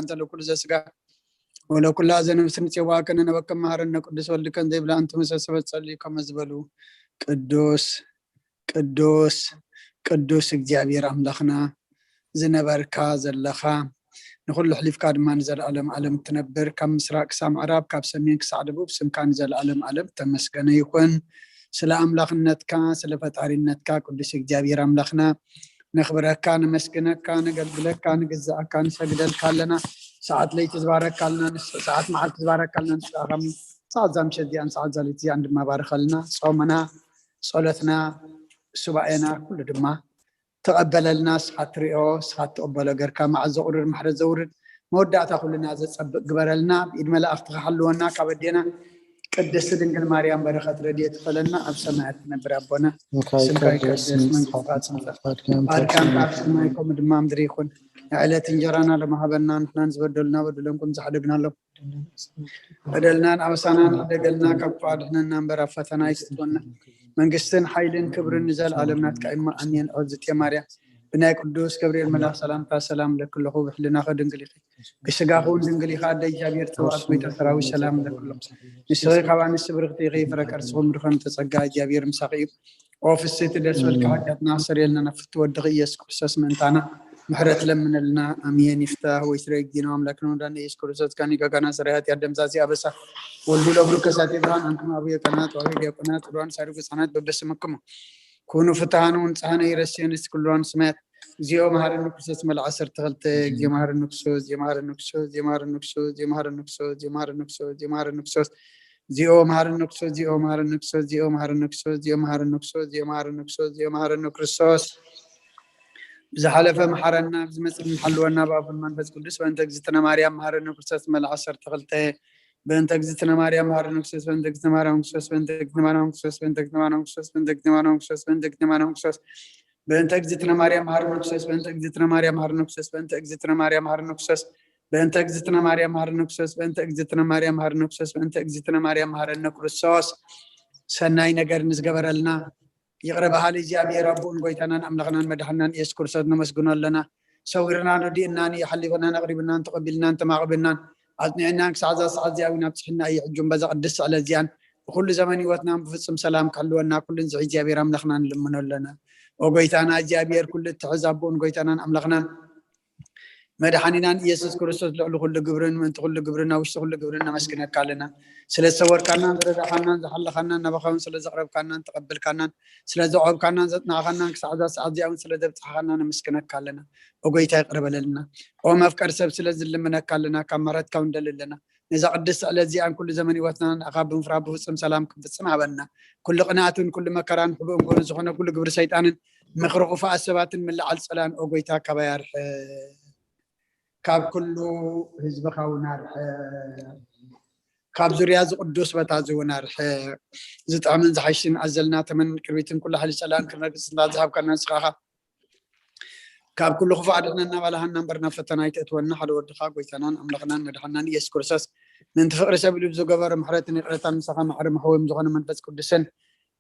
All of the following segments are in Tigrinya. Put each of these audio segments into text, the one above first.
እንተሎ ኩሉ ዘስጋ ወለኩላ ዘነብስ ንጽዋ ከነነበከ መሃረነ ቅዱስ ወልድ ከም ዘይብላ እንተ መሰሰበት ጸልዩ ከመ ዝበሉ ቅዱስ ቅዱስ ቅዱስ እግዚኣብሔር ኣምላኽና ዝነበርካ ዘለኻ ንኹሉ ሕሊፍካ ድማ ንዘለኣለም ዓለም ትነብር፣ ካብ ምስራቅ ክሳብ ምዕራብ፣ ካብ ሰሜን ክሳዕ ደቡብ ስምካ ንዘለኣለም ዓለም ተመስገነ ይኹን። ስለ ኣምላኽነትካ፣ ስለ ፈጣሪነትካ ቅዱስ እግዚኣብሔር ኣምላኽና ነኽብረካ፣ ነመስግነካ፣ ነገልግለካ፣ ንግዛኣካ፣ ንሰግደልካ ኣለና። ሰዓት ለይቲ ዝባረካ ኣለና፣ ንስ- ሰዓት መዓልቲ ዝባረካ ኣለና። ንስኻ ከም ሰዓት ዛ ምሸት እዚኣን ሰዓት ዛ ለይቲ እዚኣን ድማ ባርኸልና። ጾምና፣ ጸሎትና፣ ሱባኤና ኩሉ ድማ ተቐበለልና። ንስኻ ትሪኦ፣ ንስኻ ትቕበሎ ገርካ መዓዝ ዘቑርር ማሕረት ዘውርድ መወዳእታ ኩልና ዘጸብቕ ግበረልና። ብኢድ መላእኽትኻ ሓልወና፣ ካብ ኣዴና ቅድስቲ ድንግል ማርያም በረኸት ረድኤት ይፈለና። ኣብ ሰማያት ትነብር ኣቦና፣ እንካይ ስምካ ይቀደስ፣ መንግስትካ ትምጻእ፣ ፍቃድካ ከም ኣብ ሰማይ ከምኡ ድማ ምድሪ ይኹን። ዕለት እንጀራና ሎሚ ሃበና፣ ንሕናን ዝበደሉና በደሎም ከም ዝሓደግናሎም በደልናን ኣበሳናን ሓደገልና፣ ካብ ክፉእ ኣድሕነና እምበር ኣብ ፈተና ኣይትእትወና። መንግስትን ሓይልን ክብርን ንዘለኣለም ናትካ እማ ኣሜን። ኦርዝቴ ማርያም ብናይ ቅዱስ ገብርኤል መልኣኽ ሰላምታ ሰላም እለኪ ኣለኹ፣ ብሕልናኺ ድንግል ኢኺ፣ ብስጋኺ እውን ድንግል ኢኻ። ኣደ እግዚኣብሔር ጸባኦት፣ ጎይታ ሰራዊት ሰላም እለኪ ኣለኹ። ንስኺ ካብ ኣንስቲ ብርኽቲ ኢኺ፣ ፍረ ከርስኺ እውን ብሩኽ እዩ። ጸጋ እግዚኣብሔር ምሳኺ እዩ። ኦ ፍስሕቲ ደስ በልኪ፣ ሓጢኣትና ኣስተሰርየልና፣ ናብ ፍትው ወድኺ ኢየሱስ ክርስቶስ ምእንታና ምሕረት ለምነልና። ኣሜን። ይፍታህ ወይ ስረይ ጊኖ ኣምላክን ወዳን ኢየሱስ ክርስቶስ ካኒ ጋጋና ስራይ ኃጢአት ደምሳሲ ኣበሳ ወልዱ ለብሩ ከሳቴ ብርሃን አንቱም አብየ ካህናት ወአበ ዲያቆናት ወዲያቆን ሳሪጉ ህጻናት በበስምክሙ ኩኑ ፍትሃኑ ንጽሃነ ይረስየንስ ኩሉዋን ስማያት። እግዚኦ መሐረኒ ክርስቶስ መልዓ ዓሰርተ ክልተ። እግዚኦ መሐረኒ ክርስቶስ፣ እግዚኦ መሐረኒ ክርስቶስ፣ እግዚኦ መሐረኒ ክርስቶስ፣ እግዚኦ መሐረኒ ክርስቶስ፣ እግዚኦ መሐረኒ ክርስቶስ፣ እግዚኦ መሐረኒ ክርስቶስ፣ እግዚኦ መሐረኒ ክርስቶስ፣ እግዚኦ መሐረኒ ክርስቶስ፣ እግዚኦ መሐረኒ ክርስቶስ፣ እግዚኦ መሐረኒ ክርስቶስ፣ እግዚኦ መሐረኒ ክርስቶስ። ብዝሓለፈ መሓረና፣ ብዝመጽእ ሓልወና ብኣቡን መንፈስ ቅዱስ። በእንተ እግዝእትነ ማርያም መሐረኒ ክርስቶስ መልዓ ዓሰርተ ክልተ። በእንተ እግዝእትነ ማርያም መሐረኒ ክርስቶስ፣ በእንተ እግዝእትነ ማርያም ክርስቶስ፣ በእንተ እግዝእትነ ማርያም ክርስቶስ፣ በእንተ እግዝእትነ ማርያም ክርስቶስ፣ በእንተ እግዝእትነ ማርያም ክርስቶስ፣ በእንተ እግዝእትነ ማርያም ክርስቶስ፣ በእንተ እግዝእትነ ማርያም መሐረኒ ክርስቶስ፣ በእንተ እግዝእትነ ማርያም መሐረኒ ክርስቶስ፣ በእንተ እግዝእትነ ማርያም መሐረኒ ክርስቶስ፣ በእንተ እግዝእትነ ማርያም መሐረኒ ክርስቶስ፣ በእንተ እግዝእትነ ማርያም መሐረኒ ክርስቶስ፣ በእንተ እግዝእትነ ማርያም መሐረኒ ክርስቶስ። ሰናይ ነገር ንዝገበረልና ይቕረ በሃሊ እግዚኣብሔር ኣቦን ጎይታናን ኣምላኽናን መድሓናን ኢየሱስ ክርስቶስ ነመስግኖ ኣለና። ሰዊርናን ረዲእናን እዩ፣ ሓሊፈናን ኣቕሪብናን ተቐቢልናን ተማቕብልናን ኣጽኒዕናን ክሳዕ እዛ ሰዓት እዚኣ እውን ኣብጽሕና እዩ። ሕጂ እውን በዛ ቅድስቲ ዕለት እዚኣን ብኩሉ ዘመን ህይወትናን ብፍጹም ሰላም ክሕልወና ኩሉን ዝሒ እግዚኣብሔር ኣምላኽና ንልምኖ ኣለና። ኦ ጎይታና እግዚኣብሔር ኩሉ እትሕዝ ኣቦን ጎይታናን ኣምላኽናን መድሓኒናን ኢየሱስ ክርስቶስ ልዕሊ ኩሉ ግብርን ምእንቲ ኩሉ ግብርን ኣብ ውሽጢ ኩሉ ግብርን ነመስግነካ ኣለና። ስለ ዝሰወርካናን ዝረዳእካናን ዝሓለኻናን ናባኻ እውን ስለ ዘቕረብካናን ተቐበልካናን ስለ ዘዕቆብካናን ዘጽናዕኻናን ክሳዕ እዛ ሰዓት እዚኣ እውን ስለ ዘብጽሓኻና ነመስግነካ ኣለና። ኦ ጎይታ ይቕረ በለልና። ኦ መፍቀር ሰብ ስለ ዝልምነካ ኣለና፣ ካብ ምሕረትካ እውን ንደሊ ኣለና። ነዛ ቅድስቲ ዕለት እዚኣን ኩሉ ዘመን ህይወትና ንኣኻ ብምፍራህ ብፍጹም ሰላም ክንፍጽም ሃበና። ኩሉ ቅንኣትን ኩሉ መከራን ሕቡእን ጎኑ ዝኾነ ኩሉ ግብሪ ሰይጣንን ምኽሪ ክፉኣት ሰባትን ምልዓል ጸላን ኦ ጎይታ ካባይ ኣርሕቕ። ካብ ኩሉ ህዝብኻ እውን ኣርሕቕ። ካብ ዙርያ እዚ ቅዱስ ቦታ እዚ እውን ኣርሕቕ። ዝጥዕምን ዝሓይሽን ኣዘልና ተመንን ቅርቢትን ኩሉ ሓይሊ ጸላእን ክነግስ እንዳዝሃብካና ንስኻ ኢኻ። ካብ ኩሉ ክፉእ ኣድሕነና ባልሃና እምበር ናብ ፈተና ኣይተእትወና። ሓደ ወድኻ ጎይታናን ኣምላኽናን መድሓናን ኢየሱስ ክርስቶስ ምእንቲ ፍቕሪ ሰብ ኢሉ ዝገበሮ ምሕረትን ይቕረታን ምሳኻ ማዕረ መሕወዮም ዝኾነ መንፈስ ቅዱስን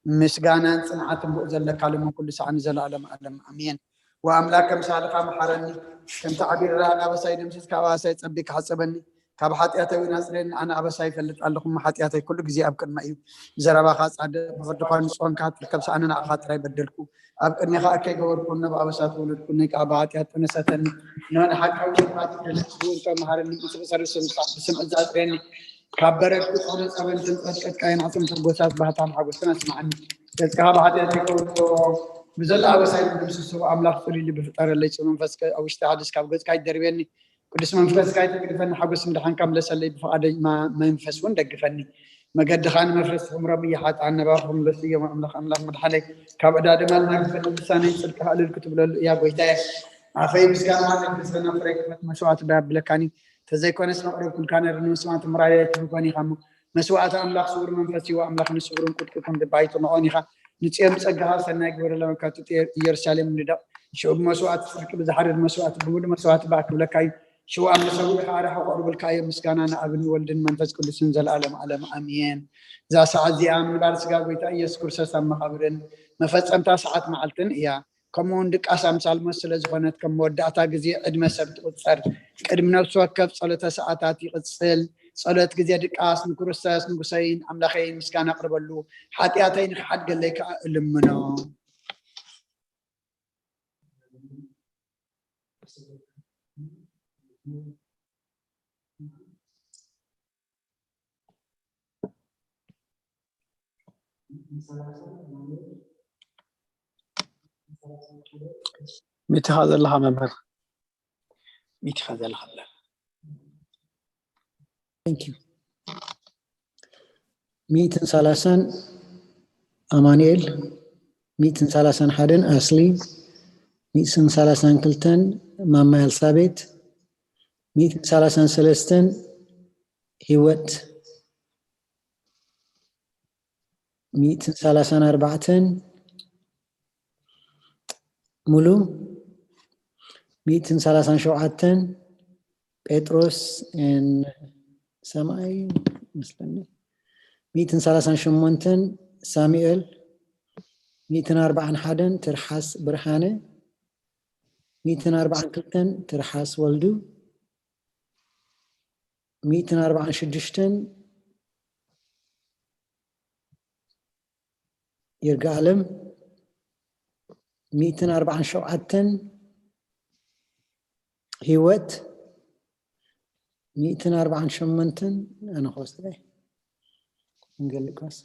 ምስጋናን ጽንዓትን ብኡ ዘለካ ሎምን ኩሉ ሰዓት ንዘለኣለም ዓለም ኣሜን። ወኣምላክ ከምሳልኻ መሓረኒ፣ ከምቲ ዓቢርራ ኣናበሳይ ደምሲስ ካብ ኣባሳይ ጸቢካ ሓጸበኒ፣ ካብ ሓጢኣተይ እውን ኣጽርየኒ። ኣነ ኣበሳይ ይፈልጥ ኣለኹ፣ እሞ ሓጢኣተይ ኩሉ ግዜ ኣብ ቅድመይ እዩ። ብዘረባኻ ጻድቕ፣ ብፍርድኻ ንጹህ ኮንካ ትርከብ፣ ሰኣነ ንዓኻ ጥራይ በደልኩ፣ ኣብ ቅድሜኻ እከይ ገበርኩ፣ እነሆ ብኣበሳ ተወለድኩ፣ እነሆ ከዓ ብሓጢኣት ጠነሰተኒ። እነሆ ንሓቃዊ ልባትካ ብእንተ መሃረኒ፣ ብስም ሰርስ ምስራሕ ብስም እዛ ኣጽርየኒ። ካብ በረድኩ ጾረ ጸበል ተንጸጥቀጥካ፣ የናጽም ተጎሳስ ባህታን ሓጎስን ኣስማዓኒ። ገጽካ ብሓጢኣተይ ከውጽኦ፣ ብዘሎ ኣበሳይ ምድምስሶ፣ ኣምላኽ ጽሩይ ልቢ ፍጠረለይ፣ ጽሩይ መንፈስ ከ-፣ ኣብ ውሽጢ ሓድስ ካብ ገጽካ ይደርብየኒ። ቅዱስ መንፈስካ ይትግድፈኒ፣ ሓጎስ ምድሓንካ ምለሰለይ፣ ብፍቓደይ ማ-፣ መንፈስ እውን ደግፈኒ። መገድኻ ንመፍረስ ትሕምሮም እያ፣ ሓጥኣን ናባኻ ክምለሱ እዮም። ኣምላኽ፣ ኣምላኽ ምድሓነይ፣ ካብ ዕዳ ድማ ዝናግፈኒ፣ ልሳነይ ጽድቅኻ እልል ክትብለሉ እያ። ጎይታየ፣ ኣፈይ ምስጋና ለግሰና፣ ፍረይ ክፈት መስዋዕቲ ዶ ያብለካኒ። ተዘይኮነስ መቕረብኩልካ ነይረ፣ ንምስማዕ ትምራለይ ኣይትህልኮን ኢኻ እሞ፣ መስዋዕቲ ኣምላኽ ስውር መንፈስ እዩ፣ ኣምላኽ ንስውርን ቁጥቁጥን ልቢ ኣይትንኦን ኢኻ። ንጽዮን ብጸጋኻ ሰናይ ግበረሎም፣ ካብ ትጥየር ኢየሩሳሌም ንደቕ። ሽዑ ብመስዋዕቲ ጽድቂ፣ ብዝሓርድ መስዋዕቲ፣ ብምሉእ መስዋዕቲ ብኣክብለካ እዩ። ሽውኣም ንሰብኡ ኢኻ ኣርሓ ከቕርቡልካ እዮም። ምስጋና ንኣብን ወልድን መንፈስ ቅዱስን ዘለኣለም ዓለም ኣሜን። እዛ ሰዓት እዚኣ ምንባር ስጋ ጎይታ ኢየሱስ ክርስቶስ ኣብ መቓብርን መፈጸምታ ሰዓት መዓልትን እያ። ከምኡውን ድቃስ ኣምሳል ሞት ስለ ዝኾነት ከም መወዳእታ ግዜ ዕድመ ሰብ ትቑጸር። ቅድሚ ነፍሲ ወከፍ ጸሎተ ሰዓታት ይቕጽል። ጸሎት ግዜ ድቃስ ንክርስቶስ ንጉሰይን ኣምላኸይን ምስጋና ኣቕርበሉ፣ ሓጢኣተይ ንኽሓድገለይ ከኣ እልምኖ። ሚትኻ ዘለኻ መምህር፣ ሚትኻ ዘለኻ። Thank you። ሚእትን ሰላሳን ኣማኑኤል፣ ሚእትን ሰላሳን ሓደን ኣስሊ፣ ሚእትን ሰላሳን ክልተን ማማ ኤልሳቤት፣ ሚእትን ሰላሳን ሰለስተን ሂወት፣ ሚእትን ሰላሳን ኣርባዕተን ሙሉ፣ ሚእትን ሰላሳን ሸውዓተን ጴጥሮስ ሰማይ መስለኒ፣ ሚእትን ሰላሳን ሸሞንተን ሳሙኤል፣ ሚእትን ኣርባዓን ሓደን ትርሓስ ብርሃነ፣ ሚእትን ኣርባዓን ክልተን ትርሓስ ወልዱ፣ ሚእትን ኣርባዓን ሽዱሽተን ይርጋኣለም፣ ሚእትን ኣርባዓን ሸውዓተን ሂወት፣ ሚእትን ኣርባዓን ሸሞንተን ኣነ ክወስደ ወንጌል ሉቃስ።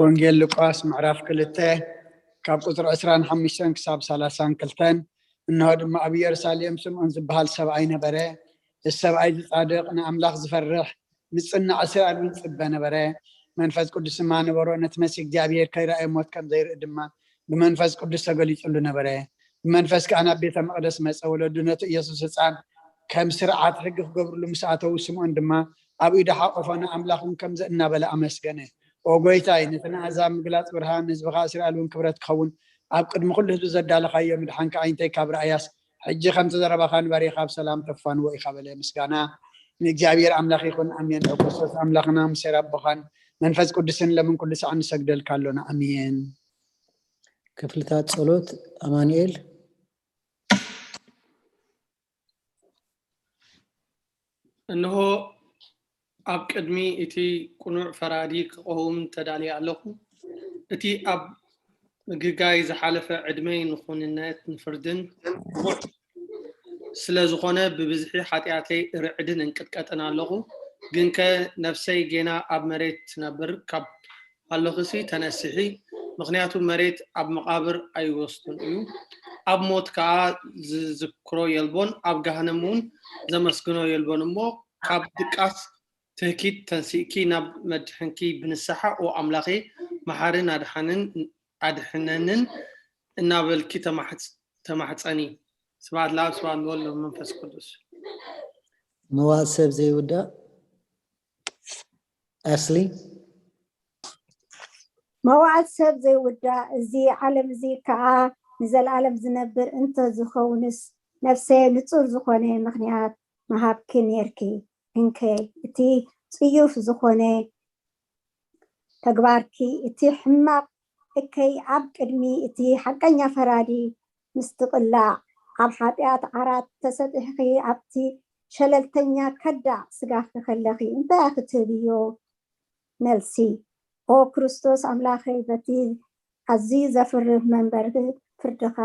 ወንጌል ሉቃስ ምዕራፍ ክልተ ካብ ቁፅሪ ዕስራን ሓሙሽተን ክሳብ ሰላሳን ክልተን። እንሆ ድማ ኣብ ኢየሩሳሌም ስምዖን ዝበሃል ሰብኣይ ነበረ። እዚ ሰብኣይ እዚ ጻድቕ፣ ንኣምላኽ ዝፈርሕ፣ ንጽናዕ እስራኤል እውን ይጽበ ነበረ። መንፈስ ቅዱስ ድማ ነበሮ። ነቲ መሲህ እግዚኣብሔር ከይረኣየ ሞት ከም ዘይርኢ ድማ ብመንፈስ ቅዱስ ተገሊጹሉ ነበረ። ብመንፈስ ከኣ ናብ ቤተ መቕደስ መጸ። ወለዱ ነቲ ኢየሱስ ህጻን ከም ስርዓት ሕጊ ክገብርሉ ምስ ኣተዉ፣ ስምዖን ድማ ኣብ ኢዱ ሓቆፎ፣ ንኣምላኽ እውን ከምዚ እናበለ ኣመስገነ። ኦ ጐይታይ፣ ነቲ ንኣህዛብ ምግላጽ ብርሃን፣ ንህዝብኻ እስራኤል እውን ክብረት ክኸውን፣ ኣብ ቅድሚ ኩሉ ህዝቢ ዘዳለኻዮ ምድሓንካ ኣይንተይ ካብ ረኣያስ፣ ሕጂ ከምቲ ዘረባኻ ንባሪኻ ብሰላም ተፋንዎ ኢኻ በለ። ምስጋና ንእግዚኣብሔር ኣምላኽ ይኹን፣ ኣሜን። ኦ ክርስቶስ ኣምላኽና፣ ሙሴ ኣቦኻን መንፈስ ቅዱስን ለምን ኩሉ ሰዓት ንሰግደልካ ኣሎና፣ ኣሜን። ክፍልታት ጸሎት ኣማኑኤል። እንሆ ኣብ ቅድሚ እቲ ቅኑዕ ፈራዲ ክቐውም ተዳልየ ኣለኹ። እቲ ኣብ ምግጋይ ዝሓለፈ ዕድመይ ንኹንነት ንፍርድን ንቑሕ ስለ ዝኾነ ብብዝሒ ሓጢኣተይ እርዕድን እንቅጥቀጥን ኣለኹ። ግንከ ነፍሰይ ጌና ኣብ መሬት ትነብር ካብ ኣለኺሲ ተነስሒ፣ ምኽንያቱ መሬት ኣብ መቓብር ኣይወስዶን እዩ፣ ኣብ ሞት ከኣ ዝዝክሮ የልቦን፣ ኣብ ገሃነም እውን ዘመስግኖ የልቦን። እሞ ካብ ድቃስ ትህኪት ተንሲእኪ ናብ መድሕንኪ ብንስሓ ኦ ኣምላኸይ መሓርን ኣድሓንን ኣድሕነንን እናበልኪ ተማሕጽ- ተማሕጸኒ። ስብሐት ለኣብ ስብሐት ለወልድ ለመንፈስ ቅዱስ። መዋእ ሰብ ዘይውዳእ ኣስሊ መዋዕት ሰብ ዘይውዳእ፣ እዚ ዓለም እዚ ከኣ ንዘለኣለም ዝነብር እንተ ዝኸውንስ፣ ነፍሰየ ንጹር ዝኾነ ምኽንያት ምሃብኪ ኔርኪ። እንከ እቲ ጽዩፍ ዝኾነ ተግባርኪ፣ እቲ ሕማቕ እከይ ኣብ ቅድሚ እቲ ሓቀኛ ፈራዲ ምስ ትቕላዕ፣ ኣብ ሓጢኣት ዓራት ተሰጢሕኺ ኣብቲ ሸለልተኛ ከዳዕ ስጋኺ ከለኺ እንታይ ኢኺ ትህብዮ? መልሲ፣ ኦ ክርስቶስ ኣምላኸይ፣ በቲ ኣዝዩ ዘፍርህ መንበር ፍርድኻ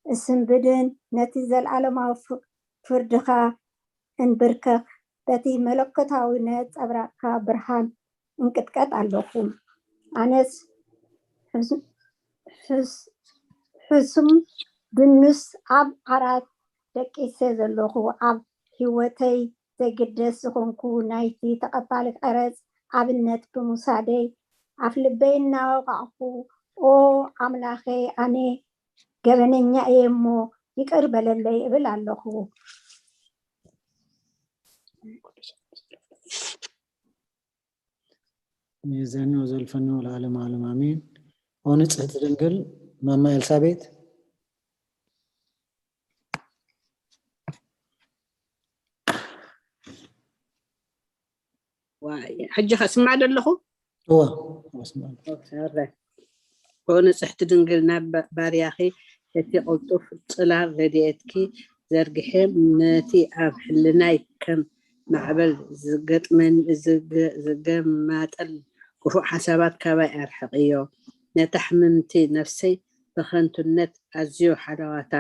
እስንብድን ነቲ ዘለኣለማዊ ፍርድኻ እንብርከኽ፣ በቲ መለኮታዊ ነጸብራቕካ ብርሃን እንቅጥቀጥ ኣለኹ። ኣነስ ሕሱም ድኑስ ኣብ ዓራት ደቂሰ ዘለኹ፣ ኣብ ህይወተይ ዘይግደስ ዝኾንኩ ናይቲ ተቐባሊ ቀረጽ ኣብነት ብምውሳደይ፣ ኣፍልበይ እናወቓዕኩ፣ ኦ ኣምላኸይ፣ ኣነ ገበነኛ እየ እሞ ይቅር በለለይ እብል ኣለኹ። ይእዘኒ ወዘልፈኒ ወለዓለመ ዓለም ኣሜን። ኦ ንጽሕቲ ድንግል ማማ ኤልሳቤጥ። ሕጂ ከስማ ዘለኹ እወ። ንጽሕቲ ድንግል ናብ ባ- ባርያኺ እቲ ቅልጡፍ ጽላል ረድኤትኪ ዘርግሐ፣ ነቲ ኣብ ሕልናይ ከም ማዕበል ዝገጥመን ዝገ- ዝገማጠል ክፉእ ሓሳባት ካባይ ኣርሕቕዮ። ነታ ሕምምቲ ነፍሰይ ብኸንቱነት ኣዝዮ ሓለዋታ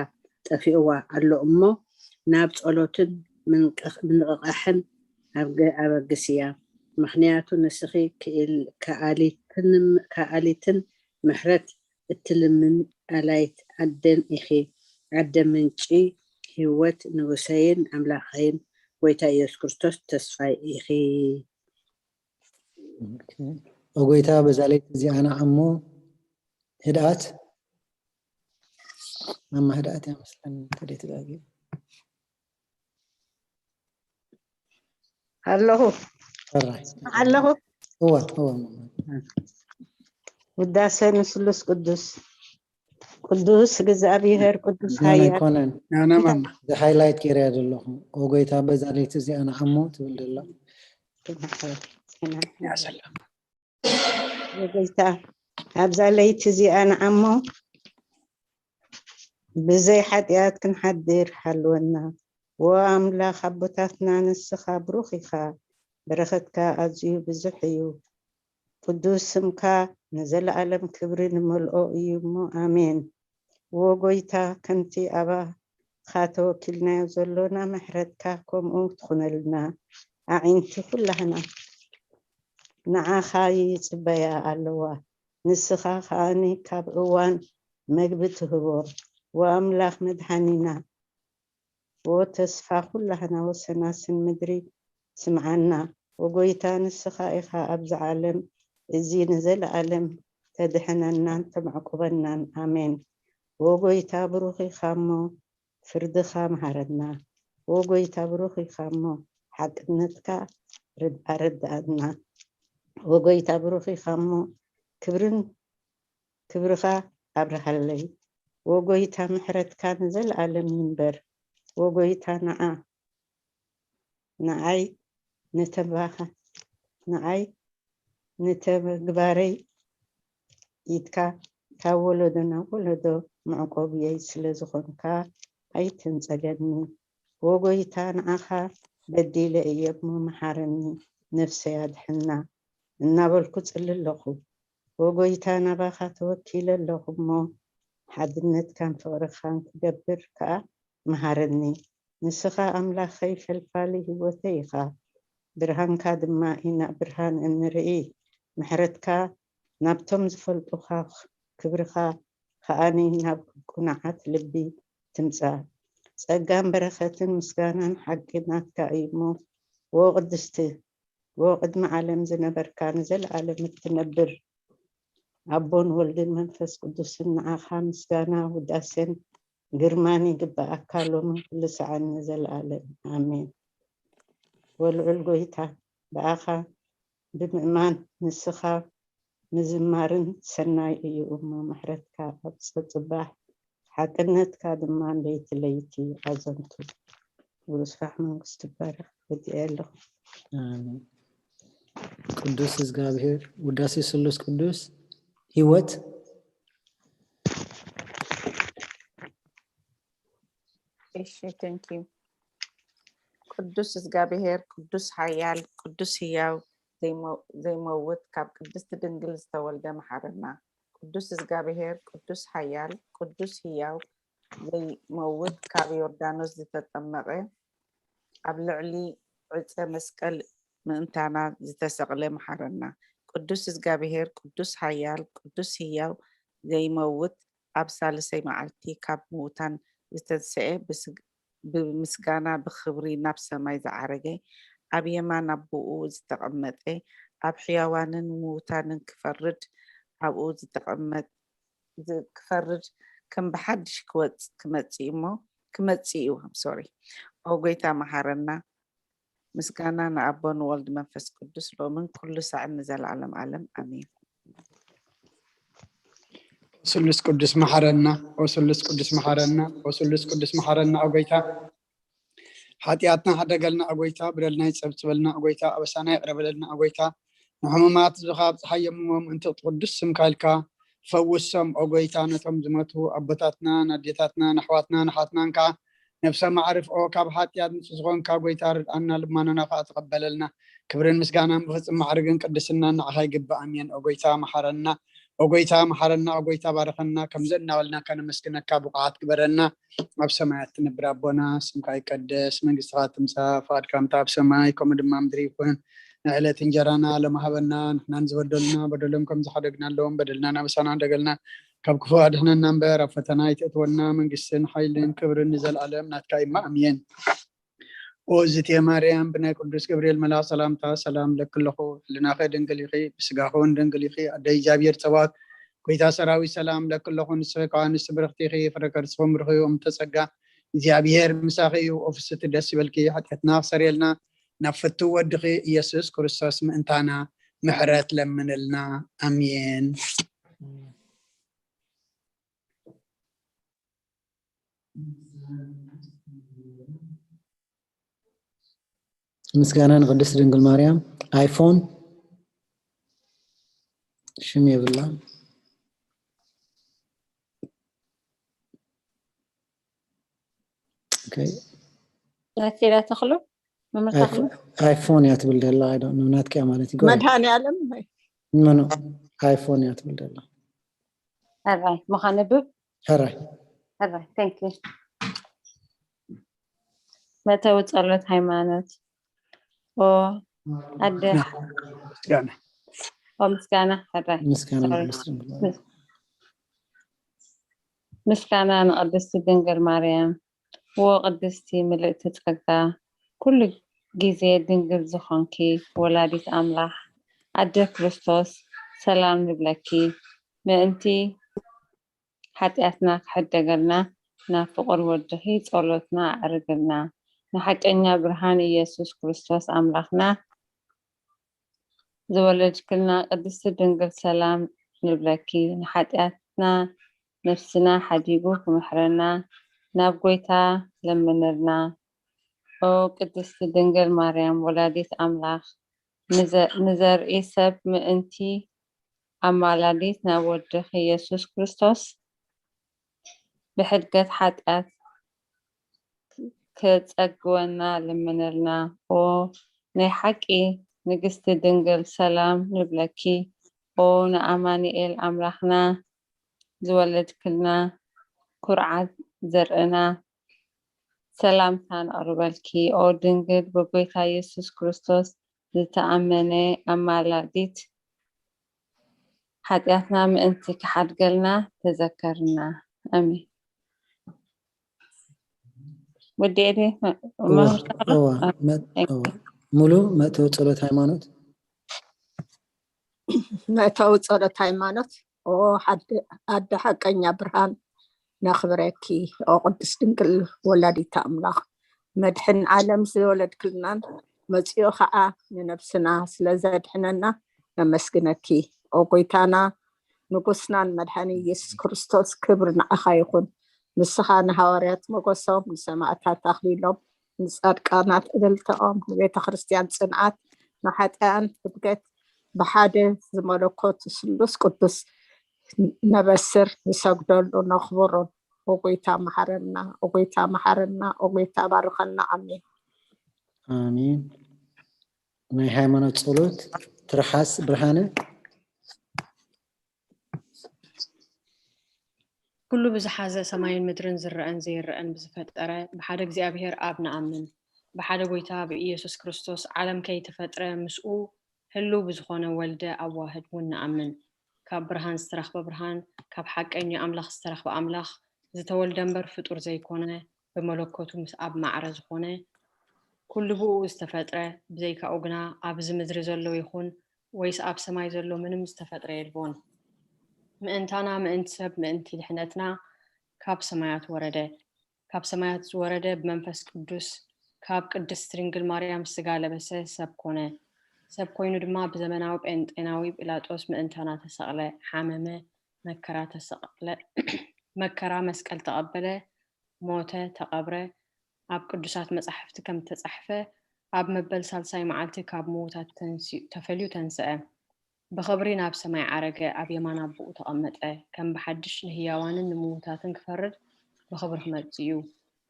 ጠፊእዋ ኣሎ እሞ ናብ ጸሎትን ምንቅቕ- ምንቕቓሕን ኣብገ- ኣበግስያ። ምኽንያቱ ንስኺ ክኢል- ከኣሊትን ከኣሊትን ምሕረት እትልምን ኣላይት ኣደን ኢኺ። ኣደ ምንጪ ህይወት ንጉሰይን ኣምላኸይን ጎይታ ኢየሱስ ክርስቶስ ተስፋይ ኢኺ። ኦኬ። ኦጎይታ በዛ ለይቲ እዚኣ ንዓሞ ህድኣት ማማ ህድኣት እያ መስለኒ እንተደይ ተጋጊ ኣለኹ ሕራይ ኣለኹ። እዋ እዋ ማማ ውዳሴ ንስሉስ ቅዱስ ቅዱስ እግዚኣብሔር ቅዱስ ናና ሃያል ኣይኮነን ናና ማማ እዚ ሃይላይት ገይረያ ዘለኹ ኦጎይታ በዛ ለይቲ እዚኣ ንዓሞ ትብል ደላ ያሰላም ጎይታ ኣብዛ ለይቲ እዚኣ ንዓሞ ብዘይ ሓጢኣት ክንሓድር ሓልወና። ወኣምላኽ ኣቦታትና ንስኻ ብሩኽ ኢኻ፣ በረኸትካ ኣዝዩ ብዙሕ እዩ። ቅዱስ ስምካ ንዘለኣለም ክብሪ ንመልኦ እዩ እሞ ኣሜን። ወጎይታ ከምቲ ኣባኻ ተወኪልናዮ ዘሎና ምሕረትካ ከምኡ ትኹነልና። ኣዒንቲ ኩላህና ንዓኻ ይጽበያ ኣለዋ። ንስኻ ከኣኒ ካብ እዋን መግቢ ትህቦ። ወኣምላኽ መድሓኒና ወተስፋ ኩላህና ወሰናስን ምድሪ ስምዓና። ወጎይታ ንስኻ ኢኻ ኣብዚ ዓለም እዚ ንዘለኣለም ተድሕነናን ተመዕቁበናን። ኣሜን። ወጎይታ ብሩኽ ኢኻ እሞ ፍርድኻ መሃረና። ወጎይታ ብሩኽ ኢኻ እሞ ሓቅነትካ ርድ- ኣረድኣና። ወጎይታ ብሩኽ ኢኻ እሞ ክብርን ክብርኻ ኣብርሃለይ። ወጎይታ ምሕረትካ ንዘለኣለም ይንበር። ወጎይታ ንዓ ንዓይ ንተባኻ ንዓይ ንተግባረይ ኢድካ ካብ ወለዶ ናብ ወለዶ መዕቆብየይ ስለ ዝኾንካ ኣይትንጸገኒ። ወጎይታ ንዓኻ በዲለ እየ እሞ መሓረኒ፣ ነፍሰይ ኣድሕና እናበልኩ ጽሊ ኣለኹ። ወጎይታ ናባኻ ተወኪለ ኣለኹ እሞ ሓድነትካን ፍቕርኻን ክገብር ከኣ መሃረኒ። ንስኻ ኣምላኸይ ፈልፋሊ ህይወተይ ኢኻ፣ ብርሃንካ ድማ ኢና ብርሃን እንርኢ። ምሕረትካ ናብቶም ዝፈልጡኻ ክብርኻ ከኣኒ ናብ ቅኑዓት ልቢ ትምጻእ። ጸጋን በረኸትን ምስጋናን ሓቂ ናትካ እዩ እሞ ወቅድስቲ ወቅድሚ ዓለም ዝነበርካ ንዘለኣለም እትነብር ኣቦን ወልድን መንፈስ ቅዱስን ንዓኻ ምስጋና ውዳሴን ግርማን ይግበኣካ ሎምን ኩሉ ሰዓን ንዘለኣለም ኣሜን። ወልዑል ጎይታ ብኣኻ ብምእማን ንስኻ ምዝማርን ሰናይ እዩ እሞ ምሕረትካ ኣብ ጽባሕ ሓቅነትካ ድማ ለይቲ ለይቲ ኣዘንቱ። ብስራሕ መንግስቲ ይባረክ። ወዲኤ ኣለኹ። ኣሜን። ቅዱስ እግዚኣብሔር ውዳሴ ስሉስ ቅዱስ ህይወት እሺ thank you። ቅዱስ እግዚኣብሔር ቅዱስ ሓያል ቅዱስ ህያው ዘይሞ- ዘይመውት ካብ ቅድስቲ ድንግል ዝተወልደ መሓረና። ቅዱስ እግዚኣብሔር ቅዱስ ሓያል ቅዱስ ህያው ዘይመውት ካብ ዮርዳኖስ ዝተጠመቐ ኣብ ልዕሊ ዕፀ መስቀል ምእንታና ዝተሰቕለ መሓረና። ቅዱስ እግዚኣብሔር ቅዱስ ሓያል ቅዱስ ህያው ዘይመውት ኣብ ሳልሰይ መዓልቲ ካብ ምውታን ዝተንሰኤ ብምስጋና ብኽብሪ ናብ ሰማይ ዝዓረገ ኣብ የማን ኣቦኡ ዝተቐመጠ ኣብ ሕያዋንን ምውታንን ክፈርድ ኣብኡ ዝተቐመጥ ክፈርድ ከም ብሓድሽ ክወፅ ክመፅእ እሞ ክመፅእ እዩ። ሶሪ ኦ ጎይታ መሓረና። ምስጋና ንኣቦ ንወልድ መንፈስ ቅዱስ ሎምን ኩሉ ሳዕን ንዘለኣለም ኣለም ኣሜን። ስሉስ ቅዱስ መሓረና ኦ ስሉስ ቅዱስ መሓረና ኦ ስሉስ ቅዱስ መሓረና ኦ ጎይታ ሓጢኣትና ሓደገልና ኦ ጎይታ በደልና ይጸብጽበልና ኦ ጎይታ ኣበሳና ይቕረበለልና ኦ ጎይታ ንሕሙማት ዝኻ ኣብጽሓዮም እሞ ምእንቲ ቅዱስ ስምካ ኢልካ ፈውሶም ኦ ጎይታ፣ ነቶም ዝመቱ ኣቦታትና፣ ንኣዴታትና፣ ንኣሕዋትና፣ ንሓትናን ከዓ ነብሰ ማዕርፍ ኦ ካብ ሓጢኣት ንጹ ዝኾንካ ጎይታ ርድኣና፣ ልማኖና ከዓ ተቐበለልና። ክብርን ምስጋናን ብፍጽም ማዕርግን ቅድስናን ንዓኻ ይግባእ። ኣሜን። ኦ ጎይታ መሓረና፣ ኦ ጎይታ መሓረና፣ ኦ ጎይታ ባርኸና። ከምዚ እናበልና ከነመስግነካ ብቑዓት ግበረና። ኣብ ሰማያት ትነብር ኣቦና፣ ስምካ ይቀደስ፣ መንግስትኻ ትምጻእ፣ ፍቓድካ ከምታ ኣብ ሰማይ ከምኡ ድማ ምድሪ ይኹን። ንዕለት እንጀራና ሎሚ ሃበና፣ ንሕናን ዝበደሉና በደሎም ከም ዝሓደግናሎም በደልናን ኣበሳና ደገልና፣ ካብ ክፉ ኣድሕነና እምበር፣ ኣብ ፈተና ኣይተእትወና። መንግስትን ሓይልን ክብርን ንዘለኣለም ናትካ እዩ። ኣሜን። ኦ ዝቴ ማርያም፣ ብናይ ቅዱስ ገብርኤል መልኣኽ ሰላምታ ሰላም ለኪ ኣለኹ። ህልናኺ ድንግል ኢኺ፣ ብስጋኺ እውን ድንግል ኢኺ። ኣደ እግዚኣብሔር ጸባኦት፣ ጎይታ ሰራዊት ሰላም ለኪ ኣለኹ። ንስኺ ከኣ ኣንስቲ ብርኽቲ ኢኺ፣ ፍረ ከርስኺ እውን ብሩኽ እዩ። እምተ ጸጋ፣ እግዚኣብሔር ምሳኺ እዩ። ኦ ፍስቲ ደስ ይበልኪ፣ ሓጢኣትና ክሰርየልና፣ ናብ ፍትው ወድኺ ኢየሱስ ክርስቶስ ምእንታና ምሕረት ለምንልና። ኣሜን። ምስጋና ንቅድስት ድንግል ማርያም። ኣይፎን ሽም የብላ። ኦኬ። ናቴላ ተኽሉ፣ መምህር ተኽሉ። ኣይፎ-፣ ኣይፎን እያ ትብል ደላ። I don't know፣ ናትኪያ ማለት እዩ። መድኃኔዓለም። ኖ፣ ኖ፣ ኣይፎን እያ ትብል ደላ። ሕራይ፣ ምዃነ ብብ። ሕራይ። ሕራይ፣ thank you። መእተዊ ጸሎት ሃይማኖት። ኦ ኣደ። ምስጋና። ኦ ምስጋና፣ ሕራይ። ምስጋና sorry። ንቅድስቲ ድንግል ማርያም። ምስጋና ንቅድስቲ ድንግል ማርያም። ዎ ቅድስቲ ምልእቲ ጸጋ፣ ኩሉ ግዜ ድንግል ዝኾንኪ ወላዲት ኣምላኽ፣ ኣደ ክርስቶስ፣ ሰላም ንብለኪ። ምእንቲ ሓጢኣትና ክሕደገልና፣ ናብ ፍቑር ወድኺ ጸሎትና ኣዕርግልና። ንሓቀኛ ብርሃን ኢየሱስ ክርስቶስ ኣምላኽና ዝወለድክልና ቅድስቲ ድንግል ሰላም ንብለኪ። ንሓጢኣትና ነፍስና ሓዲጉ ክምሕረና ናብ ጎይታ ለምንልና። ኦ ቅድስቲ ድንግል ማርያም ወላዲት ኣምላኽ፣ ንዘ-፣ ንዘርኢ ሰብ ምእንቲ ኣማላዲት ናብ ወድኺ ኢየሱስ ክርስቶስ ብሕድገት ሓጢኣት ከጸግወና ለምንልና። ኦ ናይ ሓቂ ንግስቲ ድንግል ሰላም ንብለኪ። ኦ ንኣማኑኤል ኣምላኽና ዝወለድክልና ኩርዓት ዘርእና ሰላምታ ነቕርበልኪ። ኦ ድንግል ብጎይታ ኢየሱስ ክርስቶስ ዝተኣመነ ኣማላዲት ሓጢኣትና ምእንቲ ክሓድገልና ተዘከርና። ኣሜን። ወዲ ኤዲ፣ እዋ፣ መምህር ተኽሉ? እዋ፣ መ-፣ እዋ። ሙሉ መእተዊ ጸሎት ሃይማኖት። መእተዊ ጸሎት ሃይማኖት። ኦ ሓድ-፣ ኣደ ሓቀኛ ብርሃን ነኽብረኪ። ኦ ቅድስት ድንግል ወላዲት ኣምላኽ፣ መድሕን ዓለም ዝወለድክልናን መጺኡ ኸዓ ንነብስና ስለ ዘድሕነና ነመስግነኪ። ኦ ጎይታና ንጉስናን መድሓኒ ኢየሱስ ክርስቶስ፣ ክብሪ ንዓኻ ይኹን። ንስኻ ንሃዋርያት ሞገሶም፣ ንሰማዕታት ኣኽሊሎም፣ ንጻድቃናት እልልታኦም፣ ንቤተ ክርስቲያን ጽንዓት፣ ንሓጢኣን ሕድገት ብሓደ ዝመለኮቱ ስሉስ ቅዱስ ነበስር፣ ንሰግደሉ፣ ነኽብሮን። ኦ ጎይታ መሓረና፣ ኦ ጎይታ መሓረና፣ ኦ ጎይታ ባርኸና። ኣሜን። ኣሜን። ናይ ሃይማኖት ጸሎት ትርሓስ ብርሃነ። ኩሉ ብዝሓዘ ሰማይን ምድርን ዝረአን ዘይረአን ብዝፈጠረ ብሓደ እግዚኣብሔር ኣብ ንኣምን። ብሓደ ጎይታ ብኢየሱስ ክርስቶስ ዓለም ከይተፈጥረ ምስኡ ህልው ብዝኾነ ወልደ ኣዋህድ እውን ንኣምን። ካብ ብርሃን ዝተረኽበ ብርሃን፣ ካብ ሓቀኛ ኣምላኽ ዝተረኽበ ኣምላኽ፣ ዝተወልደ እምበር ፍጡር ዘይኮነ፣ ብመለኮቱ ምስ ኣብ ማዕረ ዝኾነ፣ ኩሉ ብኡ ዝተፈጥረ፣ ብዘይካኡ ግና ኣብዚ ምድሪ ዘሎ ይኹን ወይስ ኣብ ሰማይ ዘሎ ምንም ዝተፈጥረ የልቦን። ምእንታና፣ ምእንቲ ሰብ፣ ምእንቲ ድሕነትና ካብ ሰማያት ወረደ። ካብ ሰማያት ዝወረደ ብመንፈስ ቅዱስ ካብ ቅድስት ድንግል ማርያም ስጋ ለበሰ፣ ሰብ ኮነ። ሰብ ኮይኑ ድማ ብዘመናዊ ጴንጤናዊ ጲላጦስ ምእንታና ተሰቕለ፣ ሓመመ፣ መከራ ተሰቕለ፣ መከራ መስቀል ተቐበለ፣ ሞተ፣ ተቐብረ። ኣብ ቅዱሳት መጻሕፍቲ ከም እተጻሕፈ፣ ኣብ መበል ሳልሳይ መዓልቲ ካብ ምዉታት ተንሲኡ፣ ተፈልዩ ተንስአ። ብኽብሪ ናብ ሰማይ ዓረገ፣ ኣብ የማን ኣቦኡ ተቐመጠ። ከም ብሓድሽ ንህያዋንን ንምዉታትን ክፈርድ ብኽብሪ ክመጽእ እዩ።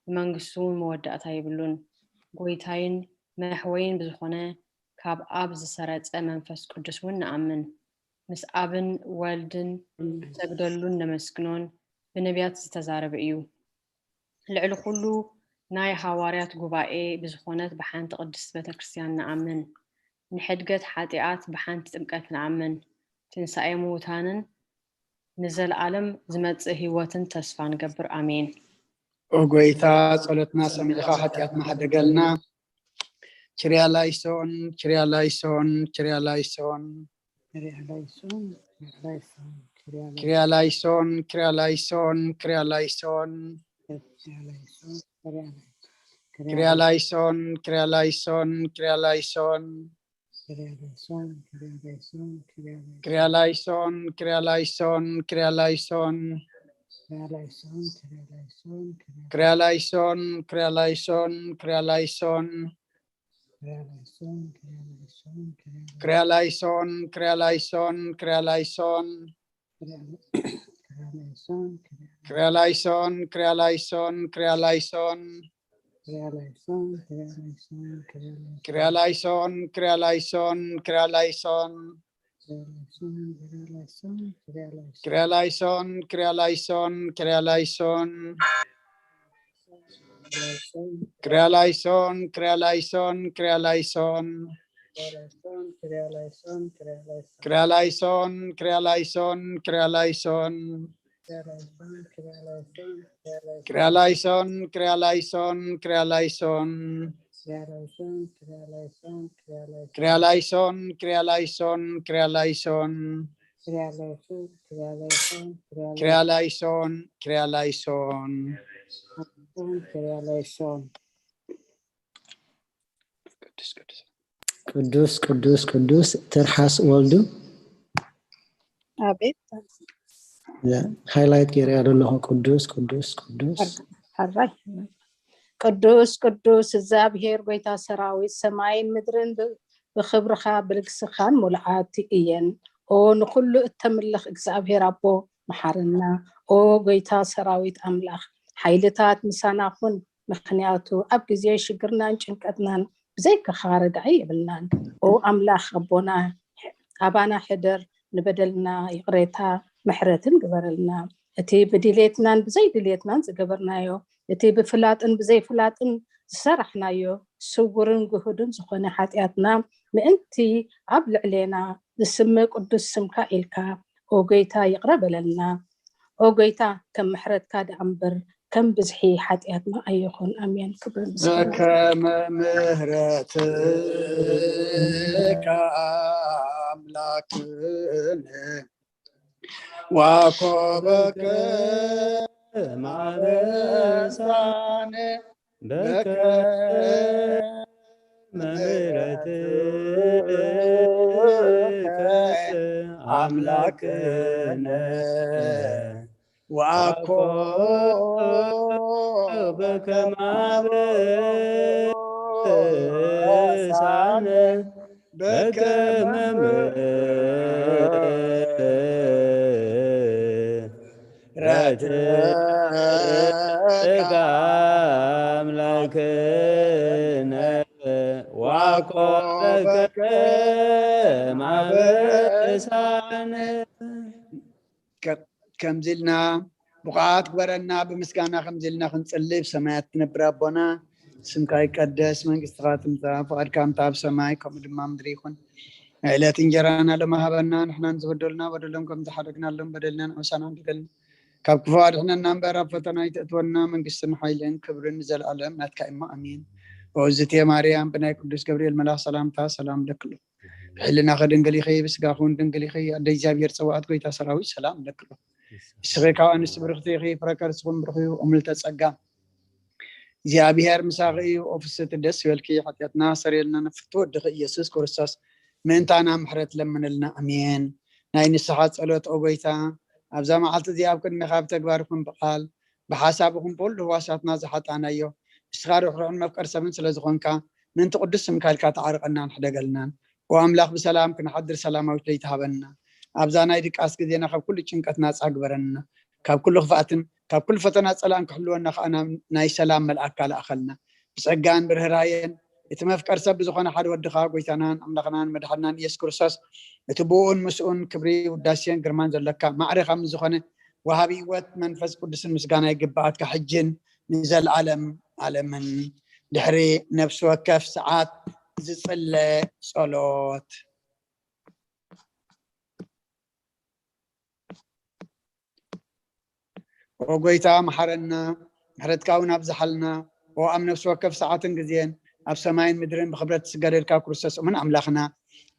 ንመንግስቱ እውን መወዳእታ የብሉን። ጎይታይን መሕወይን ብዝኾነ ካብ ኣብ ዝሰረጸ መንፈስ ቅዱስ እውን ንኣምን። ምስ ኣብን ወልድን ንሰግደሉን ነመስግኖን ብነቢያት ዝተዛረበ እዩ። ልዕሊ ኩሉ ናይ ሃዋርያት ጉባኤ ብዝኾነት ብሓንቲ ቅድስት ቤተ ክርስቲያን ንኣምን። ንሕድገት ሓጢኣት ብሓንቲ ጥምቀት ንኣምን። ትንሳኤ ምዉታንን ንዘለኣለም ዝመጽእ ህይወትን ተስፋ ንገብር። ኣሜን። ኦ ጎይታ፣ ጸሎትና ሰሚዕኻ ሓጢኣትና ሓደገልና። ኪርያ ላይሶን፣ ኪርያ ላይሶን፣ ኪርያ ላይሶን። ኪርያ ላይሶን፣ ኪርያ ላይሶን። ኪርያ ላይሶን፣ ኪርያ ላይሶን፣ ኪርያ ላይሶን። ኪርያ ላይሶን፣ ኪርያ ላይሶን። ኪርያ ላይሶን፣ ኪርያ ላይሶን፣ ኪርያ ላይሶን። ኪርያ ላይሶን፣ ኪርያ ላይሶን፣ ኪርያ ላይሶን። ኪርያ ላይሶን፣ ኪርያ ላይሶን፣ ኪርያ ላይሶን። ኪርያ ላይሶን፣ ኪርያ ላይሶን፣ ኪርያ ኪርያ ላይሶን፣ ኪርያ ላይሶን፣ ኪርያ ላይሶን። ኪርያ ላይሶን፣ ኪርያ ላይሶን፣ ኪርያ ኪርያ ላይሶን፣ ኪርያ ላይሶን፣ ኪርያ ላይሶን። ኪርያ ላይሶን፣ ኪርያ ኪርያ ላይሶን፣ ኪርያ ላይሶን፣ ኪርያ ላይሶን። ኪርያ ላይሶን፣ ኪርያ ላይሶን፣ ኪርያ ላይሶን። ኪርያ ላይሶን፣ ኪርያ ላይሶን፣ ኪርያ ላይሶን። ኪርያ ላይሶን፣ ኪርያ ላይሶን፣ ኪርያ ላይሶን። ኪርያ ላይሶን፣ ኪርያ ላይሶን፣ ኪርያ ላይሶን። ላይሶን፣ ኪርያ ላይሶን፣ ኪርያ ላይሶን፣ ኪርያ ላይሶን። ኪርያ ላይሶን፣ ኪርያ ላይሶን፣ ኪርያ ላይሶን። ኪርያ ላይሶን፣ ኪርያ ላይሶን፣ ኪርያ ላይሶን። ኪርያ ላይሶን፣ ኪርያ ላይሶን፣ ኪርያ ላይሶን። ኪርያ ላይሶን፣ ኪርያ ላይሶን፣ ኪርያ ላይሶን። ኪርያ ላይሶን፣ ኪርያ ላይሶን፣ ኪርያ ላይሶን። ኪርያ ላይሶን፣ ኪርያ ላይሶን፣ ኪርያ ላይሶን። ኪርያ ላይሶን፣ ኪርያ ላይሶን፣ ኪርያ ኪርያ ላይሶን፣ ኪርያ ላይሶን። ላይሶን፣ ኪርያ ላይሶን። ቅዱስ ቅዱስ ቅዱስ ቅዱስ ቅዱስ ትርሓስ ወልዱ ኣቤት ሃይላይት ገይረያ ዘለኹ ቅዱስ ቅዱስ ቅዱስ ሕራይ። ቅዱስ ቅዱስ እግዚኣብሔር ጎይታ ሰራዊት፣ ሰማይን ምድርን ብ- ብኽብርኻ ብልግስኻን ሙሉዓት እየን። ኦ ንኹሉ እተምልኽ እግዚኣብሔር ኣቦ፣ መሓረና። ኦ ጎይታ ሰራዊት ኣምላኽ፣ ሓይልታት ምሳና ኩን። ምኽንያቱ ኣብ ግዜ ሽግርናን ጭንቀትናን ብዘይካኻ ረዳኢ የብልናን። ኦ ኣምላኽ ኣቦና፣ ኣባና ሕደር፣ ንበደልና ይቕሬታ ምሕረትን ግበረልና። እቲ ብድሌትናን ብዘይድሌትናን ዝገበርናዮ፣ እቲ ብፍላጥን ብዘይፍላጥን ዝሰራሕናዮ ስውርን ግሁድን ዝኾነ ሓጢኣትና ምእንቲ ኣብ ልዕሌና ዝስመ ቅዱስ ስምካ ኢልካ ኦ ጎይታ ይቕረ በለልና። ኦ ጎይታ ከም ምሕረትካ ደኣ እምበር ከም ብዝሒ ሓጢኣትና ኣይኹን። ኣሜን። ክብሪ ምስጋና በከመ ምሕረትከ ኣምላክነ ዋኮበከ ማበሳነ በከመ ምሕረትከ ኣምላክነ ዋኮ በከመ አበሳነ በከመ ምሕረትከ አምላክነ ዋኮ በከመ አበሳነ። ከምዚ ኢልና ብቑዓት ግበረና፣ ብምስጋና ከምዚ ኢልና ክንጽሊ። ብሰማያት ትነብር ኣቦና፣ ስምካ ይቀደስ፣ መንግስትኻ ትምጻእ፣ ፍቓድካ ከምታ ኣብ ሰማይ ከምኡ ድማ ምድሪ ይኹን። ናይ ዕለት እንጀራና ሎሚ ሃበና፣ ንሕና ንዝበደሉና በደሎም ከም ዝሓደግናሎም በደልና ንዕውሳና ንድገልና፣ ካብ ክፉ ኣድሕነና እምበር ኣብ ፈተና ኣይተእትወና፣ መንግስትን ሓይልን ክብርን ንዘለኣለም ናትካ እሞ ኣሜን። ኦዝቴ ማርያም ብናይ ቅዱስ ገብርኤል መልኣኽ ሰላምታ ሰላም ለክሎ ብሕልናኺ ድንግል ኢኺ፣ ብስጋኺ እውን ድንግል ኢኺ። ኣደ እግዚኣብሔር ጸዋዕት፣ ጎይታ ሰራዊት ሰላም እብለኪ ኣለኹ። ንስኺ ካብ ኣንስቲ ብርኽቲ ኢኺ፣ ፍረ ከርስኺ እውን ብሩኽ እዩ። እምልተ ጸጋ፣ እግዚኣብሔር ምሳኺ እዩ። ኦ ፍስሕቲ ደስ ይበልኪ፣ ሓጢኣትና ኣስተሰርየልና፣ ንፍትዊ ወድኺ ኢየሱስ ክርስቶስ ምእንታና ምሕረት ለምንልና። ኣሜን። ናይ ንስሓ ጸሎት ኦ ጎይታ፣ ኣብዛ መዓልቲ እዚኣ ኣብ ቅድሜኻ ብተግባር ይኹን ብቓል ብሓሳብ ይኹን ብኹሉ ህዋሳትና ዝሓጣናዮ፣ ንስኻ ርሕሩሕን መፍቀር ሰብን ስለ ዝኾንካ፣ ምእንቲ ቅዱስ ስምካ ኢልካ ተዓርቐናን ሕደገልናን። ኦ ኣምላኽ ብሰላም ክንሓድር ሰላማዊት ለይቲ ሃበና። ኣብዛ ናይ ድቃስ ግዜና ካብ ኩሉ ጭንቀት ናጻ ግበረና። ካብ ኩሉ ክፍኣትን ካብ ኩሉ ፈተና ጸላእን ክሕልወና ከኣ ናብ ናይ ሰላም መልኣካ ለኣኸልና። ብጸጋን ብርህራየን እቲ መፍቀር ሰብ ብዝኾነ ሓደ ወድኻ ጎይታናን ኣምላኽናን መድሓናን ኢየሱስ ክርስቶስ እቲ ብኡን ምስኡን ክብሪ ውዳሴን ግርማን ዘለካ ማዕረ ካብ ዝኾነ ወሃቢ ህይወት መንፈስ ቅዱስን ምስጋና ይግብኣካ ሕጅን ንዘለዓለም ዓለምን። ድሕሪ ነፍሲ ወከፍ ሰዓት ዝጽለ ጸሎት። ኦ ጎይታ መሓረና፣ ምሕረትካ እውን ኣብዝሓልና። ኦ ኣብ ነፍሲ ወከፍ ሰዓትን ግዜን ኣብ ሰማይን ምድርን ብክብረት ዝስገደልካ ክርስቶስ እሙን ኣምላኽና፣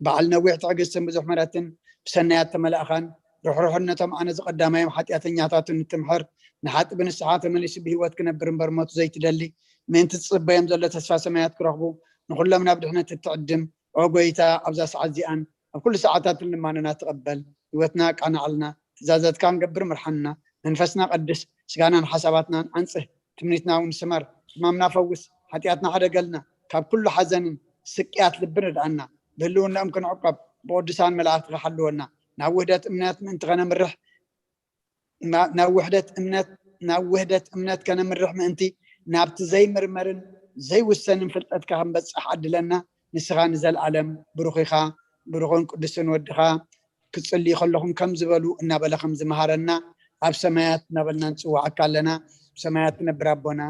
በዓል ነዊሕ ትዕግስትን ብዙሕ ምሕረትን ብሰናያት ተመላእኻን ርሕሩሕነቶም ኣነ ዝቐዳማዮም ሓጢኣተኛታትን እትምሕር ንሓጢ ብንስሓ ተመሊሱ ብህይወት ክነብር እምበር ሞት ዘይትደሊ ምእንቲ ትጽበዮም ዘሎ ተስፋ ሰማያት ክረኽቡ ንኹሎም ናብ ድሕነት እትዕድም ኦ ጎይታ ኣብዛ ሰዓት እዚኣን ኣብ ኩሉ ሰዓታትን ልማንና ትቐበል ህይወትና ኣቃናዕልና ትእዛዛትካ ንገብር ምርሓንና መንፈስና ቀድስ ስጋናን ሓሳባትናን ኣንጽህ ትምኒትና እውን ስመር ሕማምና ፈውስ ሓጢኣትና ሓደገልና ካብ ኩሉ ሓዘንን ስቅያት ልብን ርድኣና ብህልውናኦም ክንዕቀብ ብቅዱሳን መላእክትካ ሓልወና ናብ ውህደት እምነት ምእንቲ ከነምርሕ ናብ ውሕደት እምነት ናብ ውህደት እምነት ከነምርሕ ምእንቲ ናብቲ ዘይምርመርን ዘይውሰንን ፍልጠትካ ክንበጽሕ ዓድለና ንስኻ ንዘለኣለም ብሩኽ ኢኻ ብሩኽን ቅዱስን ወድኻ ክትጽልዩ ከለኹም ከም ዝበሉ እናበለ ከም ዝመሃረና ኣብ ሰማያት እናበልና ንጽዋዓካ ኣለና ብሰማያት ትነብር ኣቦና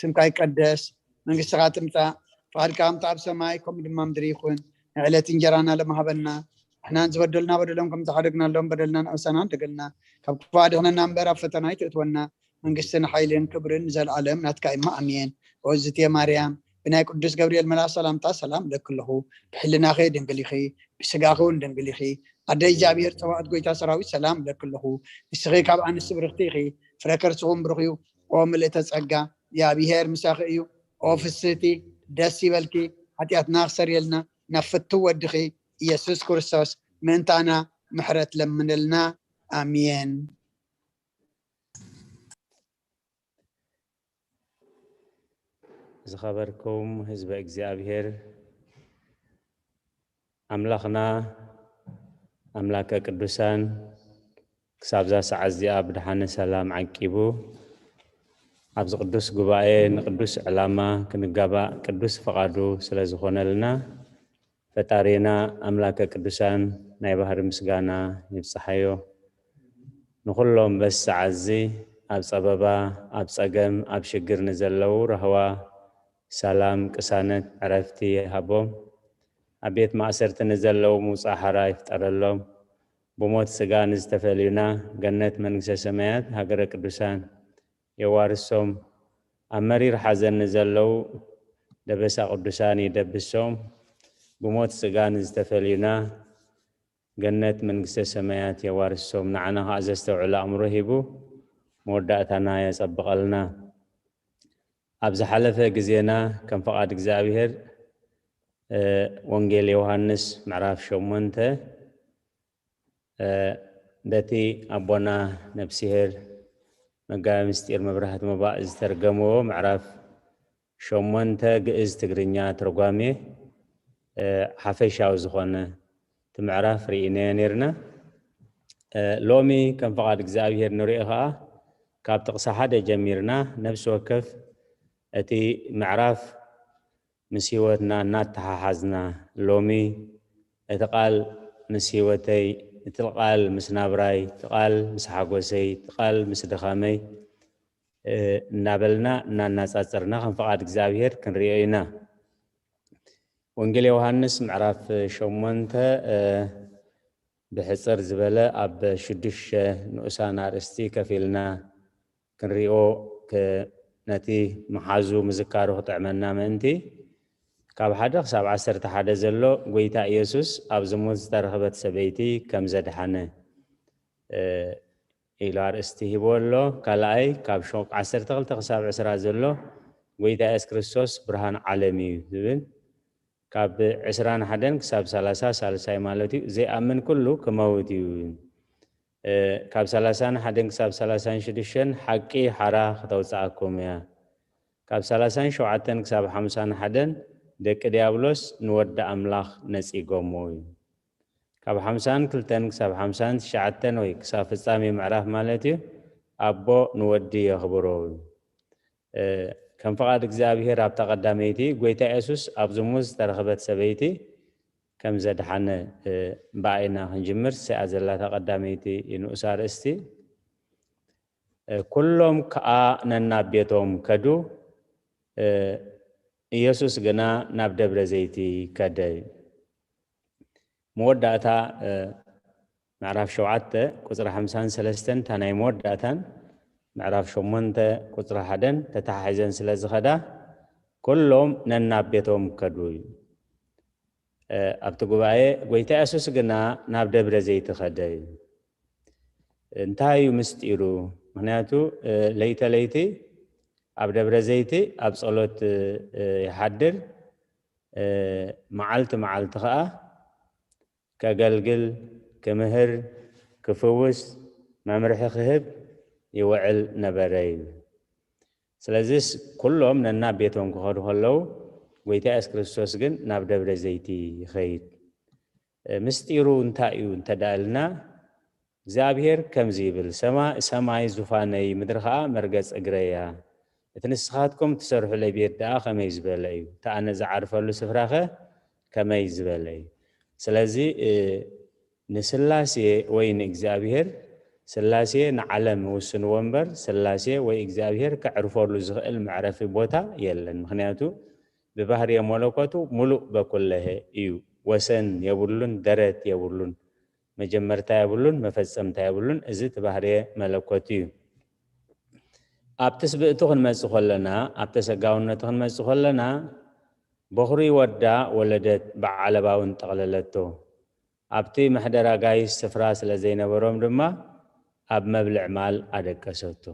ስምካ ይቀደስ መንግስትኻ ትምጻእ ፍቓድካ ከምቲ ኣብ ሰማይ ከምኡ ድማ ምድሪ ይኹን ንዕለት እንጀራና ለመሃበና ንሕናን ዝበደሉና በደሎም ከም ዝሓደግናሎም በደልና ንዕሳና ንደገልና ካብ ክፉ ኣድሕነና እምበር ኣብ ፈተና ኣይትእትወና መንግስትን ሓይልን ክብርን ንዘለኣለም ናትካ እማ ኣሜን። ኦዝትየ ማርያም ብናይ ቅዱስ ገብርኤል መልኣክ ሰላምታ ሰላም እለኪ ኣለኹ። ብሕልናኺ ድንግል ኢኺ፣ ብስጋኺ እውን ድንግል ኢኺ። ኣደ እግዚኣብሔር ጸባኦት ጎይታ ሰራዊት ሰላም እለኪ ኣለኹ። ንስኺ ካብ ኣንስቲ ብርኽቲ ኢኺ፣ ፍረ ከርስኹም ብሩኽ እዩ። ኦ ምልእተ ጸጋ፣ እግዚኣብሔር ምሳኺ እዩ። ኦ ፍስህቲ፣ ደስ ይበልኪ፣ ሓጢኣትና ክሰርየልና ናብ ፍትው ወድኺ ኢየሱስ ክርስቶስ ምእንታና ምሕረት ለምንልና። ኣሜን። ዝኸበርኩም ህዝበ እግዚኣብሔር ኣምላኽና ኣምላከ ቅዱሳን ክሳብዛ ሰዓት እዚኣ ብድሓነ ሰላም ዓቂቡ ኣብዚ ቅዱስ ጉባኤ ንቅዱስ ዕላማ ክንጋባእ ቅዱስ ፍቓዱ ስለ ዝኾነልና ፈጣሪና ኣምላከ ቅዱሳን ናይ ባህሪ ምስጋና ይብጽሓዮ። ንኹሎም በዚ ሰዓት እዚ ኣብ ጸበባ፣ ኣብ ጸገም፣ ኣብ ሽግር ንዘለዉ ራህዋ፣ ሰላም፣ ቅሳነት፣ ዕረፍቲ ይሃቦም። ኣብ ቤት ማእሰርቲ ንዘለዉ ምውጻእ ሓራ ይፍጠረሎም። ብሞት ስጋ ንዝተፈልዩና ገነት መንግስተ ሰማያት ሃገረ ቅዱሳን የዋርሶም። ኣብ መሪር ሓዘን ንዘለዉ ደበሳ ቅዱሳን ይደብሶም። ብሞት ስጋ ንዝተፈልዩና ገነት መንግስተ ሰማያት የዋርሶም። ንዓና ከዓ ዘስተውዕል ኣእምሮ ሂቡ መወዳእታና የጸብቐልና። ኣብ ዝሓለፈ ግዜና ከም ፍቓድ እግዚኣብሔር ወንጌል ዮሃንስ ምዕራፍ ሸሞንተ በቲ ኣቦና ነብስሄር መጋቢ ምስጢር መብራህቲ መባእ ዝተርገምዎ ምዕራፍ ሸሞንተ ግእዝ ትግርኛ ትርጓሜ ሓፈሻዊ ዝኾነ እቲ ምዕራፍ ርኢናዮ ነርና። ሎሚ ከም ፍቓድ እግዚኣብሄር ንሪኦ ከዓ ካብ ጥቕሲ ሓደ ጀሚርና ነብሲ ወከፍ እቲ ምዕራፍ ምስ ህይወትና እናተሓሓዝና ሎሚ እቲ ቃል ምስ ህይወተይ፣ እቲ ቃል ምስ ናብራይ፣ እቲ ቃል ምስ ሓጎሰይ፣ እቲ ቃል ምስ ድኻመይ እናበልና እናናጻጸርና ከም ፍቓድ እግዚኣብሔር ክንሪኦ ኢና። ወንጌል ዮሃንስ ምዕራፍ ሸሞንተ ብሕጽር ዝበለ ኣብ ሽዱሽተ ንኡሳን ኣርእስቲ ከፊልና ክንሪኦ ነቲ መሓዙ ምዝካሩ ክጥዕመና ምእንቲ ካብ ሓደ ክሳብ ዓሰርተ ሓደ ዘሎ ጎይታ ኢየሱስ ኣብ ዝሙት ዝተረኽበት ሰበይቲ ከም ዘድሓነ ኢሉ ኣርእስቲ ሂቦ ኣሎ። ካልኣይ ካብ ዓሰርተ ክልተ ክሳብ ዕስራ ዘሎ ጎይታ የሱስ ክርስቶስ ብርሃን ዓለም እዩ ዝብል ካብ ዕስራን ሓደን ክሳብ ሰላሳ ሳልሳይ ማለት እዩ ዘይኣምን ኩሉ ክመውት እዩ ካብ ሰላሳን ሓደን ክሳብ ሰላሳን ሽዱሽተን ሓቂ ሓራ ክተውፅኣኩም እያ ካብ ሰላሳን ሸውዓተን ክሳብ ሓምሳን ሓደን ደቂ ዲያብሎስ ንወዲ ኣምላኽ ነጺጎምዎ እዩ። ካብ ሓምሳን ክልተን ክሳብ ሓምሳን ትሽዓተን ወይ ክሳብ ፍጻሜ ምዕራፍ ማለት እዩ፣ ኣቦ ንወዲ የኽብሮ እዩ። እ፣ ከም ፍቓድ እግዚኣብሔር ኣብታ ቀዳመይቲ ጐይታ የሱስ ኣብ ዝሙት ዝተረኽበት ሰበይቲ ከም ዘድሓነ፣ እ፣ ብኣይና ክንጅምር፣ ስኣ ዘላታ ቀዳመይቲ ንኡስ ኣርእስቲ። እ፣ ኩሎም ከኣ ነናብ ቤቶም ከዱ፣ እ፣ ኢየሱስ ግና ናብ ደብረ ዘይቲ ከደ። መወዳእታ፣ እ፣ ምዕራፍ ሸውዓተ ቁጽሪ ሓምሳን ሰለስተን እታ ናይ መወዳእታን ምዕራፍ ሸሞንተ ቁጽሪ ሓደን ተተሓሒዘን ስለ ዝኸዳ፣ ኩሎም ነናብ ቤቶም ከዱ እዩ። እ፣ ኣብቲ ጉባኤ ጐይታ የሱስ ግና ናብ ደብረ ዘይቲ ከደ እዩ። እንታይ እዩ ምስጢሩ? ምኽንያቱ፣ እ፣ ለይተ ለይቲ ኣብ ደብረ ዘይቲ ኣብ ጸሎት፣ እ፣ ይሓድር፣ እ፣ መዓልቲ መዓልቲ ኸኣ ከገልግል፣ ክምህር፣ ክፍውስ፣ መምርሒ ክህብ ይውዕል ነበረ እዩ። ስለዚስ ኩሎም ነናብ ቤቶም ክኸዱ ከለዉ፣ ጐይታ የሱስ ክርስቶስ ግን ናብ ደብረ ዘይቲ ይኸይድ። እ፣ ምስጢሩ እንታይ እዩ እንተ ደኣ ኢልና፣ እግዚኣብሔር ከምዚ ይብል፣ ሰማ-፣ ሰማይ ዙፋነይ፣ ምድሪ ኸኣ መርገጽ እግረይ እያ። እቲ ንስኻትኩም እትሰርሑለይ ቤት ደኣ ኸመይ ዝበለ እዩ? እቲ ኣነ ዝዓርፈሉ ስፍራኸ ከመይ ዝበለ እዩ? ስለዚ፣ እ፣ ንስላሴ ወይ ንእግዚኣብሔር፣ ስላሴ ንዓለም ይውስንዎ እምበር፣ ስላሴ ወይ እግዚኣብሔር ከዕርፈሉ ዝኽእል መዕረፊ ቦታ የለን። ምኽንያቱ ብባህርየ መለኮቱ ምሉእ በኩለሄ እዩ። ወሰን የብሉን፣ ደረት የብሉን፣ መጀመርታ የብሉን፣ መፈጸምታ የብሉን። እዚ እቲ ባህርየ መለኮቱ እዩ። ኣብ ትስብእቱ ክንመጽእ ከለና፣ ኣብ ተሰጋውነቱ ክንመጽእ ከለና፣ በኹሪ ወዳ ወለደት፣ ብዓለባ እውን ጠቕለለቶ። ኣብቲ መሕደር ኣጋይሽ ስፍራ ስለ ዘይነበሮም ድማ፣ ኣብ መብልዕ ማል ኣደቀሰቶ።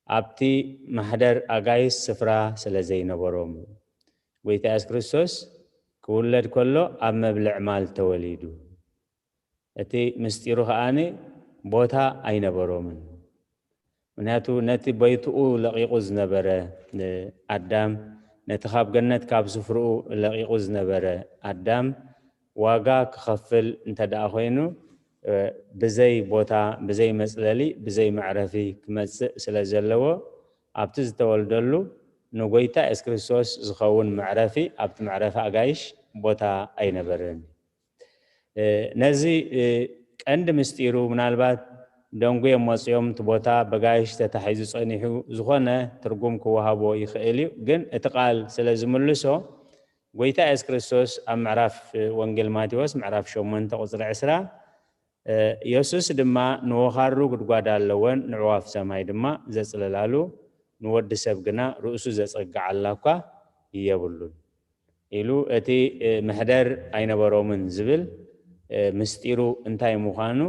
ኣብቲ ማሕደር ኣጋይሽ ስፍራ ስለ ዘይነበሮም፣ ጐይታ የሱስ ክርስቶስ ክውለድ ከሎ ኣብ መብልዕ ማል ተወሊዱ። እቲ ምስጢሩ ከኣ ቦታ ኣይነበሮምን። ምኽንያቱ ነቲ ቦይትኡ ለቒቑ ዝነበረ፣ እ፣ ኣዳም፣ ነቲ ካብ ገነት ካብ ስፍርኡ ለቒቑ ዝነበረ ኣዳም ዋጋ ክኸፍል እንተ ደኣ ኾይኑ፣ እ፣ ብዘይ ቦታ፣ ብዘይ መጽለሊ፣ ብዘይ መዕረፊ ክመጽእ ስለ ዘለዎ፣ ኣብቲ ዝተወልደሉ ንጎይታ የሱስ ክርስቶስ ዝኸውን መዕረፊ፣ ኣብቲ መዕረፊ ኣጋይሽ ቦታ ኣይነበረን። እ፣ ነዚ፣ እ፣ ቀንዲ ምስጢሩ ምናልባት ደንጉዮም መጽዮም እቲ ቦታ በጋይሽ ተታሒዙ ጸኒሑ ዝኾነ ትርጉም ክወሃቦ ይኽእል እዩ። ግን እቲ ቃል ስለ ዝምልሶ፣ ጎይታ የሱስ ክርስቶስ ኣብ ምዕራፍ፣ እ፣ ወንጌል ማቴዎስ ምዕራፍ ሸሞንተ ቁጽሪ ዕስራ፣ እ፣ የሱስ ድማ ንወኻሩ ጉድጓድ ኣለወን፣ ንዕዋፍ ሰማይ ድማ ዘጽልላሉ፣ ንወዲ ሰብ ግና ርእሱ ዘጸግዓላ እኳ የብሉን ኢሉ፣ እቲ፣ እ፣ መሕደር ኣይነበሮምን ዝብል፣ እ፣ ምስጢሩ እንታይ ምዃኑ፣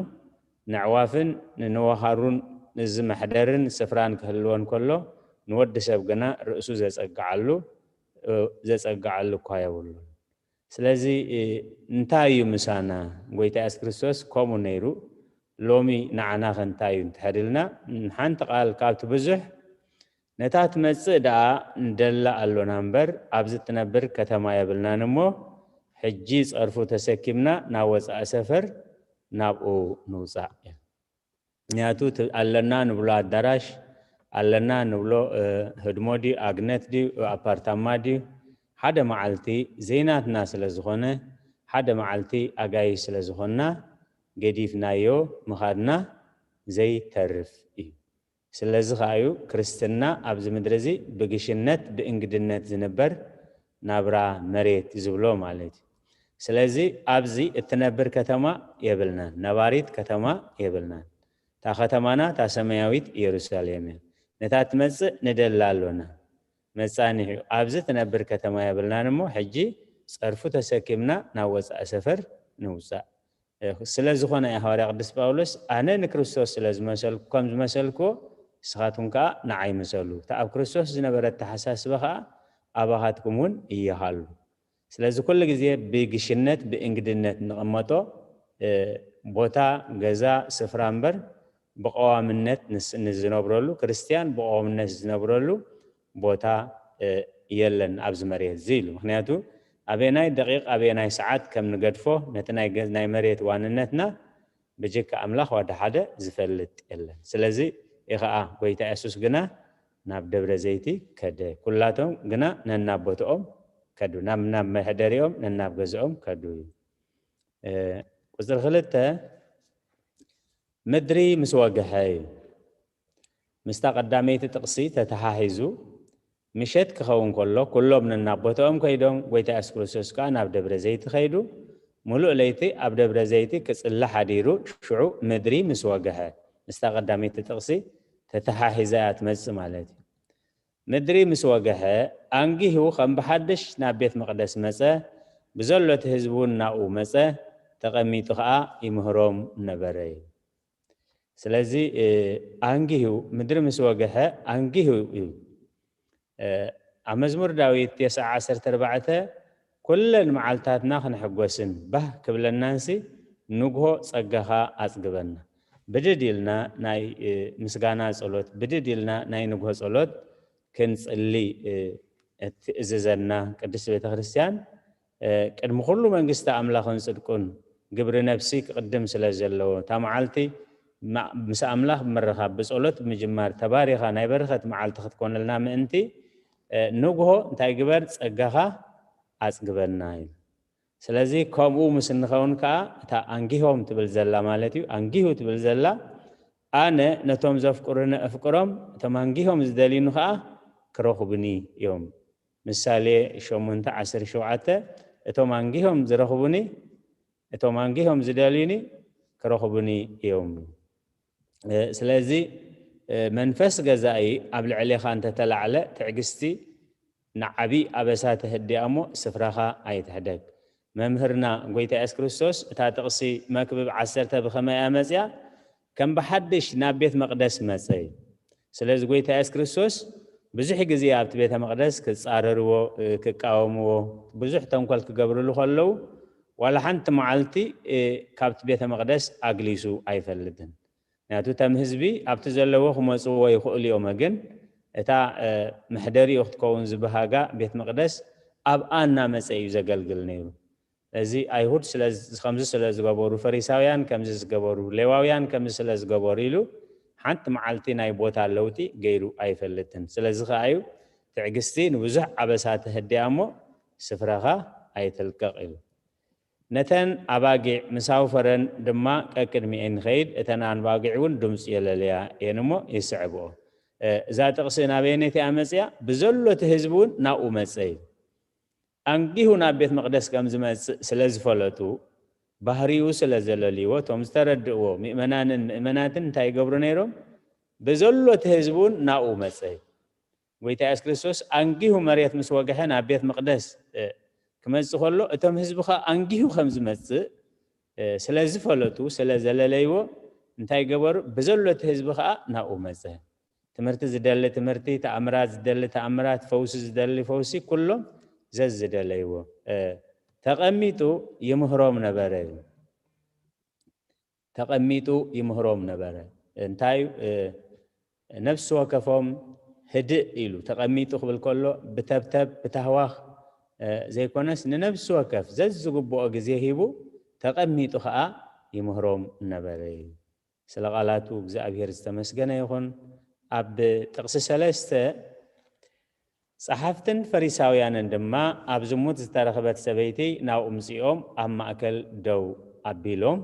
ንዕዋፍን ንወኻሩን እዚ መሕደርን ስፍራን ክህልወን ከሎ፣ ንወዲ ሰብ ግና ርእሱ ዘጸግዓሉ፣ እ፣ ዘጸግዓሉ እኳ የብሉን። ስለዚ፣ እ፣ እንታይ እዩ ምሳና? ጎይታ የሱስ ክርስቶስ ከምኡ ነይሩ፣ ሎሚ ንዓና ኸ እንታይ እዩ እንድሕር ኢልና፣ ሓንቲ ቃል ካብቲ ብዙሕ፣ ነታ ትመጽእ ደኣ ንደላ ኣሎና እምበር፣ ኣብዚ እትነብር ከተማ የብልናን እሞ፣ ሕጂ ጸርፉ ተሰኪምና ናብ ወጻኢ ሰፈር ናብኡ ንውጻእ። ምኽንያቱ እቲ ኣለና ንብሎ ኣዳራሽ፣ ኣለና ንብሎ፣ እ፣ ህድሞ ድዩ፣ ኣግነት ድዩ፣ ኣፓርታማ ድዩ፣ ሓደ መዓልቲ ዘይናትና ስለ ዝኾነ፣ ሓደ መዓልቲ ኣጋይሽ ስለ ዝኾንና፣ ገዲፍናዮ ምኻድና ዘይተርፍ እዩ። ስለዚ ኸኣ እዩ ክርስትና ኣብዚ ምድሪ እዚ ብግሽነት፣ ብእንግድነት ዝንበር ናብራ መሬት ዝብሎ ማለት እዩ። ስለዚ ኣብዚ እትነብር ከተማ የብልናን፣ ነባሪት ከተማ የብልናን። እታ ከተማና እታ ሰማያዊት ኢየሩሳሌም እያ። ነታ ትመጽእ ንደላ ኣሎና። መጻኒሑ ኣብዚ ትነብር ከተማ የብልናን እሞ ሕጂ ጸርፉ ተሰኪምና ናብ ወጻኢ ሰፈር ንውጻእ። እ፣ ስለ ዝኾነ እዩ ሃዋርያ ቅዱስ ጳውሎስ፣ "ኣነ ንክርስቶስ ስለ ዝመሰልኩ፣ ከም ዝመሰልኩዎ፣ ንስኻትኩም ከኣ ንዓይ ምሰሉ። እቲ ኣብ ክርስቶስ ዝነበረ ኣተሓሳስባ ከኣ ኣባኻትኩም እውን ይሃሉ።" ስለዚ ኩሉ ግዜ ብግሽነት፣ ብእንግድነት ንቕመጦ፣ እ፣ ቦታ፣ ገዛ፣ ስፍራ እምበር ብቐዋምነት ንስ-፣ ንዝነብረሉ፣ ክርስትያን ብቐዋምነት ዝነብረሉ ቦታ፣ እ፣ የለን ኣብዚ መሬት እዚ ኢሉ። ምኽንያቱ ኣበየናይ ደቂቕ ኣበየናይ ሰዓት ከም ንገድፎ ነቲ ናይ ገ- ናይ መሬት ዋንነትና ብጀካ ኣምላኽ ዋዳ ሓደ ዝፈልጥ የለን። ስለዚ ይኸዓ ጎይታ የሱስ ግና ናብ ደብረ ዘይቲ ከደ። ኩላቶም ግና ነናብ ቦትኦም ከዱ፣ ናብ ናብ መሕደሪኦም ነናብ ገዝኦም ከዱ እዩ። ቁፅሪ ክልተ፣ ምድሪ ምስ ወግሐ እዩ። ምስታ ቀዳመይቲ ጥቕሲ ተተሓሒዙ ምሸት ክኸውን ከሎ ኩሎም ነናብ ቦታኦም ከይዶም፣ ጎይታ የሱስ ክርስቶስ ከኣ ናብ ደብረ ዘይቲ ከይዱ፣ ምሉእ ለይቲ ኣብ ደብረ ዘይቲ ክጽሊ ሓዲሩ፣ ሽዑ ምድሪ ምስ ወግሐ፣ ምስታ ቀዳመይቲ ጥቕሲ ተተሓሒዛ እያ ትመጽእ ማለት እዩ። ምድሪ ምስ ወግሐ፣ ኣንጊሁ ከም ብሓድሽ ናብ ቤት መቕደስ መጸ፣ ብዘሎ እቲ ህዝቢ እውን ናብኡ መጸ፣ ተቐሚጡ ኸኣ ይምህሮም ነበረ። ስለዚ ኣንጊሁ፣ ምድሪ ምስ ወግሐ ኣንጊሁ እዩ። ኣብ መዝሙር ዳዊት ተስዓ ዓሰርተ ኣርባዕተ፣ ኩለን መዓልታትና ክንሕጎስን ባህ ክብለናንሲ ንግሆ ጸጋኻ ኣጽግበና። ብድድ ኢልና ናይ ምስጋና ጸሎት፣ ብድድ ኢልና ናይ ንግሆ ጸሎት ክንጽሊ ትእዝዘና ቅድስት ቤተ ክርስቲያን። ቅድሚ ኩሉ መንግስቲ ኣምላኽን ጽድቁን ግብሪ ነፍሲ ክቕድም ስለ ዘለዎ፣ እታ መዓልቲ ምስ ኣምላኽ ብምርኻብ ብጸሎት ብምጅማር ተባሪኻ ናይ በረኸት መዓልቲ ክትኮነልና ምእንቲ፣ ንግሆ እንታይ ግበር? ጸጋኻ ኣጽግበና እዩ። ስለዚ ከምኡ ምስ እንኸውን ከኣ እታ ኣንጊሆም ትብል ዘላ ማለት እዩ፣ ኣንጊሁ ትብል ዘላ፣ ኣነ ነቶም ዘፍቅሩኒ እፍቅሮም፣ እቶም ኣንጊሆም ዝደልዩኒ ከኣ ክረኽቡኒ እዮም። ምሳሌ ሸሞንተ ዓሰርተ ሸውዓተ፣ እቶም ኣንጊሆም ዝረኽቡኒ፣ እቶም ኣንጊሆም ዝደልዩኒ ክረኽቡኒ እዮም። ስለዚ መንፈስ ገዛኢ ኣብ ልዕሌኻ እንተተላዕለ፣ ትዕግስቲ ንዓቢ ኣበሳ ተህድያ እሞ ስፍራኻ ኣይትሕደግ። መምህርና ጎይታ የሱስ ክርስቶስ እታ ጥቕሲ መክብብ ዓሰርተ ብኸመይ እያ መጽያ? ከም ብሓድሽ ናብ ቤት መቕደስ መጸ እዩ። ስለዚ ጎይታ የሱስ ክርስቶስ ብዙሕ ግዜ ኣብቲ ቤተ መቕደስ ክጻረርዎ፣ ክቃወምዎ፣ ብዙሕ ተንኮል ክገብርሉ ከለዉ፣ ዋላ ሓንቲ መዓልቲ ካብቲ ቤተ መቕደስ ኣግሊሱ ኣይፈልጥን። ምክንያቱ እቶም ህዝቢ ኣብቲ ዘለዎ ክመጽዎ ይኽእሉ እዮም፣ ግን እታ መሕደሪኡ ክትከውን ዝበሃጋ ቤት መቕደስ ኣብኣ እናመጸ እዩ ዘገልግል ነይሩ። እዚ ኣይሁድ ስለ ከምዚ ስለ ዝገበሩ፣ ፈሪሳውያን ከምዚ ዝገበሩ፣ ሌዋውያን ከምዚ ስለ ዝገበሩ ኢሉ ሓንቲ መዓልቲ ናይ ቦታ ለውጢ ገይሩ ኣይፈልጥን። ስለዚ ከኣ እዩ ትዕግስቲ ንብዙሕ ኣበሳ ተህድያ እሞ ስፍራኻ ኣይትልቀቕ ኢሉ። ነተን ኣባጊዕ ምስ ኣውፈረን ድማ ቀቅድሚኤን ይኸይድ፣ እተን ኣባጊዕ እውን ድምፂ የለለያ እየን እሞ ይስዕብኦ። እዛ ጥቕሲ ናበየነይቲ እያ መፅያ? ብዘሎ እቲ ህዝቢ እውን ናብኡ መፀ እዩ። ኣንጊሁ ናብ ቤት መቕደስ ከም ዝመጽእ ስለ ዝፈለጡ፣ ባህሪኡ ስለ ዘለልይዎ፣ እቶም ዝተረድእዎ ምእመናንን ምእመናትን እንታይ ይገብሩ ነይሮም? ብዘሎ እቲ ህዝቢ እውን ናብኡ መጸ። ጎይታ የሱስ ክርስቶስ ኣንጊሁ መሬት ምስ ወግሐ ናብ ቤት መቕደስ ክመጽእ ከሎ፣ እቶም ህዝቢ ኸኣ ኣንጊሁ ከም ዝመጽእ ስለ ዝፈለጡ፣ ስለ ዘለለይዎ እንታይ ገበሩ? ብዘሎ እቲ ህዝቢ ኸኣ ናብኡ መጸ። ትምህርቲ ዝደሊ ትምህርቲ፣ ተኣምራት ዝደሊ ተኣምራት፣ ፈውሲ ዝደሊ ፈውሲ፣ ኩሎም ዘዝደለይዎ ተቐሚጡ ይምህሮም ነበረ። ተቐሚጡ ይምህሮም ነበረ። እንታይ ነፍሲ ወከፎም ህድእ ኢሉ ተቐሚጡ ክብል ከሎ ብተብተብ ብታህዋኽ ዘይኮነስ ንነፍሲ ወከፍ ዘዝግብኦ ግዜ ሂቡ ተቐሚጡ ኸኣ ይምህሮም ነበረ። ስለ ቃላቱ እግዚኣብሔር ዝተመስገነ ይኹን። ኣብ ጥቕሲ ሰለስተ፣ ጸሓፍትን ፈሪሳውያንን ድማ ኣብ ዝሙት ዝተረኽበት ሰበይቲ ናብኡ ምጺኦም ኣብ ማእከል ደው ኣቢሎም።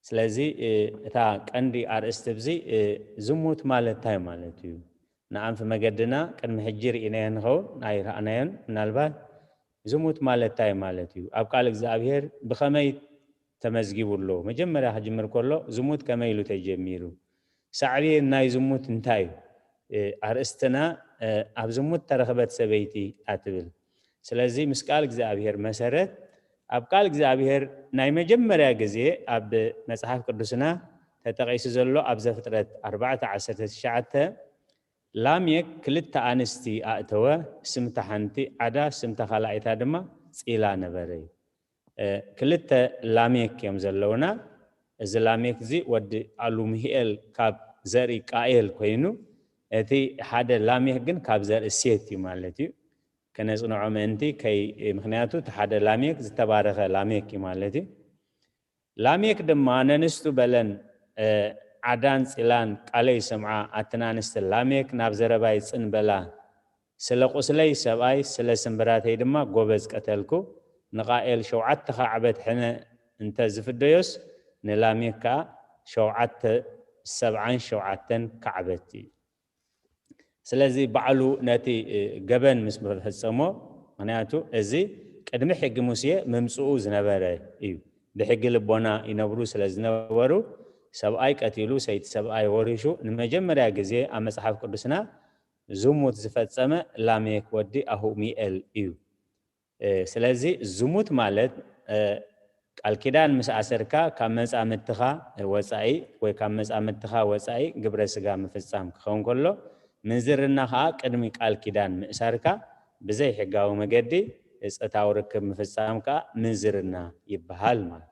ስለዚ እታ ቀንዲ ኣርእስቲ እዚ ዝሙት ማለት እንታይ ማለት እዩ? ንኣንፊ መገድና ቅድሚ ሕጂ ርኢናዮ ንኸውን ኣይረኣናዮን። ምናልባት ዝሙት ማለት እንታይ ማለት እዩ? ኣብ ቃል እግዚኣብሔር ብኸመይ ተመዝጊቡ ኣሎ? መጀመርያ ክጅምር ከሎ ዝሙት ከመይ ኢሉ ተጀሚሩ? ሳዕቤን ናይ ዝሙት እንታይ እዩ? ኣርእስትና ኣብ ዝሙት ተረኽበት ሰበይቲ እያ ትብል። ስለዚ ምስ ቃል እግዚኣብሔር መሰረት፣ ኣብ ቃል እግዚኣብሔር ናይ መጀመርያ ግዜ ኣብ መጽሓፍ ቅዱስና ተጠቒሱ ዘሎ ኣብ ዘፍጥረት ኣርባዕተ ዓሰርተ ትሽዓተ፣ ላሜክ ክልተ ኣንስቲ ኣእተወ፣ ስምታ ሓንቲ ዓዳ፣ ስምታ ካልኣይታ ድማ ጺላ ነበረ እዩ። ክልተ ላሜክ እዮም ዘለውና። እዚ ላሜክ እዚ ወዲ ኣሉምሂኤል ካብ ዘርኢ ቃኤል ኮይኑ፣ እቲ ሓደ ላሜክ ግን ካብ ዘርኢ ሴት እዩ ማለት እዩ። ከነጽንዖ ምእንቲ ከይ ምክንያቱ እቲ ሓደ ላሜክ ዝተባረኸ ላሜክ እዩ ማለት እዩ። ላሜክ ድማ ነንስቱ በለን፣ ዓዳን ጺላን ቃለይ ስምዓ። ኣትን ኣንስቲ ላሜክ ናብ ዘረባይ ጽን በላ። ስለ ቁስለይ ሰብኣይ፣ ስለ ስምብራተይ ድማ ጎበዝ ቀተልኩ። ንቃኤል ሸውዓተ ካዕበት ሕነ እንተ ዝፍደዮስ፣ ንላሜክ ከኣ ሸውዓተ ሰብዓን ሸውዓተን ካዕበት እዩ። ስለዚ ባዕሉ ነቲ ገበን ምስ ፈጸሞ፣ ምክንያቱ እዚ ቅድሚ ሕጊ ሙሴ ምምጽኡ ዝነበረ እዩ። ብሕጊ ልቦና ይነብሩ ስለ ዝነበሩ፣ ሰብኣይ ቀቲሉ ሰይቲ ሰብኣይ ወሪሹ ንመጀመርያ ግዜ ኣብ መጽሓፍ ቅዱስና ዝሙት ዝፈጸመ ላሜክ ወዲ ኣሁሚኤል እዩ። ስለዚ ዝሙት ማለት ቃል ኪዳን ምስ ኣሰርካ ካብ መጻምድትኻ ወጻኢ ወይ ካብ መጻምድትኻ ወጻኢ ግብረ ስጋ ምፍጻም ክኸውን ከሎ፣ ምንዝርና ኸኣ ቅድሚ ቃል ኪዳን ምእሳርካ ብዘይ ሕጋዊ መገዲ ጾታዊ ርክብ ምፍጻም ከኣ ምንዝርና ይበሃል ማለት።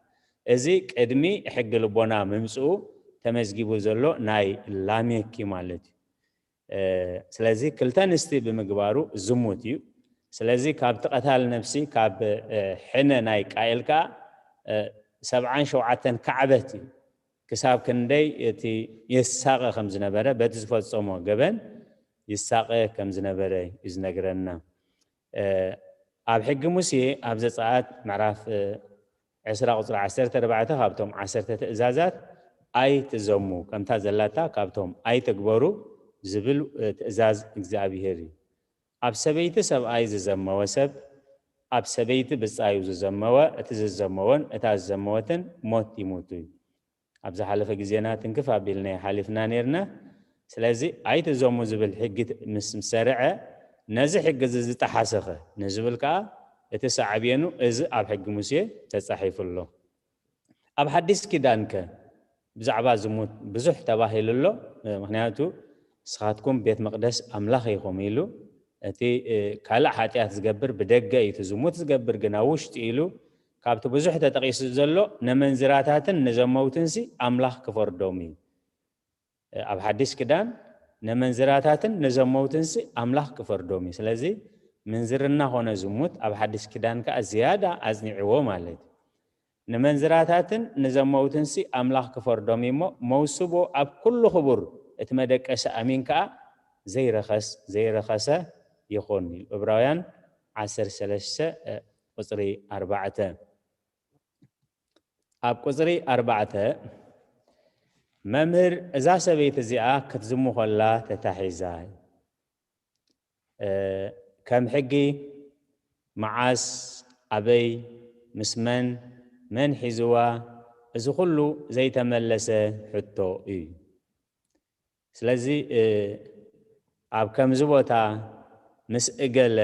እዚ ቅድሚ ሕጊ ልቦና ምምጽኡ ተመዝጊቡ ዘሎ ናይ ላሜክ እዩ ማለት እዩ። ስለዚ ክልተ ኣንስቲ ብምግባሩ ዝሙት እዩ። ስለዚ ካብቲ ቀታል ነፍሲ ካብ ሕነ ናይ ቃኤል ከኣ ሰብዓን ሸውዓተን ካዕበት እዩ። ክሳብ ክንደይ እቲ ይሳቐ ከም ዝነበረ፣ በቲ ዝፈጸሞ ገበን ይሳቐ ከም ዝነበረ እዩ ዝነግረና። ኣብ ሕጊ ሙሴ ኣብ ዘጸኣት ምዕራፍ ዕስራ ቁጽሪ ዓሰርተ ኣርባዕተ፣ ካብቶም ዓሰርተ ትእዛዛት ኣይትዘሙ፣ ከምታ ዘላታ ካብቶም ኣይትግበሩ ዝብል ትእዛዝ እግዚኣብሄር እዩ። ኣብ ሰበይቲ ሰብኣይ ዝዘመወ ሰብ፣ ኣብ ሰበይቲ ብጻዩ ዝዘመወ፣ እቲ ዝዘመወን እታ ዝዘመወትን ሞት ይሙቱ እዩ። ኣብ ዝሓለፈ ግዜና ትንክፍ ኣቢልና ሓሊፍና ነርና። ስለዚ ኣይትዘሙ ዝብል ሕጊ ምስ ሰረዐ፣ ነዚ ሕጊ እዚ ዝጠሓሰኸ ንዝብል ከኣ እቲ ሳዕቤኑ እዚ ኣብ ሕጊ ሙሴ ተጻሒፉ ኣሎ። ኣብ ሓዲስ ኪዳንከ ብዛዕባ ዝሙት ብዙሕ ተባሂሉ ኣሎ። ምክንያቱ ንስኻትኩም ቤት መቕደስ ኣምላኽ ኢኹም ኢሉ፣ እቲ ካልእ ሓጢኣት ዝገብር ብደገ እዩ፣ እቲ ዝሙት ዝገብር ግን ኣብ ውሽጢ ኢሉ፣ ካብቲ ብዙሕ ተጠቒሱ ዘሎ ነመንዝራታትን ንዘመውትንሲ ኣምላኽ ክፈርዶም እዩ። ኣብ ሓዲስ ክዳን ነመንዝራታትን ንዘመውትንሲ ኣምላኽ ክፈርዶም እዩ። ስለዚ ምንዝርና ኾነ ዝሙት ኣብ ሓዲስ ክዳን ከኣ ዝያዳ ኣጽኒዕዎ ማለት እዩ። ንመንዝራታትን ንዘመውትንሲ ኣምላኽ ክፈርዶም እዩ እሞ፣ መውስቦ ኣብ ኩሉ ክቡር እቲ መደቀሲ ኣሚን ከኣ ዘይረኸስ-፣ ዘይረኸሰ ይኹን እዩ። ዕብራውያን ዓሰርተ ሰለስተ ቁጽሪ ኣርባዕተ። ኣብ ቁጽሪ ኣርባዕተ፣ መምህር፣ እዛ ሰበይቲ እዚኣ ክትዝሙ ከላ ተታሒዛ፣ እ፣ ከም ሕጊ መዓስ፣ ኣበይ፣ ምስ መን፣ መን ሒዝዋ፣ እዚ ኩሉ ዘይተመለሰ ሕቶ እዩ። ስለዚ፣ እ፣ ኣብ ከምዚ ቦታ ምስ እገለ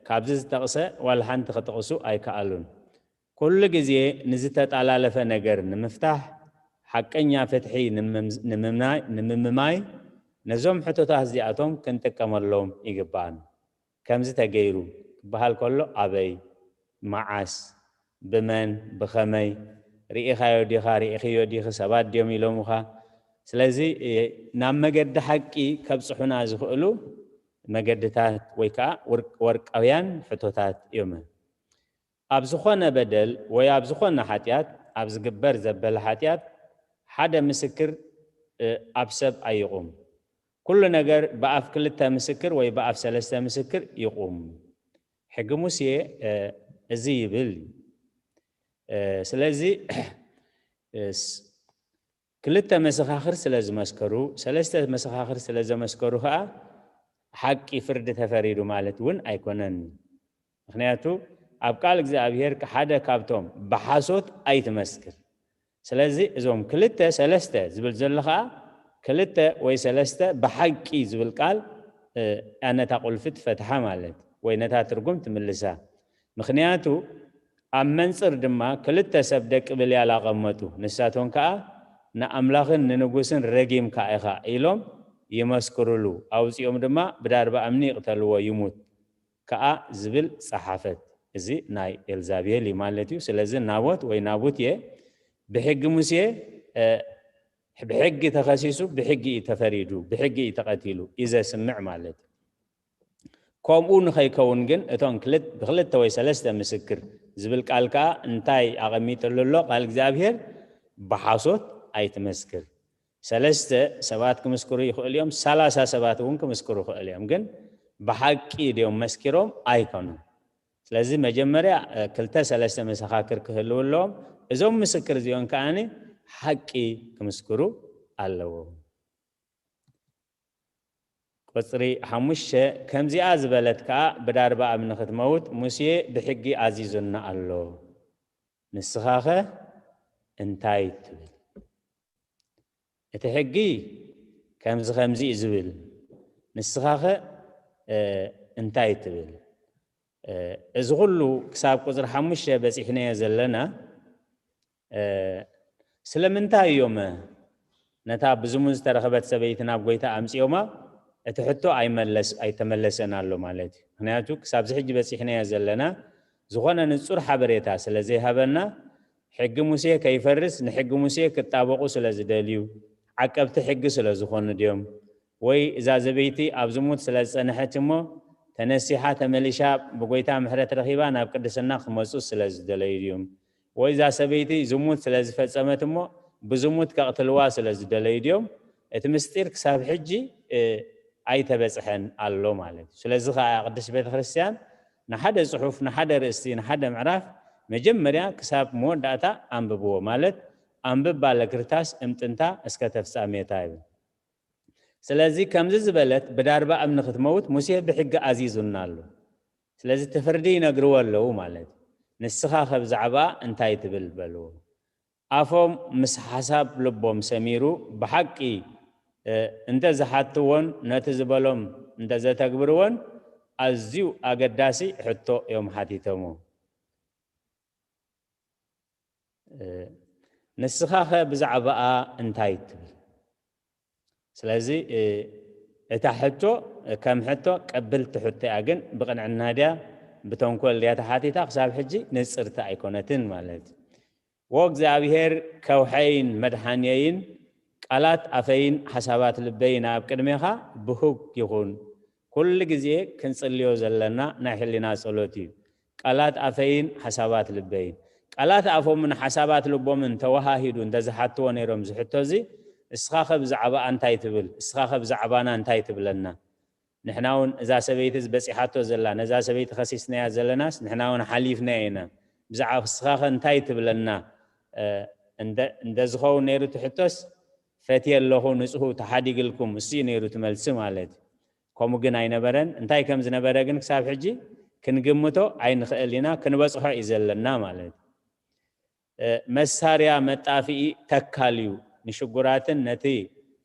ካብዚ ዝጠቕሰ ዋላ ሓንቲ ክጥቕሱ ኣይከኣሉን። ኩሉ ግዜ ንዝተጠላለፈ ነገር ንምፍታሕ፣ ሓቀኛ ፍትሒ ንምምዝ-፣ ንምምናይ-፣ ንምምማይ ነዞም ሕቶታት እዚኣቶም ክንጥቀመሎም ይግባኣና። ከምዚ ተገይሩ ክበሃል ከሎ ኣበይ፣ መዓስ፣ ብመን፣ ብኸመይ፣ ርኢኻዮ ዲኻ፣ ርኢኽዮ ዲኺ፣ ሰባት ድዮም ኢሎምኻ? ስለዚ፣ እ፣ ናብ መገዲ ሓቂ ከብጽሑና ዝኽእሉ መገድታት ወይ ከኣ ወርቅ-፣ ወርቃውያን ሕቶታት እዮም። ኣብ ዝኾነ በደል ወይ ኣብ ዝኾነ ሓጢኣት፣ ኣብ ዝግበር ዘበለ ሓጢኣት ሓደ ምስክር፣ እ፣ ኣብ ሰብ ኣይቑም። ኩሉ ነገር ብኣፍ ክልተ ምስክር ወይ ብኣፍ ሰለስተ ምስክር ይቑም። ሕጊ ሙሴ፣ እ፣ እዚ ይብል እዩ። እ፣ ስለዚ፣ እ፣ ስ-፣ ክልተ መሰኻኽር ስለ ዝመስከሩ፣ ሰለስተ መሰኻኽር ስለ ዘመስከሩ ኸኣ ሓቂ ፍርዲ ተፈሪዱ ማለት እውን ኣይኮነን። ምኽንያቱ ኣብ ቃል እግዚኣብሔር ሓደ ካብቶም ብሓሶት ኣይትመስክር። ስለዚ እዞም ክልተ ሰለስተ ዝብል ዘሎ ኸኣ ክልተ ወይ ሰለስተ ብሓቂ ዝብል ቃል፣ እ፣ እያ ነታ ቁልፊ ትፈትሓ ማለት ወይ ነታ ትርጉም ትምልሳ። ምኽንያቱ ኣብ መንጽር ድማ ክልተ ሰብ ደቂ ብልያል ኣቐመጡ። ንሳቶም ከኣ ንኣምላኽን ንንጉስን ረጊምካ ኢኻ ኢሎም ይመስክሩሉ። ኣውጺኦም ድማ ብዳርባ እምኒ ይቕተልዎ ይሙት ከኣ ዝብል ጸሓፈት። እዚ ናይ ኤልዛቤል እዩ ማለት እዩ። ስለዚ ናቦት ወይ ናቡቴ ብሕጊ ሙሴ፣ እ፣ ብሕጊ ተኸሲሱ፣ ብሕጊ እዩ ተፈሪዱ፣ ብሕጊ እዩ ተቐቲሉ እዩ ዘስምዕ ማለት እዩ። ከምኡ ንኸይከውን ግን እቶም ክልት-፣ ብክልተ ወይ ሰለስተ ምስክር ዝብል ቃል ከኣ እንታይ ኣቐሚጥሉ ኣሎ? ቃል እግዚኣብሔር ብሓሶት ኣይትመስክር። ሰለስተ ሰባት ክምስክሩ ይኽእሉ እዮም፣ ሰላሳ ሰባት እውን ክምስክሩ ይኽእሉ እዮም። ግን ብሓቂ ድዮም መስኪሮም? ኣይኮኑን። ስለዚ መጀመርያ፣ እ፣ ክልተ ሰለስተ መሰኻክር ክህልዉ ኣለዎም። እዞም ምስክር እዚኦም ከኣ ሓቂ ክምስክሩ ኣለዎም። ቁጽሪ ሓሙሽተ፣ ከምዚኣ ዝበለት ከኣ ብዳርባ እምኒ ክትመውት ሙሴ ብሕጊ ኣዚዙና ኣሎ። ንስኻኸ እንታይ ትብል? እቲ ሕጊ ከምዚ ከምዚ እዩ ዝብል። ንስኻኸ፣ እ፣ እንታይ ትብል? እ፣ እዚ ኩሉ ክሳብ ቁጽሪ ሓሙሽተ በጺሕናዮ ዘለና፣ እ፣ ስለምንታይ እዮም ነታ ብዝሙት ዝተረኸበት ሰበይቲ ናብ ጎይታ ኣምጺኦማ? እቲ ሕቶ ኣይመለስ-፣ ኣይተመለሰን ኣሎ ማለት እዩ። ምኽንያቱ ክሳብ እዚ ሕጂ በጺሕናዮ ዘለና ዝኾነ ንጹር ሓበሬታ ስለ ዘይሃበና፣ ሕጊ ሙሴ ከይፈርስ፣ ንሕጊ ሙሴ ክጣበቑ ስለ ዝደልዩ፣ ዓቀብቲ ሕጊ ስለ ዝኾኑ ድዮም? ወይ እዛ ዘበይቲ ኣብ ዝሙት ስለ ዝጸንሐት እሞ ተነሲሓ ተመሊሻ ብጎይታ ምሕረት ረኺባ ናብ ቅድስና ክመጹ ስለ ዝደለዩ ድዮም? ወይ እዛ ሰበይቲ ዝሙት ስለ ዝፈጸመት እሞ ብዝሙት ከቕትልዋ ስለ ዝደለዩ ድዮም? እቲ ምስጢር ክሳብ ሕጂ፣ እ፣ ኣይተበጽሐን ኣሎ ማለት እዩ። ስለዚ ኸኣ ቅድስት ቤተ ክርስቲያን ንሓደ ጽሑፍ፣ ንሓደ ርእስቲ፣ ንሓደ ምዕራፍ መጀመርያ ክሳብ መወዳእታ ኣንብብዎ፣ ማለት ኣንብብ ባለ ክርታስ እምጥንታ እስከ ተፍጻሜታ ይብል። ስለዚ ከምዚ ዝበለት ብዳርባ እምኒ ክትመውት ሙሴ ብሕጊ ኣዚዙና ኣሎ። ስለዚ እቲ ፍርዲ ይነግርዎ ኣለዉ ማለት እዩ። ንስኻ ከ ብዛዕባ እንታይ ትብል በልዎ። ኣፎም ምስ ሓሳብ ልቦም ሰሚሩ ብሓቂ፣ እ፣ እንተ ዝሓትዎን ነቲ ዝበሎም እንተ ዘተግብርዎን ኣዝዩ ኣገዳሲ ሕቶ እዮም ሓቲቶምዎ። እ፣ ንስኻኸ ብዛዕባኣ እንታይ ትብል? ስለዚ፣ እ፣ እታ ሕቶ ከም ሕቶ ቀብልቲ ሕቶ እያ፣ ግን ብቕንዕና ድያ ብተንኮል ድያ ተሓቲታ ክሳብ ሕጂ ንጽርቲ ኣይኮነትን ማለት እዩ። ወእግዚኣብሔር ከውሐይን መድሓንየይን ቃላት ኣፈይን ሓሳባት ልበይን ኣብ ቅድሜኻ ብሁግ ይኹን። ኩሉ ግዜ ክንጽልዮ ዘለና ናይ ሕሊና ጸሎት እዩ። ቃላት ኣፈይን ሓሳባት ልበይን። ቃላት ኣፎምን ሓሳባት ልቦምን ተወሃሂዱ እንተ ዝሓትዎ ነይሮም ዝሕቶ እዚ፣ እስኻኸ ብዛዕባኣ እንታይ ትብል? እስኻኸ ብዛዕባና እንታይ ትብለና? ንሕና እውን እዛ ሰበይቲ በጺሓቶ ዘላ፣ ነዛ ሰበይቲ ከሲስናያ ዘለናስ ንሕና እውን ሓሊፍናዮ ኢና። ብዛዕባ እስኻኸ እንታይ ትብለና? እ፣ እንደ-፣ እንደ ዝኸውን ነይሩ እቲ ሕቶስ፣ ፈትየ ኣለኹ፣ ንጽሁ ተሓዲግልኩም፣ እሱ እዩ ነይሩ እቲ መልሲ ማለት እዩ። ከምኡ ግን ኣይነበረን። እንታይ ከም ዝነበረ ግን ክሳብ ሕጂ ክንግምቶ ኣይንኽእል ኢና፣ ክንበጽሖ እዩ ዘለና ማለት እዩ። እ፣ መሳርያ መጣፍኢ ተካል እዩ። ንሽጉራትን ነቲ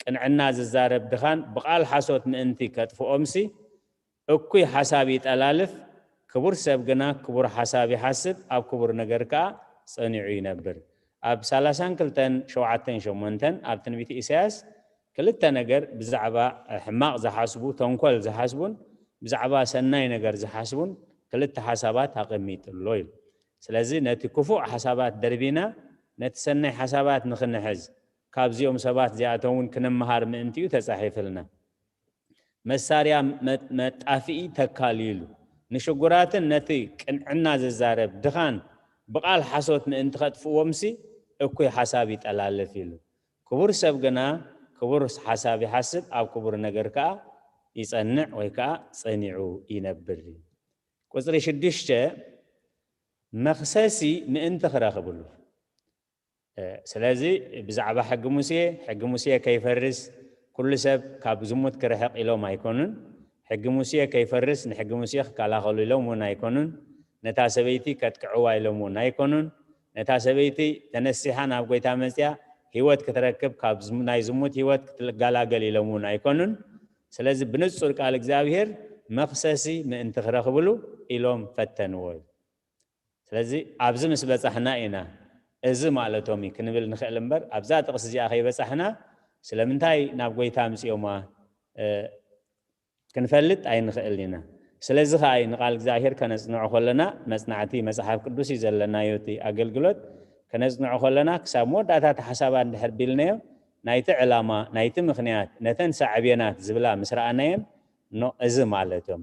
ቅንዕና ዝዛረብ ድኻን ብቓል ሓሶት ምእንቲ ከጥፍኦምሲ፣ እኩይ ሓሳብ ይጠላልፍ፣ ክቡር ሰብ ግና ክቡር ሓሳብ ይሓስብ፣ ኣብ ክቡር ነገር ከኣ ጸኒዑ ይነብር። ኣብ ሰላሳን ክልተን ሸውዓተን ሸሞንተን ኣብ ትንቢት ኢሳያስ ክልተ ነገር ብዛዕባ ሕማቕ ዝሓስቡ፣ ተንኮል ዝሓስቡን ብዛዕባ ሰናይ ነገር ዝሓስቡን ክልተ ሓሳባት ኣቐሚጡ ኣሎ ኢሉ። ስለዚ ነቲ ክፉእ ሓሳባት ደርቢና ነቲ ሰናይ ሓሳባት ንኽንሕዝ፣ ካብዚኦም ሰባት እዚኣቶም እውን ክንመሃር ምእንቲ እዩ ተጻሒፍልና። መሳርያ መ-፣ መጣፍኢ ተካል እዩ ኢሉ። ንሽጉራትን ነቲ ቅንዕና ዝዛረብ ድኻን ብቓል ሓሶት ምእንቲ ኸጥፍእዎምሲ እኩይ ሓሳብ ይጠላልፍ ኢሉ። ክቡር ሰብ ግና ክቡር ሓሳብ ይሓስብ፣ ኣብ ክቡር ነገር ከኣ ይጸንዕ ወይ ከኣ ጸኒዑ ይነብር እዩ። ቁጽሪ ሽዱሽተ፣ መኽሰሲ ምእንቲ ክረኽብሉ። እ፣ ስለዚ ብዛዕባ ሕጊ ሙሴ፣ ሕጊ ሙሴ ከይፈርስ፣ ኩሉ ሰብ ካብ ዝሙት ክርሕቕ ኢሎም ኣይኮኑን። ሕጊ ሙሴ ከይፈርስ፣ ንሕጊ ሙሴ ክከላኸሉ ኢሎም እውን ኣይኮኑን። ነታ ሰበይቲ ከጥቅዕዋ ኢሎም እውን ኣይኮኑን። ነታ ሰበይቲ ተነሲሓ ናብ ጎይታ መጽያ ህይወት ክትረክብ፣ ካብ ዝም-፣ ናይ ዝሙት ህይወት ክትገላገል ኢሎም እውን ኣይኮኑን። ስለዚ ብንጹር ቃል እግዚኣብሔር መኽሰሲ ምእንቲ ክረኽብሉ ኢሎም ፈተንዎ እዩ። ስለዚ ኣብዚ ምስ በጻሕና ኢና እዚ ማለቶም እዩ ክንብል ንኽእል እምበር፣ ኣብዛ ጥቕሲ እዚኣ ከይበጻሕና ስለምንታይ ናብ ጎይታ ኣምጺኦማ፣ እ፣ ክንፈልጥ ኣይንኽእል ኢና። ስለዚ ኸኣ እዩ ንቃል እግዚኣብሔር ከነጽንዖ ከለና፣ መጽናዕቲ መጽሓፍ ቅዱስ እዩ ዘለናዮ እቲ ኣገልግሎት፣ ከነጽንዖ ከለና ክሳብ መወዳእታ እቲ ሓሳባት እንድሕር ቢልናዮ፣ ናይቲ ዕላማ፣ ናይቲ ምኽንያት፣ ነተን ሳዕቤናት ዝብላ ምስ ረኣናየን፣ ኖ፣ እዚ ማለቶም።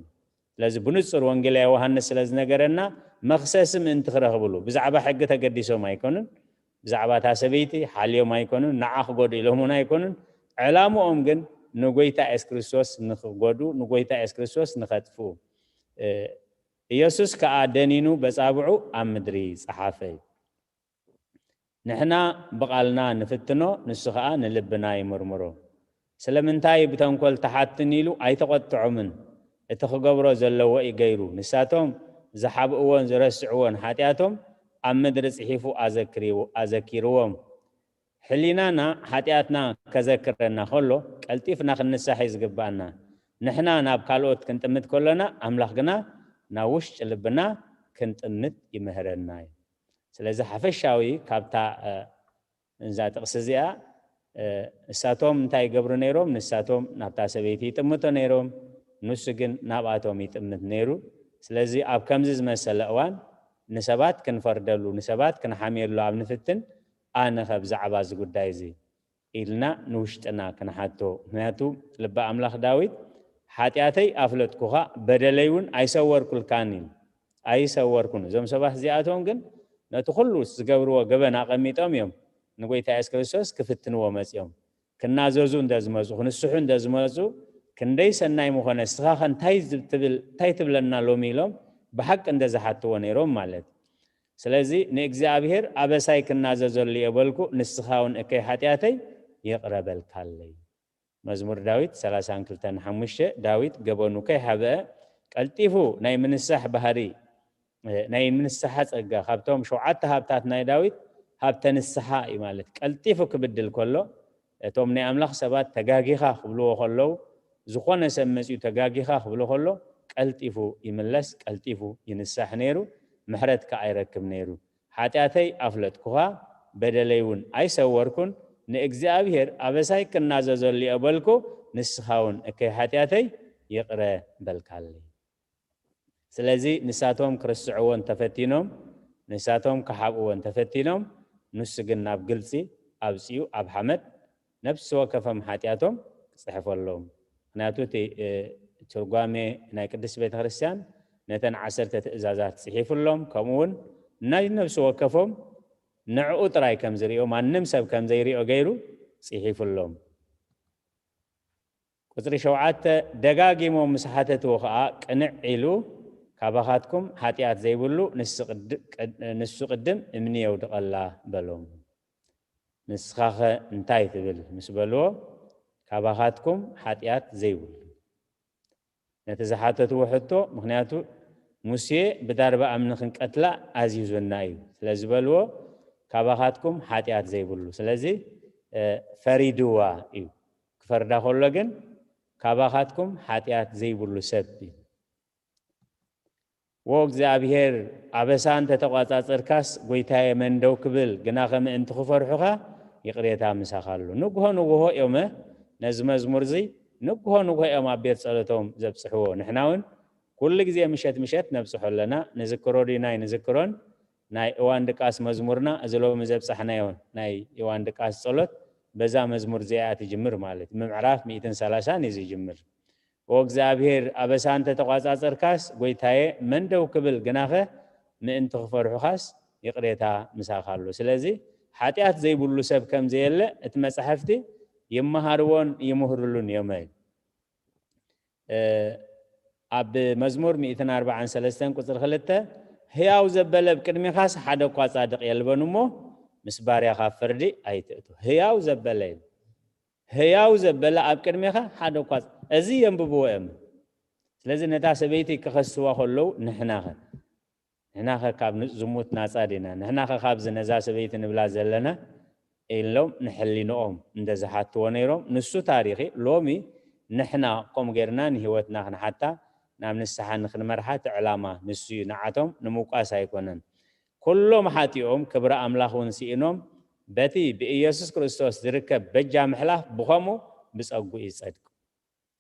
ስለዚ ብንጹር ወንጌላዊ ዮሃንስ ስለ ዝነገረና፣ መኽሰሲ ምእንቲ ክረኽብሉ፣ ብዛዕባ ሕጊ ተገዲሶም ኣይኮኑን፣ ብዛዕባ እታ ሰበይቲ ሓልዮም ኣይኮኑን፣ ንዓ ክጎዱ ኢሎም እውን ኣይኮኑን። ዕላምኦም ግን ንጎይታ የሱስ ክርስቶስ ንኽጎዱ፣ ንጎይታ የሱስ ክርስቶስ ንኸጥፍኡ። እ፣ ኢየሱስ ከኣ ደኒኑ በጻብዑ ኣብ ምድሪ ጸሓፈ እዩ። ንሕና ብቓልና ንፍትኖ፣ ንሱ ኸኣ ንልብና ይምርምሮ። ስለምንታይ ብተንኮል ትሓትን ኢሉ ኣይተቖጥዖምን። እቲ ክገብሮ ዘለዎ እዩ ገይሩ። ንሳቶም ዝሓብእዎን ዝረስዕዎን ሓጢኣቶም ኣብ ምድሪ ጽሒፉ ኣዘክሪዎ-፣ ኣዘኪርዎም። ሕሊናና ሓጢኣትና ከዘክረና ከሎ፣ ቀልጢፍና ክንንሳሕ እዩ ዝግባኣና። ንሕና ናብ ካልኦት ክንጥምት ከሎና፣ ኣምላኽ ግና ናብ ውሽጢ ልብና ክንጥምት ይምህረና እዩ። ስለዚ ሓፈሻዊ ካብታ፣ እ፣ እዛ ጥቕሲ እዚኣ፣ እ፣ ንሳቶም እንታይ ይገብሩ ነይሮም? ንሳቶም ናብታ ሰበይቲ ይጥምቶ ነይሮም፣ ንሱ ግን ናብኣቶም ይጥምት ነይሩ። ስለዚ ኣብ ከምዚ ዝመሰለ እዋን ንሰባት ክንፈርደሉ፣ ንሰባት ክንሓምየሉ ኣብ ንፍትን፣ ኣነ ከ ብዛዕባ እዚ ጉዳይ እዚ ኢልና ንውሽጥና ክንሓቶ። ምኽንያቱ ልበ ኣምላኽ ዳዊት፣ "ሓጢኣተይ ኣፍለጥኩኻ፣ በደለይ እውን ኣይሰወርኩልካን" ኢሉ። ኣይሰወርኩን። እዞም ሰባት እዚኣቶም ግን ነቲ ኩሉ ዝገብርዎ ገበን ኣቐሚጦም እዮም ንጎይታ የሱስ ክርስቶስ ክፍትንዎ መጺኦም። ክናዘዙ እንደ ዝመጹ፣ ክንስሑ እንደ ዝመጹ፣ ክንደይ ሰናይ ምኾነ፣ ንስኻ ኸ እንታይ ዝብ-፣ ትብል፣ እንታይ ትብለና ሎሚ ኢሎም ብሓቂ እንደ ዝሓትዎ ነይሮም ማለት እዩ። ስለዚ ንእግዚኣብሔር ኣበሳይ ክናዘዘሉ እየ በልኩ፣ ንስኻ እውን እከይ ሓጢኣተይ ይቕረ በልካለይ። መዝሙር ዳዊት ሰላሳን ክልተን ሓሙሽተ፣ ዳዊት ገበኑ ከይሓብአ ቀልጢፉ ናይ ምንሳሕ ባህሪ፣ እ፣ ናይ ምንስሓ ጸጋ፣ ካብቶም ሸውዓተ ሃብታት ናይ ዳዊት ሃብተ ንስሓ እዩ ማለት። ቀልጢፉ ክብድል ከሎ፣ እቶም ናይ ኣምላኽ ሰባት ተጋጊኻ ክብልዎ ከለዉ፣ ዝኾነ ሰብ መጺኡ ተጋጊኻ ክብሎ ከሎ፣ ቀልጢፉ ይምለስ፣ ቀልጢፉ ይንሳሕ ነይሩ፣ ምሕረት ከኣ ይረክብ ነይሩ። "ሓጢኣተይ ኣፍለጥኩኻ፣ በደለይ እውን ኣይሰወርኩን፣ ንእግዚኣብሔር ኣበሳይ ክናዘዘሉ እየ በልኩ፣ ንስኻ እውን እከይ ሓጢኣተይ ይቕረ በልካለይ።" ስለዚ ንሳቶም ክርስዕዎ እንተፈቲኖም፣ ንሳቶም ክሓብእዎ እንተፈቲኖም፣ ንሱ ግን ናብ ግልጺ ኣብጺኡ ኣብ ሓመድ ነፍሲ ወከፎም ሓጢኣቶም ክጽሕፈሎም። ምኽንያቱ እቲ፣ እ፣ ትርጓሜ ናይ ቅድስት ቤተ ክርስቲያን ነተን ዓሰርተ ትእዛዛት ጽሒፉሎም፣ ከምኡ እውን ናይ ነፍሲ ወከፎም ንዕኡ ጥራይ ከም ዝርእዮ፣ ማንም ሰብ ከም ዘይርእዮ ገይሩ ጽሒፉሎም። ቁጽሪ ሸውዓተ፣ ደጋጊሞም ምስ ሓተትዎ ኸኣ ቅንዕ ኢሉ፣ "ካባኻትኩም ሓጢኣት ዘይብሉ ንሱ ቅድ-፣ ቅድ-፣ ንሱ ቅድም እምኒ የውድቐላ" በሎም። "ንስኻኸ እንታይ ትብል?" ምስ በልዎ፣ "ካባኻትኩም ሓጢኣት ዘይብሉ።" ነቲ ዝሓተትዎ ሕቶ፣ ምኽንያቱ ሙሴ ብዳርባ እምኒ ክንቀትላ ኣዚዙና እዩ ስለ ዝበልዎ፣ "ካባኻትኩም ሓጢኣት ዘይብሉ"፣ ስለዚ፣ እ፣ ፈሪድዋ እዩ። ክፈርዳ ከሎ ግን፣ "ካባኻትኩም ሓጢኣት ዘይብሉ ሰብ" እዩ። "ዎ እግዚኣብሔር፣ ኣበሳ እንተተቋጻጸርካስ፣ ጎይታየ፣ መን ደው ክብል? ግናኸ ምእንቲ ክፈርሑኻ፣ ይቕሬታ ምሳኻ ኣሎ።" ንግሆ ንግሆ እዮመ ነዚ መዝሙር እዚ፣ ንግሆ ንግሆ እዮም ኣብ ቤት ጸሎቶም ዘብጽሕዎ። ንሕና እውን ኩሉ ግዜ ምሸት ምሸት ነብጽሖ ኣለና። ንዝክሮ ድዩ ናይ ንዝክሮን ናይ እዋን ድቃስ መዝሙርና፣ እዚ ሎሚ ዘብጻሕናዮ ናይ እዋን ድቃስ ጸሎት በዛ መዝሙር እዚኣ እያ ትጅምር ማለት እዩ። ምዕራፍ ሚእትን ሰላሳን እዩ ዝጅምር። "ኦ እግዚኣብሔር፣ ኣበሳ እንተ ተቋጻጸርካስ፣ ጎይታየ፣ መን ደው ክብል? ግናኸ ምእንቲ ክፈርሑኻስ፣ ይቕሬታ ምሳኻ ኣሎ።" ስለዚ፣ ሓጢኣት ዘይብሉ ሰብ ከም ዘየለ እቲ መጻሕፍቲ ይመሃርዎን ይምህርሉን እዮም። እ፣ ኣብ መዝሙር ሚእትን ኣርባዓን ሰለስተን ቁጽሪ ክልተ፣ "ህያው ዘበለ ኣብ ቅድሜኻስ ሓደ እኳ ጻድቕ የልቦን እሞ፣ ምስ ባርያኻ ኣብ ፍርዲ ኣይትእቶ።" ህያው ዘበለ እዩ። ህያው ዘበለ ኣብ ቅድሜኻ ሓደ እኳ ጻ-፣ እዚ የንብብዎ እዮም። ስለዚ ነታ ሰበይቲ ክኸስዋ ከለዉ ንሕናኸ? ንሕናኸ ካብ ን-፣ ዝሙት ናጻ ዲና? ንሕናኸ ካብዚ ነዛ ሰበይቲ ንብላ ዘለና? ኢሎም ንሕሊንኦም እንተ ዝሓትዎ ነይሮም፣ ንሱ ታሪኽ እዩ። ሎሚ ንሕና ከምኡ ጌርና ንህይወትና ክንሓታ፣ ናብ ንስሓ ንኽንመርሓ እቲ ዕላማ ንሱ እዩ። ንዓቶም ንምውቃስ ኣይኮነን። ኩሎም ሓጢኦም፣ ክብሪ ኣምላኽ እውን ስኢኖም፣ በቲ ብኢየሱስ ክርስቶስ ዝርከብ በጃ ምሕላፍ ብኸምኡ ብጸግኡ ይጸድቁ።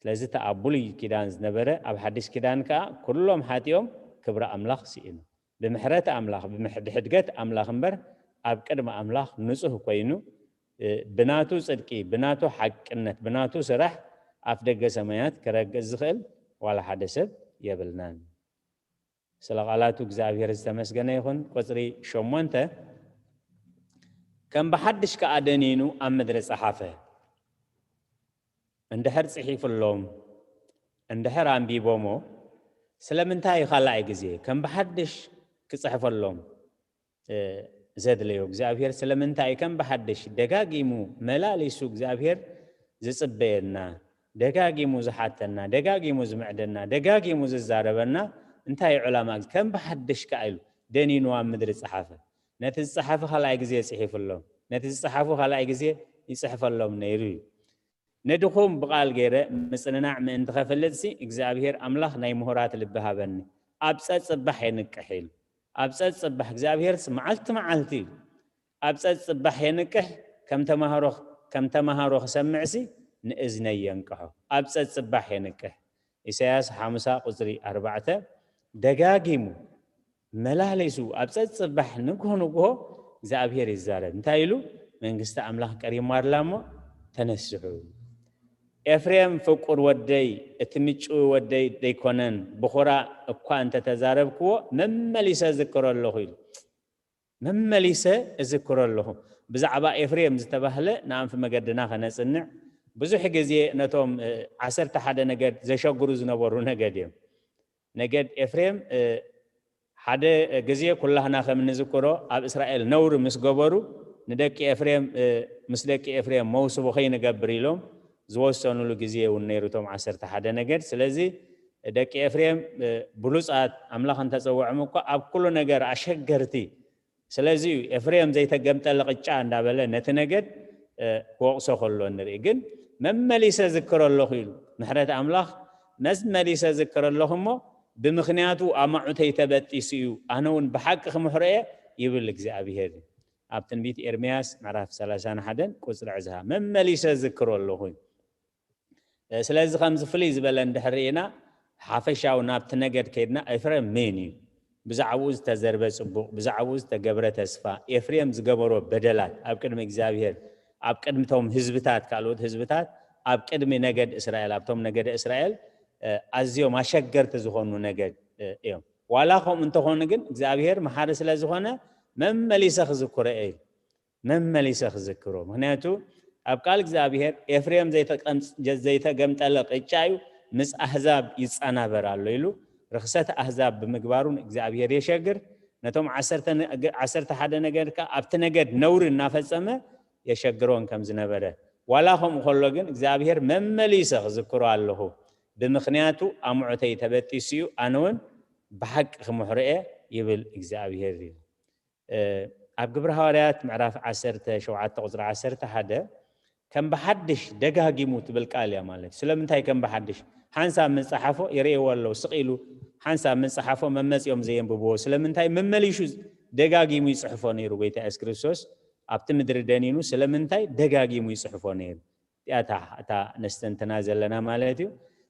ስለዚ እቲ ኣብ ብሉይ ኪዳን ዝነበረ፣ ኣብ ሓድሽ ኪዳን ከኣ ኩሎም ሓጢኦም፣ ክብሪ ኣምላኽ ስኢኑ። ብምሕረት ኣምላኽ፣ ብምሕ-፣ ብሕድገት ኣምላኽ እምበር፣ ኣብ ቅድሚ ኣምላኽ ንጹህ ኮይኑ፣ እ፣ ብናቱ ጽድቂ፣ ብናቱ ሓቅነት፣ ብናቱ ስራሕ ኣፍ ደገ ሰማያት ክረግጽ ዝኽእል ዋላ ሓደ ሰብ የብልናን። ስለ ቃላቱ እግዚኣብሔር ዝተመስገነ ይኹን። ቁፅሪ ሸሞንተ፣ ከም ብሓድሽ ከኣ ደኒኑ ኣብ ምድሪ ጸሓፈ። እንድሕር ጽሒፍሎም፣ እንድሕር ኣንቢቦሞ፣ ስለምንታይ ካልኣይ ግዜ ከም ብሓድሽ ክጽሕፈሎም ዘድለዮ እግዚኣብሔር? ስለምንታይ ከም ብሓድሽ ደጋጊሙ መላሊሱ እግዚኣብሔር ዝጽበየና፣ ደጋጊሙ ዝሓተና፣ ደጋጊሙ ዝምዕደና፣ ደጋጊሙ ዝዛረበና እንታይ እዩ ዕላማ? ከም ብሓድሽ ከኣ ኢሉ ደኒኑ ኣብ ምድሪ ጸሓፈ። ነቲ ዝጸሓፈ ካልኣይ ግዜ ጽሒፍሎም፣ ነቲ ዝጸሓፉ ካልኣይ ግዜ ይጽሕፈሎም ነይሩ እዩ። ነድኹም ብቓል ገይረ ምጽንናዕ ምእንቲ ኸፍልጥሲ እግዚኣብሔር ኣምላኽ ናይ ምሁራት ልቢ ሃበኒ። ኣብ ጸጽባሕ የንቅሕ ኢሉ። ኣብ ጸጽባሕ እግዚኣብሔርስ መዓልቲ መዓልቲ እዩ። ኣብ ጸጽባሕ የንቅሕ፣ ከም ተማሃሮ ከም ተማሃሮ ክሰምዕሲ ንእዝነይ የንቅሖ። ኣብ ጸጽባሕ የንቅሕ። ኢሳያስ ሓምሳ ቁጽሪ ኣርባዕተ ደጋጊሙ መላሊሱ ኣብ ጸጽባሕ ንግሆ ንግሆ እግዚኣብሔር ይዛረብ። እንታይ ኢሉ? መንግስቲ ኣምላኽ ቀሪማ ኣላ እሞ ተነስሑ። ኤፍሬም ፍቁር ወደይ፣ እቲ ምጭዊ ወደይ ደይኮነን፣ ብኹራ እኳ እንተተዛረብክዎ መመሊሰ ዝክሮ ኣለኹ ኢሉ። መመሊሰ እዝክሮ ኣለኹ። ብዛዕባ ኤፍሬም ዝተባህለ ንኣንፊ መገድና ከነጽንዕ፣ ብዙሕ ግዜ ነቶም እ፣ ዓሰርተ ሓደ ነገድ ዘሸግሩ ዝነበሩ ነገድ እዮም። ነገድ ኤፍሬም እ፣ ሓደ ግዜ ኩላህና ከም እንዝክሮ ኣብ እስራኤል ነውሪ ምስ ገበሩ ንደቂ ኤፍሬም እ፣ ምስ ደቂ ኤፍሬም መውስቦ ከይንገብር ኢሎም ዝወሰኑሉ ግዜ እውን ነይሩ እቶም ዓሰርተ ሓደ ነገድ። ስለዚ ደቂ ኤፍሬም እ፣ ብሉጻት ኣምላኽ እንተጸውዖም እኳ ኣብ ኩሉ ነገር ኣሸገርቲ ስለዚ እዩ ኤፍሬም ዘይተገምጠለ ቅጫ እንዳበለ ነቲ ነገድ እ፣ ክወቕሶ ከሎ ንርኢ። ግን መመሊሰ ዝክር ኣለኹ ኢሉ ምሕረት ኣምላኽ መመሊሰ ዝክር ኣለኹ እሞ ብምኽንያቱ ኣማዑተይ ተበጢሱ እዩ፣ ኣነ እውን ብሓቂ ክምሕሮ እየ ይብል እግዚኣብሄር። ኣብ ትንቢት ኤርምያስ ምዕራፍ ሰላሳን ሓደን ቁፅሪ ዕዝሃ መመሊሰ ዝክር ኣለኹ እዩ። ስለዚ ከምዚ ፍልይ ዝበለ እንድሕር ርኢና ሓፈሻዊ ናብቲ ነገድ ከይድና ኤፍሬም መን እዩ? ብዛዕባኡ ዝተዘርበ ጽቡቕ፣ ብዛዕባኡ ዝተገብረ ተስፋ፣ ኤፍሬም ዝገበሮ በደላት ኣብ ቅድሚ እግዚኣብሔር፣ ኣብ ቅድሚቶም ህዝብታት፣ ካልኦት ህዝብታት፣ ኣብ ቅድሚ ነገድ እስራኤል፣ ኣብቶም ነገደ እስራኤል ኣዝዮም ኣሸገርቲ ዝኾኑ ነገድ እዮም። ዋላ ከምኡ እንተኾኑ ግን እግዚኣብሔር መሓሪ ስለ ዝኾነ መመሊሰ ክዝክሮ እየ። መመሊሰ ክዝክሮ። ምክንያቱ ኣብ ቃል እግዚኣብሔር ኤፍሬም ዘይተገምጠለ ቅጫ እዩ፣ ምስ ኣህዛብ ይጸናበር ኣሎ ኢሉ ርክሰት ኣህዛብ ብምግባሩ ንእግዚኣብሔር የሸግር። ነቶም ዓሰርተ ሓደ ነገድ ከኣ ኣብቲ ነገድ ነውሪ እናፈጸመ የሸግሮን ከም ዝነበረ ዋላ ከምኡ ከሎ ግን እግዚኣብሔር መመሊሰ ክዝክሮ ኣለኹ ብምክንያቱ ኣምዑተይ ተበጢሱ እዩ ኣነ እውን ብሓቂ ክምሕሮ እየ ይብል እግዚኣብሔር እዩ። ኣብ ግብሪ ሃዋርያት ምዕራፍ ዓሰርተ ሸውዓተ ቁፅሪ ዓሰርተ ሓደ ከም ብሓድሽ ደጋጊሙ ትብል ቃል እያ ማለት እዩ። ስለምንታይ ከም ብሓድሽ ሓንሳብ ምፅሓፎ ይርእይዎ ኣለዉ ስቕ ኢሉ ሓንሳብ ምፅሓፎ መመፂኦም ዘየንብብዎ ስለምንታይ መመሊሹ ደጋጊሙ ይፅሕፎ ነይሩ ጎይታ የሱስ ክርስቶስ ኣብቲ ምድሪ ደኒኑ ስለምንታይ ደጋጊሙ ይፅሕፎ ነይሩ እቲኣታ እታ ነስተንትና ዘለና ማለት እዩ።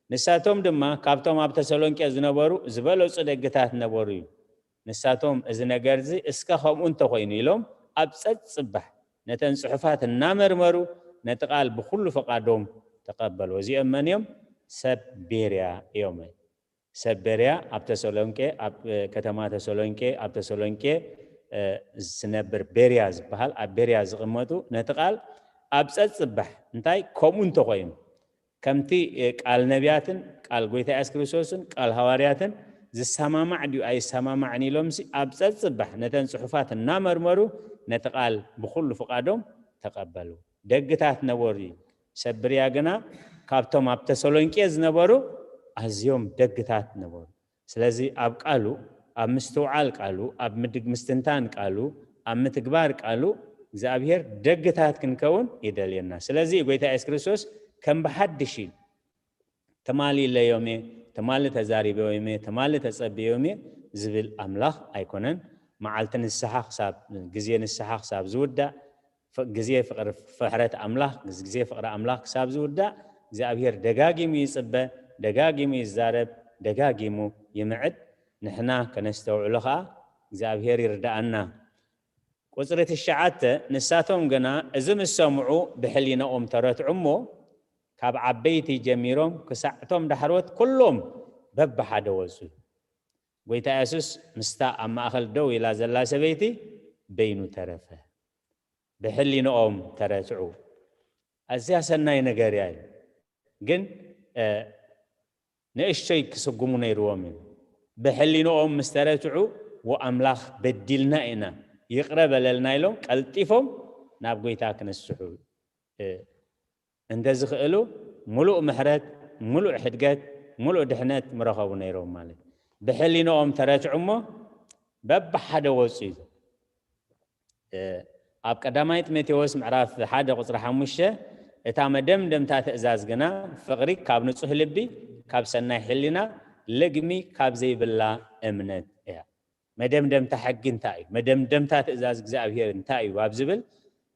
ንሳቶም ድማ ካብቶም ኣብ ተሰሎንቄ ዝነበሩ ዝበለጹ ደግታት ነበሩ እዩ። ንሳቶም እዚ ነገር እዚ እስከ ከምኡ እንተኾይኑ ኢሎም ኣብ ጸጽባሕ ነተን ጽሑፋት እናመርመሩ ነቲ ቃል ብኹሉ ፈቓዶም ተቐበሉ። እዚኦም መን እዮም? ሰብ ቤርያ እዮም። ሰብ ቤርያ ኣብ ተሰሎንቄ ኣብ ከተማ ተሰሎንቄ ኣብ ተሰሎንቄ ዝነብር ቤርያ ዝበሃል ኣብ ቤርያ ዝቕመጡ ነቲ ቃል ኣብ ጸጽባሕ እንታይ ከምኡ እንተኾይኑ ከምቲ ቃል ነቢያትን ቃል ጎይታ የሱስ ክርስቶስን ቃል ሃዋርያትን ዝሰማማዕ ድዩ ኣይሰማማዕን ኢሎምሲ ኣብ ጸጽባሕ ነተን ጽሑፋት እናመርመሩ ነቲ ቃል ብኹሉ ፍቓዶም ተቐበሉ። ደግታት ነበሩ እዩ። ሰብ ብርያ ግና ካብቶም ኣብ ተሰሎንቄ ዝነበሩ ኣዝዮም ደግታት ነበሩ። ስለዚ ኣብ ቃሉ ኣብ ምስትውዓል ቃሉ ኣብ ምድግ ምስትንታን ቃሉ ኣብ ምትግባር ቃሉ እግዚኣብሔር ደግታት ክንከውን ይደልየና። ስለዚ ጎይታ የሱስ ክርስቶስ ከም ብሓድሽ እዩ ትማሊ ኢለዮም እየ፣ ትማሊ ተዛሪበዮም እየ፣ ትማሊ ተጸብዮም እየ ዝብል ኣምላኽ ኣይኮነን። መዓልቲ ንስሓ ክሳብ ግዜ ንስሓ ክሳብ ዝውዳእ ግዜ ፍቕሪ ፍሕረት ኣምላኽ ግዜ ፍቕሪ ኣምላኽ ክሳብ ዝውዳእ እግዚኣብሔር ደጋጊሙ ይጽበ፣ ደጋጊሙ ይዛረብ፣ ደጋጊሙ ይምዕድ። ንሕና ከነስተውዕሎ ኸኣ እግዚኣብሔር ይርድኣና። ቁጽሪ ትሽዓተ ንሳቶም ግና እዚ ምስ ሰምዑ ብሕሊናኦም ተረትዑ እሞ ካብ ዓበይቲ ጀሚሮም ክሳዕ እቶም ዳሕሮት ኩሎም በብሓደ ወጹ። ጎይታ የሱስ ምስታ ኣብ ማእኸል ደው ኢላ ዘላ ሰበይቲ በይኑ ተረፈ። ብሕሊንኦም ተረትዑ። ኣዝያ ሰናይ ነገር እያ ኢሉ። ግን፣ እ፣ ንእሽቶይ ክስጉሙ ነይርዎም እዩ። ብሕሊንኦም ምስ ተረትዑ፣ "ወኣምላኽ በዲልና ኢና፣ ይቕረ በለልና" ኢሎም ቀልጢፎም ናብ ጎይታ ክንስሑ፣ እ፣ እንተዝኽእሉ፣ ምሉእ ምሕረት፣ ምሉእ ሕድገት፣ ምሉእ ድሕነት ምረኸቡ ነይሮም ማለት እዩ። ብሕሊንኦም ተረትዑ እሞ በብሓደ ወጹ እዩ። እ፣ ኣብ ቀዳማይ ጢሞቴዎስ ምዕራፍ ሓደ ቁጽሪ ሓሙሽተ፣ "እታ መደምደምታ ትእዛዝ ግና ፍቕሪ ካብ ንጹህ ልቢ፣ ካብ ሰናይ ሕሊና፣ ልግሚ ካብ ዘይብላ እምነት እያ።" መደምደምታ ሕጊ እንታይ እዩ? መደምደምታ ትእዛዝ እግዚኣብሔር እንታይ እዩ? ኣብ ዝብል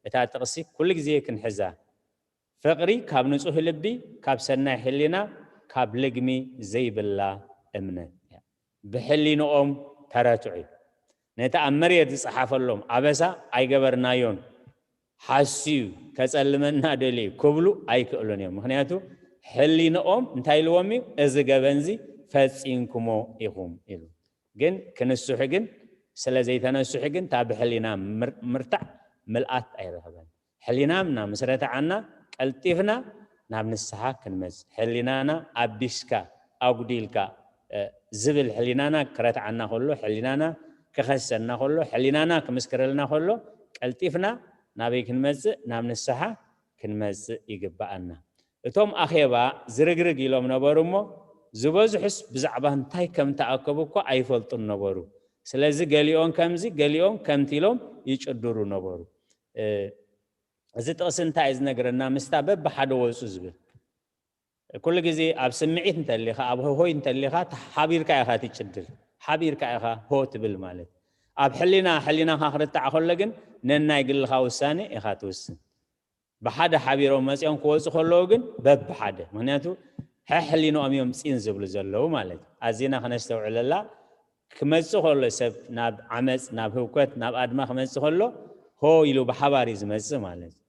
እታ ጥቕሲ ኩሉ ግዜ ክንሕዛ። ፍቕሪ ካብ ንጹህ ልቢ፣ ካብ ሰናይ ሕሊና፣ ካብ ልግሚ ዘይብላ እምነት እያ። ብሕሊንኦም ተረትዑ። ነቲ ኣብ መሬት ዝጸሓፈሎም ኣበሳ ኣይገበርናዮን፣ ሓስዩ ከጸልመና ደልዩ ክብሉ ኣይክእሉን እዮም። ምኽንያቱ ሕሊንኦም እንታይ ኢልዎም እዩ? "እዚ ገበንዚ ፈጺምኩሞ ኢኹም" ኢሉ። ግን ክንስሑ ግን፣ ስለ ዘይተነስሑ ግን፣ እታ ብሕሊና ምር-፣ ምርታዕ ምልኣት ኣይረኸበን። ሕሊናና ምስ ረትዓና፣ ቀልጢፍና ናብ ንስሓ ክንመጽእ። ሕሊናና ኣቢስካ፣ ኣጉዲልካ፣ እ፣ ዝብል ሕሊናና ክረትዓና ከሎ፣ ሕሊናና ክኸሰና ከሎ፣ ሕሊናና ክምስክረልና ከሎ፣ ቀልጢፍና ናበይ ክንመጽእ? ናብ ንስሓ ክንመጽእ ይግብኣና። እቶም ኣኼባ ዝርግርግ ኢሎም ነበሩ እሞ፣ ዝበዝሑስ ብዛዕባ እንታይ ከም ተኣከቡ እኳ ኣይፈልጡን ነበሩ። ስለዚ ገሊኦም ከምዚ፣ ገሊኦም ከምቲ ኢሎም ይጭድሩ ነበሩ። እ፣ እዚ ጥቕሲ እንታይ እዩ ዝነግረና? ምስታ በብሓደ ወጹ ዝብል። ኩሉ ግዜ ኣብ ስምዒት እንተሊኻ፣ ኣብ ሆሆይ እንተሊኻ፣ ሓቢርካ ኢኻ ትጭድር፣ ሓቢርካ ኢኻ ሆ ትብል ማለት። ኣብ ሕሊና፣ ሕሊናኻ ክርታዕ ከሎ ግን ነናይ ግልኻ ውሳኔ ኢኻ ትውስን። ብሓደ ሓቢሮም መጺኦም ክወጹ ከለዉ ግን በብሓደ፣ ምኽንያቱ ሕሕሊንኦም እዮም ጺን ዝብሉ ዘለዉ ማለት እዩ። ኣዚና ክነስተውዕለላ፣ ክመጽእ ከሎ ሰብ ናብ ዓመጽ፣ ናብ ህውከት፣ ናብ ኣድማ ክመጽእ ከሎ ሆ ኢሉ ብሓባር እዩ ዝመጽእ ማለት እዩ።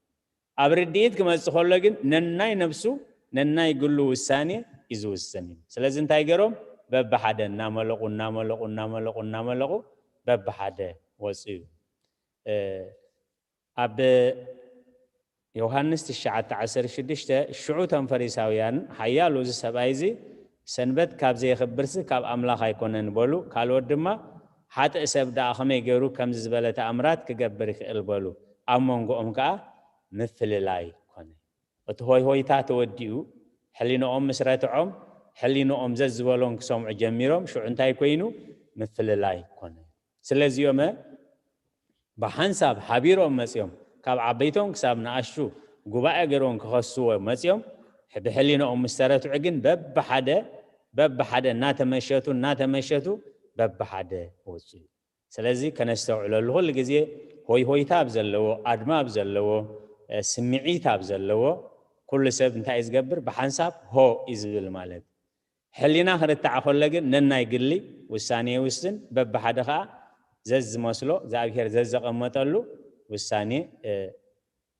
ኣብ ርድኢት ክመጽእ ከሎ ግን ነናይ ነብሱ፣ ነናይ ግሉ ውሳኔ እዩ ዝውስን እዩ። ስለዚ እንታይ ገይሮም? በብሓደ እናመለቑ፣ እናመለቑ፣ እናመለቑ፣ እናመለቑ በብሓደ ወጹ እዩ። እ፣ ኣብ ዮሃንስ ትሽዓተ ዓሰርተ ሽዱሽተ፣ ሽዑ እቶም ፈሪሳውያን፣ ሓያሉ እዚ ሰብኣይ እዚ ሰንበት ካብ ዘየኽብርሲ ካብ ኣምላኽ ኣይኮነን በሉ። ካልኦት ድማ፣ ሓጥእ ሰብ ደኣ ከመይ ገይሩ ከምዚ ዝበለ ተኣምራት ክገብር ይኽእል በሉ። ኣብ መንጎኦም ከኣ ምፍልላይ ኮነ። እቲ ሆይ ሆይታ ተወዲኡ፣ ሕሊንኦም ምስ ረትዖም፣ ሕሊንኦም ዘዝበሎም ክሰምዑ ጀሚሮም። ሽዑ እንታይ ኮይኑ? ምፍልላይ ኮነ። ስለዚኦመ ብሓንሳብ ሓቢሮም መጺኦም፣ ካብ ዓበይቶም ክሳብ ንኣሽቱ ጉባኤ ገይሮም ክኸስዎ መጺኦም፣ ብሕሊንኦም ምስ ተረትዑ ግን በብሓደ፣ በብሓደ እናተመሸቱ፣ እናተመሸቱ በብሓደ ወጹ። ስለዚ ከነስተውዕለሉ፣ ኩሉ ግዜ ሆይ ሆይታ ኣብ ዘለዎ፣ ኣድማ ኣብ ዘለዎ፣ እ፣ ስምዒት ኣብ ዘለዎ፣ ኩሉ ሰብ እንታይ እዩ ዝገብር? ብሓንሳብ ሆ እዩ ዝብል ማለት። ሕሊና ክርታዕ ከሎ ግን ነናይ ግሊ ውሳኔ ይውስን፣ በብሓደ ኸኣ ዘዝመስሎ እግዚኣብሔር ዘዘቐመጠሉ ውሳኔ፣ እ፣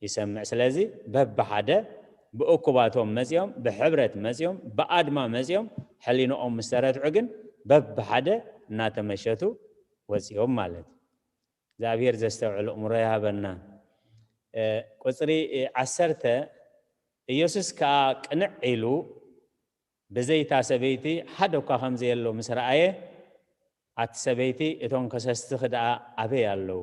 ይሰምዕ። ስለዚ በብሓደ ብእኩባቶም መጺኦም፣ ብሕብረት መጺኦም፣ ብኣድማ መጺኦም፣ ሕሊንኦም ምስ ተረትዑ ግን በብሓደ እናተመሸቱ ወጺኦም ማለት እዩ። እግዚኣብሔር ዘስተውዕል እእምሮ ይሃበና። እ፣ ቁጽሪ፣ እ፣ ዓሰርተ፣ ኢየሱስ ከኣ ቅንዕ ኢሉ ብዘይታ ሰበይቲ ሓደ እኳ ከም ዘየሎ ምስ ረኣየ፣ ኣቲ ሰበይቲ፣ እቶም ከሰስትኺ ደኣ ኣበይ ኣለዉ?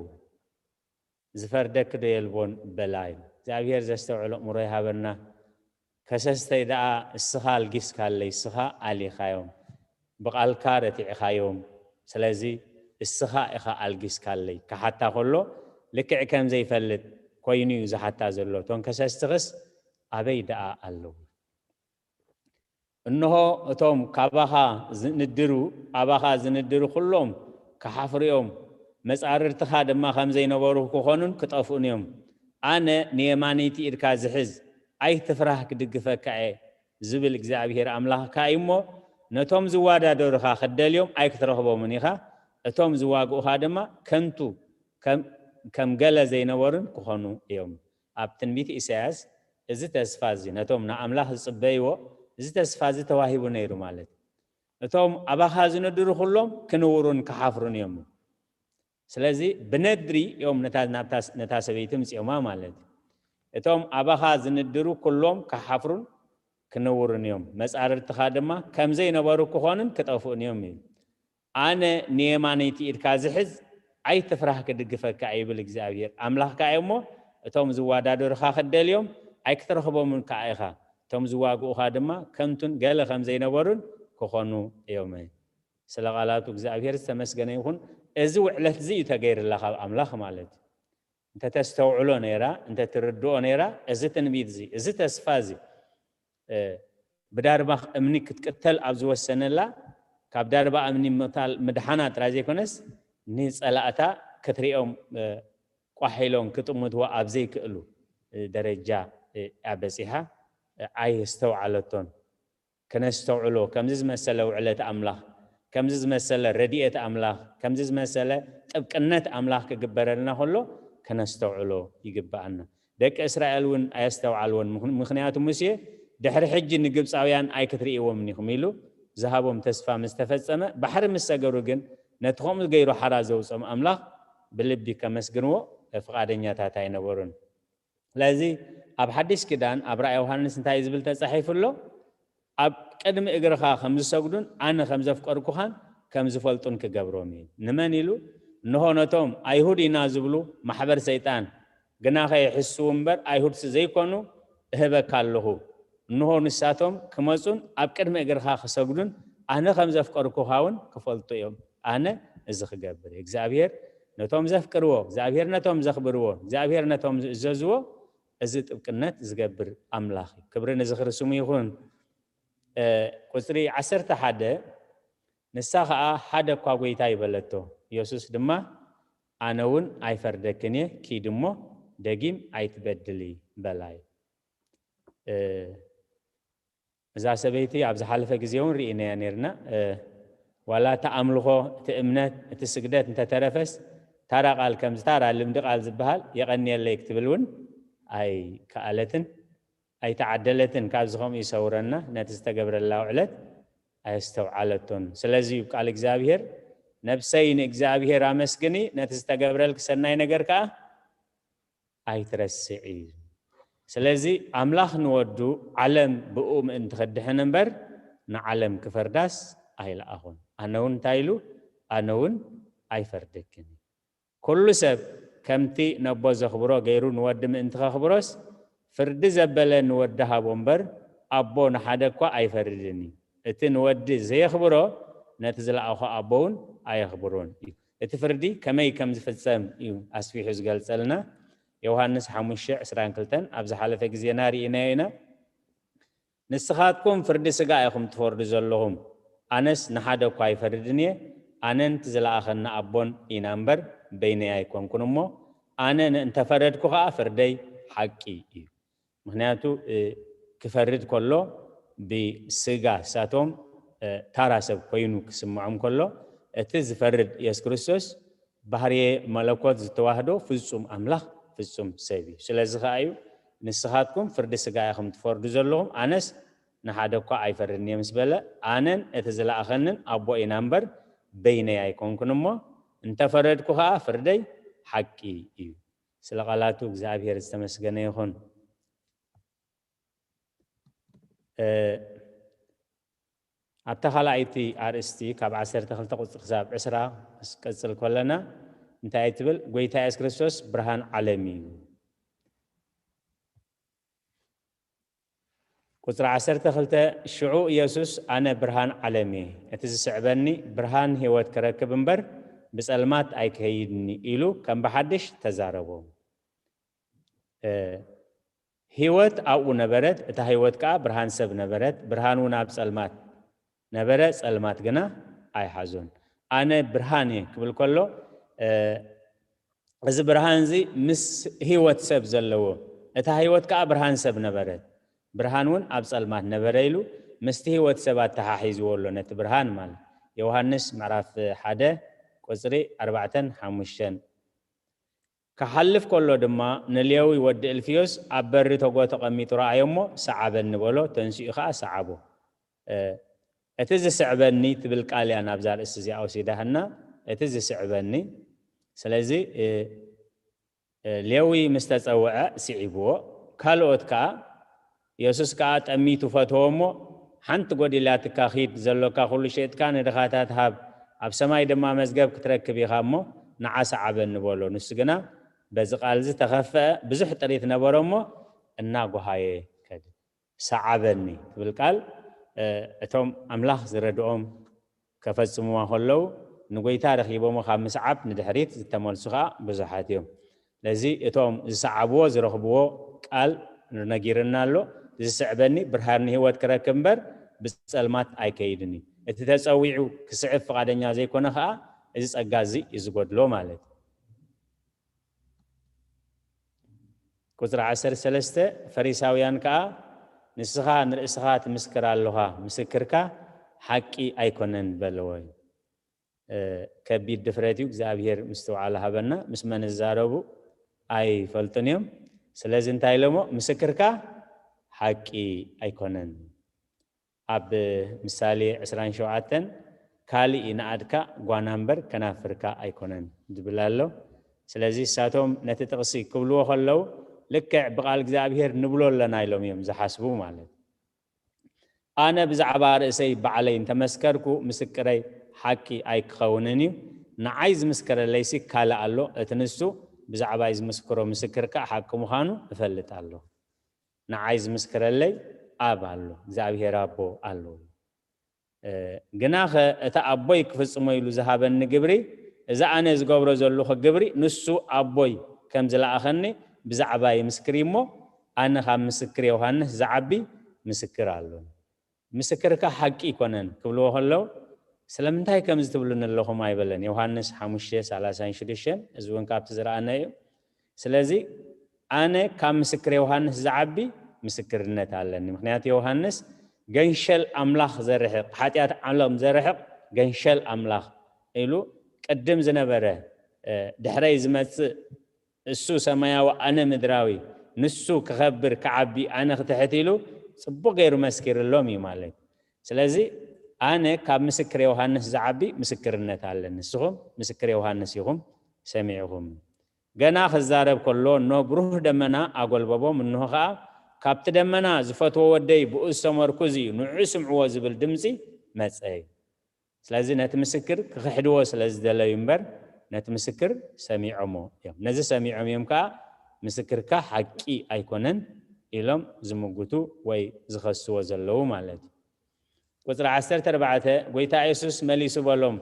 ዝፈርደኪ ዶ የልቦን? በላ ኢሉ። እግዚኣብሔር ዘስተውዕል እእምሮ ይሃበና። ከሰስተይ ደኣ እስኻ ኣልጊስካለይ፣ እስኻ ኣሊኻዮም፣ ብቓልካ ረቲዕኻዮም። ስለዚ እስኻ ኢኻ ኣልጊስካለይ። ክሓታ ከሎ ልክዕ ከም ዘይፈልጥ ኮይኑ እዩ ዝሓታ ዘሎ። እቶም ከሰስትኽስ ኣበይ ደኣ ኣለዉ? እንሆ፣ እቶም ካባኻ ዝንድሩ፣ ኣባኻ ዝንድሩ ኩሎም ክሓፍሩ እዮም፣ መጻርርትኻ ድማ ከም ዘይነበሩ ክኾኑን ክጠፍኡን እዮም። ኣነ ንየማነይቲ ኢድካ ዝሕዝ፣ ኣይትፍራህ፣ ክድግፈካ እየ ዝብል እግዚኣብሔር ኣምላኽካ እዩ እሞ፣ ነቶም ዝዋዳደሩኻ ክትደልዮም ኣይክትረኽቦምን ኢኻ፣ እቶም ዝዋግኡኻ ድማ ከንቱ ከም፣ ከም ገለ ዘይነበሩን ክኾኑ እዮም። ኣብ ትንቢት ኢሳያስ እዚ ተስፋ እዚ፣ ነቶም ንኣምላኽ ዝጽበይዎ፣ እዚ ተስፋ እዚ ተዋሂቡ ነይሩ ማለት እዩ። እቶም ኣባኻ ዝንድሩ ኩሎም ክንውሩን ክሓፍሩን እዮም። ስለዚ ብነድሪ እዮም ነታ ሰበይቲ ምፅኦማ ማለት እዩ። እቶም ኣባኻ ዝንድሩ ኩሎም ክሓፍሩን ክንውሩን እዮም፣ መፃርርትኻ ድማ ከምዘይነበሩ ክኾኑን ክጠፍኡን እዮም እዩ። ኣነ ንየማነይቲ ኢድካ ዝሕዝ፣ ኣይትፍራህ፣ ክድግፈካ ይብል እግዚኣብሔር ኣምላኽካ እዩ። እሞ እቶም ዝዋዳደሩኻ ክትደልዮም ኣይክትረኽቦምን ከዓ ኢኻ፣ እቶም ዝዋግኡኻ ድማ ከንቱን ገለ ከምዘይነበሩን ክኾኑ እዮም። ስለ ቃላቱ እግዚኣብሔር ዝተመስገነ ይኹን። እዚ ውዕለት እዚ እዩ ተገይርላ ካብ ኣምላኽ ማለት እዩ። እንተተስተውዕሎ ነይራ፣ እንተትርድኦ ነይራ፣ እዚ ትንቢት እዚ፣ እዚ ተስፋ እዚ፣ ብዳርባ እምኒ ክትቅተል ኣብ ዝወሰነላ፣ ካብ ዳርባ እምኒ ምቕታል ምድሓና ጥራይ ዘይኮነስ፣ ንጸላእታ ክትሪኦም ቋሒሎም ክጥምትዋ ኣብ ዘይክእሉ ደረጃ ኣበጺሓ፣ ኣየስተውዓለቶን። ክነስተውዕሎ፣ ከምዚ ዝመሰለ ውዕለት ኣምላኽ፣ ከምዚ ዝመሰለ ረድኤት ኣምላኽ፣ ከምዚ ዝመሰለ ጥብቅነት ኣምላኽ ክግበረልና ከሎ ክነስተውዕሎ ይግብኣና። ደቂ እስራኤል እውን ኣየስተውዓልዎን። ምኽ-፣ ምኽንያቱ ሙሴ ድሕሪ ሕጂ ንግብፃውያን ኣይክትርእይዎምን ኢኹም ኢሉ ዝሃቦም ተስፋ ምስ ተፈጸመ፣ ባሕሪ ምስ ሰገሩ ግን ነቲ ከምኡ ገይሩ ሓራ ዘውፅኦም ኣምላኽ ብልቢ ከመስግንዎ ፍቓደኛታት ኣይነበሩን። ስለዚ ኣብ ሓድሽ ኪዳን ኣብ ራእይ ዮሃንስ እንታይ ዝብል ተጻሒፉ ኣሎ? ኣብ ቅድሚ እግርኻ ከም ዝሰግዱን ኣነ ከም ዘፍቀርኩኻን ከም ዝፈልጡን ክገብሮም እዩ። ንመን ኢሉ? እንሆ ነቶም ኣይሁድ ኢና ዝብሉ ማሕበር ሰይጣን፣ ግናኸ ይሕስዉ እምበር ኣይሁድሲ ዘይኮኑ እህበካ ኣለኹ። እንሆ ንሳቶም ክመጹን ኣብ ቅድሚ እግርኻ ክሰግዱን ኣነ ከም ዘፍቀርኩኻ እውን ክፈልጡ እዮም። ኣነ እዚ ክገብር እየ። እግዚኣብሔር ነቶም ዘፍቅርዎ፣ እግዚኣብሔር ነቶም ዘኽብርዎ፣ እግዚኣብሔር ነቶም ዝእዘዝዎ፣ እዚ ጥብቅነት ዝገብር ኣምላኽ እዩ። ክብሪ ንዝኽሪ ስሙ ይኹን። እ፣ ቁጽሪ ዓሰርተ ሓደ፣ ንሳ ኸኣ ሓደ እኳ ጐይታ ይበለቶ። ኢየሱስ ድማ ኣነ እውን ኣይፈርደክን እየ፣ ኪድ እሞ ደጊም ኣይትበድሊ በላ እዩ። እ፣ እዛ ሰበይቲ ኣብ ዝሓለፈ ግዜ እውን ርኢናያ ነርና። እ፣ ዋላ እቲ ኣምልኾ፣ እቲ እምነት፣ እቲ ስግደት እንተተረፈስ፣ ታራ ቃል ከምዚ ታራ ልምዲ ቃል ዝበሃል የቐንየለይ ክትብል እውን ኣይከኣለትን፣ ኣይተዓደለትን። ካብዚ ከምኡ ይሰውረና፣ ነቲ ዝተገብረላ ውዕለት ኣየስተውዓለቶን። ስለዚ እዩ ቃል እግዚኣብሔር፣ "ነብሰይ ንእግዚኣብሔር ኣመስግኒ፣ ነቲ ዝተገብረልኪ ሰናይ ነገር ከኣ ኣይትረስዒ" እዩ። ስለዚ ኣምላኽ ንወዱ ዓለም ብኡ ምእንቲ ከድሕን እምበር ንዓለም ክፈርዳስ ኣይለኣኹን። ኣነ እውን እንታይ ኢሉ? ኣነ እውን ኣይፈርደክን። ኩሉ ሰብ ከምቲ ነቦ ዘኽብሮ ገይሩ ንወዲ ምእንቲ ከኽብሮስ ፍርዲ ዘበለ ንወዲ ሃቦ እምበር ኣቦ ንሓደ እኳ ኣይፈርድን እዩ። እቲ ንወዲ ዘየኽብሮ ነቲ ዝለኣኾ ኣቦ እውን ኣየኽብሮን እዩ። እቲ ፍርዲ ከመይ ከም ዝፍጸም እዩ ኣስፊሑ ዝገልጸልና። ዮሃንስ ሓሙሽተ ዕስራን ክልተን ኣብ ዝሓለፈ ግዜና ርኢናዮ ኢና። ንስኻትኩም ፍርዲ ስጋ ኢኹም ትፈርዱ ዘለኹም፣ ኣነስ ንሓደ እኳ ኣይፈርድን እየ፣ ኣነን እቲ ዝለኣኸኒ ኣቦን ኢና እምበር በይነይ ኣይኮንኩን እሞ፣ ኣነ ን-፣ እንተፈረድኩ ኸኣ ፍርደይ ሓቂ እዩ። ምኽንያቱ፣ እ፣ ክፈርድ ከሎ ብስጋ ሳቶም፣ እ፣ ታራ ሰብ ኮይኑ ክስምዖም ከሎ፣ እቲ ዝፈርድ የሱስ ክርስቶስ ባህርየ መለኮት ዝተዋህዶ ፍጹም ኣምላኽ ፍጹም ሰብ እዩ። ስለዚ ኸኣ እዩ፣ "ንስኻትኩም ፍርዲ ስጋ ኢኹም ትፈርዱ ዘለኹም፣ ኣነስ ንሓደ እኳ ኣይፈርድን እየ" ምስ በለ፣ ኣነን እቲ ዝለኣኸንን ኣቦ ኢና እምበር በይነይ ኣይኮንኩን እሞ፣ እንተፈረድኩ ኸኣ ፍርደይ ሓቂ እዩ። ስለ ቃላቱ እግዚኣብሔር ዝተመስገነ ይኹን። እ፣ ኣብታ ካልኣይቲ ኣርእስቲ ካብ ዓሰርተ ክልተ ቁጽሪ ክሳብ ዕስራ ክስቀጽል ከለና እንታይ ትብል? "ጎይታ የሱስ ክርስቶስ ብርሃን ዓለም እዩ።" ቁጽሪ ዓሰርተ ክልተ፣ "ሽዑ ኢየሱስ ኣነ ብርሃን ዓለም እየ፣ እቲ ዝስዕበኒ ብርሃን ህይወት ክረክብ እምበር ብጸልማት ኣይክኸይድን" ኢሉ ከም ብሓድሽ ተዛረቦም። እ፣ ህይወት ኣብኡ ነበረት፣ እታ ህይወት ከኣ ብርሃን ሰብ ነበረት፣ ብርሃን እውን ኣብ ጸልማት ነበረ፣ ጸልማት ግና ኣይሓዞን። ኣነ ብርሃን እየ ክብል ከሎ፣ እ፣ እዚ ብርሃን እዚ ምስ ህይወት ሰብ ዘለዎ፣ እታ ህይወት ከኣ ብርሃን ሰብ ነበረት፣ ብርሃን እውን ኣብ ጸልማት ነበረ ኢሉ ምስቲ ህይወት ሰብ ኣተሓሒዝዎ ኣሎ፣ ነቲ ብርሃን ማለት። ዮሃንስ ምዕራፍ ሓደ ቁጽሪ ኣርባዕተን ሓሙሽተን። ክሓልፍ ከሎ ድማ ንሌዊ ወዲ እልፍዮስ ኣብ በሪ ተጎ ተቐሚጡ ረኣዮ እሞ፣ "ሰዓበኒ" በሎ፣ ተንሲኡ ኸኣ ሰዓቦ። እ፣ እቲ ዝስዕበኒ ትብል ቃል እያ ናብዛ ርእሲ እዚኣ ወሲዳህና። እቲ ዝስዕበኒ። ስለዚ እ፣ እ፣ ሌዊ ምስ ተጸውዐ ስዒብዎ። ካልኦት ከኣ፣ የሱስ ከኣ ጠሚቱ ፈተዎ እሞ፣ ሓንቲ ጎዲላትካ ኺድ፣ ዘሎካ ኹሉ ሸይጥካ ንድኻታት ሃብ፣ ኣብ ሰማይ ድማ መዝገብ ክትረክብ ኢኻ እሞ፣ ንዓ ሰዓበኒ በሎ። ንሱ ግና በዚ ቃል እዚ ተኸፍአ፣ ብዙሕ ጥሪት ነበሮ እሞ፣ እናጎሃየ ከደ። ሰዓበኒ ትብል ቃል፣ እ፣ እቶም ኣምላኽ ዝረድኦም ከፈጽምዋ ከለዉ፣ ንጎይታ ረኺቦሞ ካብ ምስዓብ ንድሕሪት ዝተመልሱ ኸኣ ብዙሓት እዮም። ስለዚ እቶም ዝሰዓብዎ ዝረኽብዎ ቃል ነጊርና ኣሎ። ዝስዕበኒ ብርሃን ንህይወት ክረክብ እምበር ብጸልማት ኣይከይድን እዩ። እቲ ተጸዊዑ ክስዕብ ፍቓደኛ ዘይኮነ ኸኣ እዚ ጸጋ እዚ እዩ ዝጎድሎ ማለት እዩ። ቁጽሪ ዓሰርተ ሰለስተ፣ ፈሪሳውያን ከኣ ንስኻ ንርእስኻ ትምስክር ኣለኻ፣ ምስክርካ ሓቂ ኣይኮነን በለዎ። እ፣ ከቢድ ድፍረት እዩ። እግዚኣብሔር ምስትውዓል ሃበና። ምስ መን ዝዛረቡ ኣይፈልጡን እዮም። ስለዚ እንታይ ኢሎሞ? ምስክርካ ሓቂ ኣይኮነን። ኣብ ምሳሌ ዕስራን ሸውዓተን፣ ካልእ ይንኣድካ ጓና እምበር ከናፍርካ ኣይኮነን ዝብል ኣሎ። ስለዚ እሳቶም ነቲ ጥቕሲ ክብልዎ ከለዉ ልክዕ ብቓል እግዚኣብሔር ንብሎ ኣለና ኢሎም እዮም ዝሓስቡ ማለት። ኣነ ብዛዕባ ርእሰይ ባዕለይ እንተመስከርኩ ምስክረይ ሓቂ ኣይክኸውንን እዩ። ንዓይ ዝምስከረለይሲ ካልእ ኣሎ፣ እቲ ንሱ ብዛዕባይ ዝምስክሮ ምስክር ከኣ ሓቂ ምዃኑ እፈልጥ ኣለኹ። ንዓይ ዝምስክረለይ ኣብ ኣሎ፣ እግዚኣብሔር ኣቦ ኣሎ። እ፣ ግናኸ እቲ ኣቦይ ክፍጽሞ ኢሉ ዝሃበኒ ግብሪ፣ እዚ ኣነ ዝገብሮ ዘለኹ ግብሪ ንሱ ኣቦይ ከም ዝለኣኸኒ ብዛዕባ ይምስክር እሞ፣ ኣነ ካብ ምስክር ዮሃንስ ዝዓቢ ምስክር ኣሎኒ። ምስክርካ ሓቂ ኣይኮነን ክብልዎ ከለዉ፣ ስለምንታይ ከምዚ ትብሉኒ ኣለኹም ኣይበለን። ዮሃንስ ሓሙሽተ ሰላሳን ሽዱሽተን፣ እዚ እውን ካብቲ ዝረኣናዮ እዩ። ስለዚ ኣነ ካብ ምስክር ዮሃንስ ዝዓቢ ምስክርነት ኣለኒ። ምኽንያቱ ዮሃንስ ገንሸል ኣምላኽ ዘርሕቕ፣ ሓጢኣት ዓለም ዘርሕቕ ገንሸል ኣምላኽ ኢሉ ቅድም ዝነበረ፣ እ፣ ድሕረይ ዝመጽእ እሱ ሰማያዊ ኣነ ምድራዊ፣ ንሱ ክኸብር ክዓቢ ኣነ ክትሕት ኢሉ ጽቡቕ ገይሩ መስኪርሎም እዩ ማለት እዩ። ስለዚ ኣነ ካብ ምስክር ዮሃንስ ዝዓቢ ምስክርነት ኣለኒ። ንስኹም ምስክር ዮሃንስ ኢኹም፣ ሰሚዕኹም። ገና ክዛረብ ከሎ እነሆ ብሩህ ደመና ኣጎልበቦም፣ እንሆ ኸኣ ካብቲ ደመና ዝፈትዎ ወደይ ብኡ ዝተመርኩዝ እዩ፣ ንዕኡ ስምዕዎ ዝብል ድምጺ መጸ እዩ። ስለዚ ነቲ ምስክር ክኽሕድዎ ስለ ዝደለዩ እምበር ነቲ ምስክር ሰሚዖሞ እዮም። ነዚ ሰሚዖም እዮም ከኣ ምስክርካ ሓቂ ኣይኮነን ኢሎም ዝምጉቱ ወይ ዝኸስዎ ዘለዉ ማለት እዩ። ቁጽሪ ዓሰርተ ኣርባዕተ፣ ጎይታ የሱስ መሊሱ በሎም፣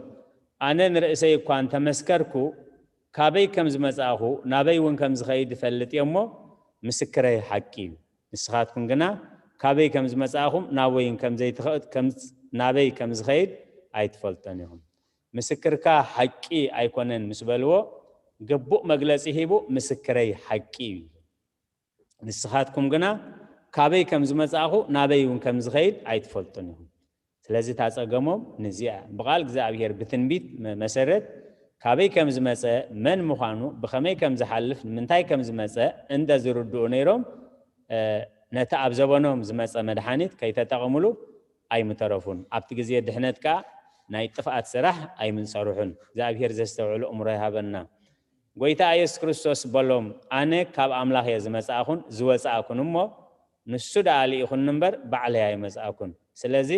ኣነ ንርእሰይ እኳ እንተመስከርኩ፣ ካበይ ከም ዝመጻእኹ፣ ናበይ እውን ከም ዝኸይድ እፈልጥ እየ እሞ፣ ምስክረይ ሓቂ እዩ። ንስኻትኩም ግና ካበይ ከም ዝመጻእኹም፣ ናበይን ከም ዘይትኸ-፣ ከም፣ ናበይ ከም ዝኸይድ ኣይትፈልጦን ኢኹም። ምስክርካ ሓቂ ኣይኮነን ምስ በልዎ፣ ግቡእ መግለጺ ሂቡ፣ ምስክረይ ሓቂ እዩ። ንስኻትኩም ግና ካበይ ከም ዝመጻእኹ፣ ናበይ እውን ከም ዝኸይድ ኣይትፈልጡን ኢኹም። ስለዚ እታ ጸገሞም ንዚኣ፣ ብቓል እግዚኣብሔር ብትንቢት መ-፣ መሰረት ካበይ ከም ዝመጸ፣ መን ምዃኑ፣ ብኸመይ ከም ዝሓልፍ፣ ንምንታይ ከም ዝመጸ እንተ ዝርድኡ ነይሮም፣ እ፣ ነቲ ኣብ ዘበኖም ዝመጸ መድሓኒት ከይተጠቐምሉ ኣይምተረፉን። ኣብቲ ግዜ ድሕነት ከኣ ናይ ጥፍኣት ስራሕ ኣይምንሰርሑን። እግዚኣብሔር ዘስተውዕሉ እምሮ ይሃበና። ጎይታ የሱስ ክርስቶስ በሎም፣ ኣነ ካብ ኣምላኽ እየ ዝመጻእኩን ዝወጻእኩን እሞ፣ ንሱ ደኣ ልኢኹኒ እምበር ባዕለይ ኣይመጻእኩን። ስለዚ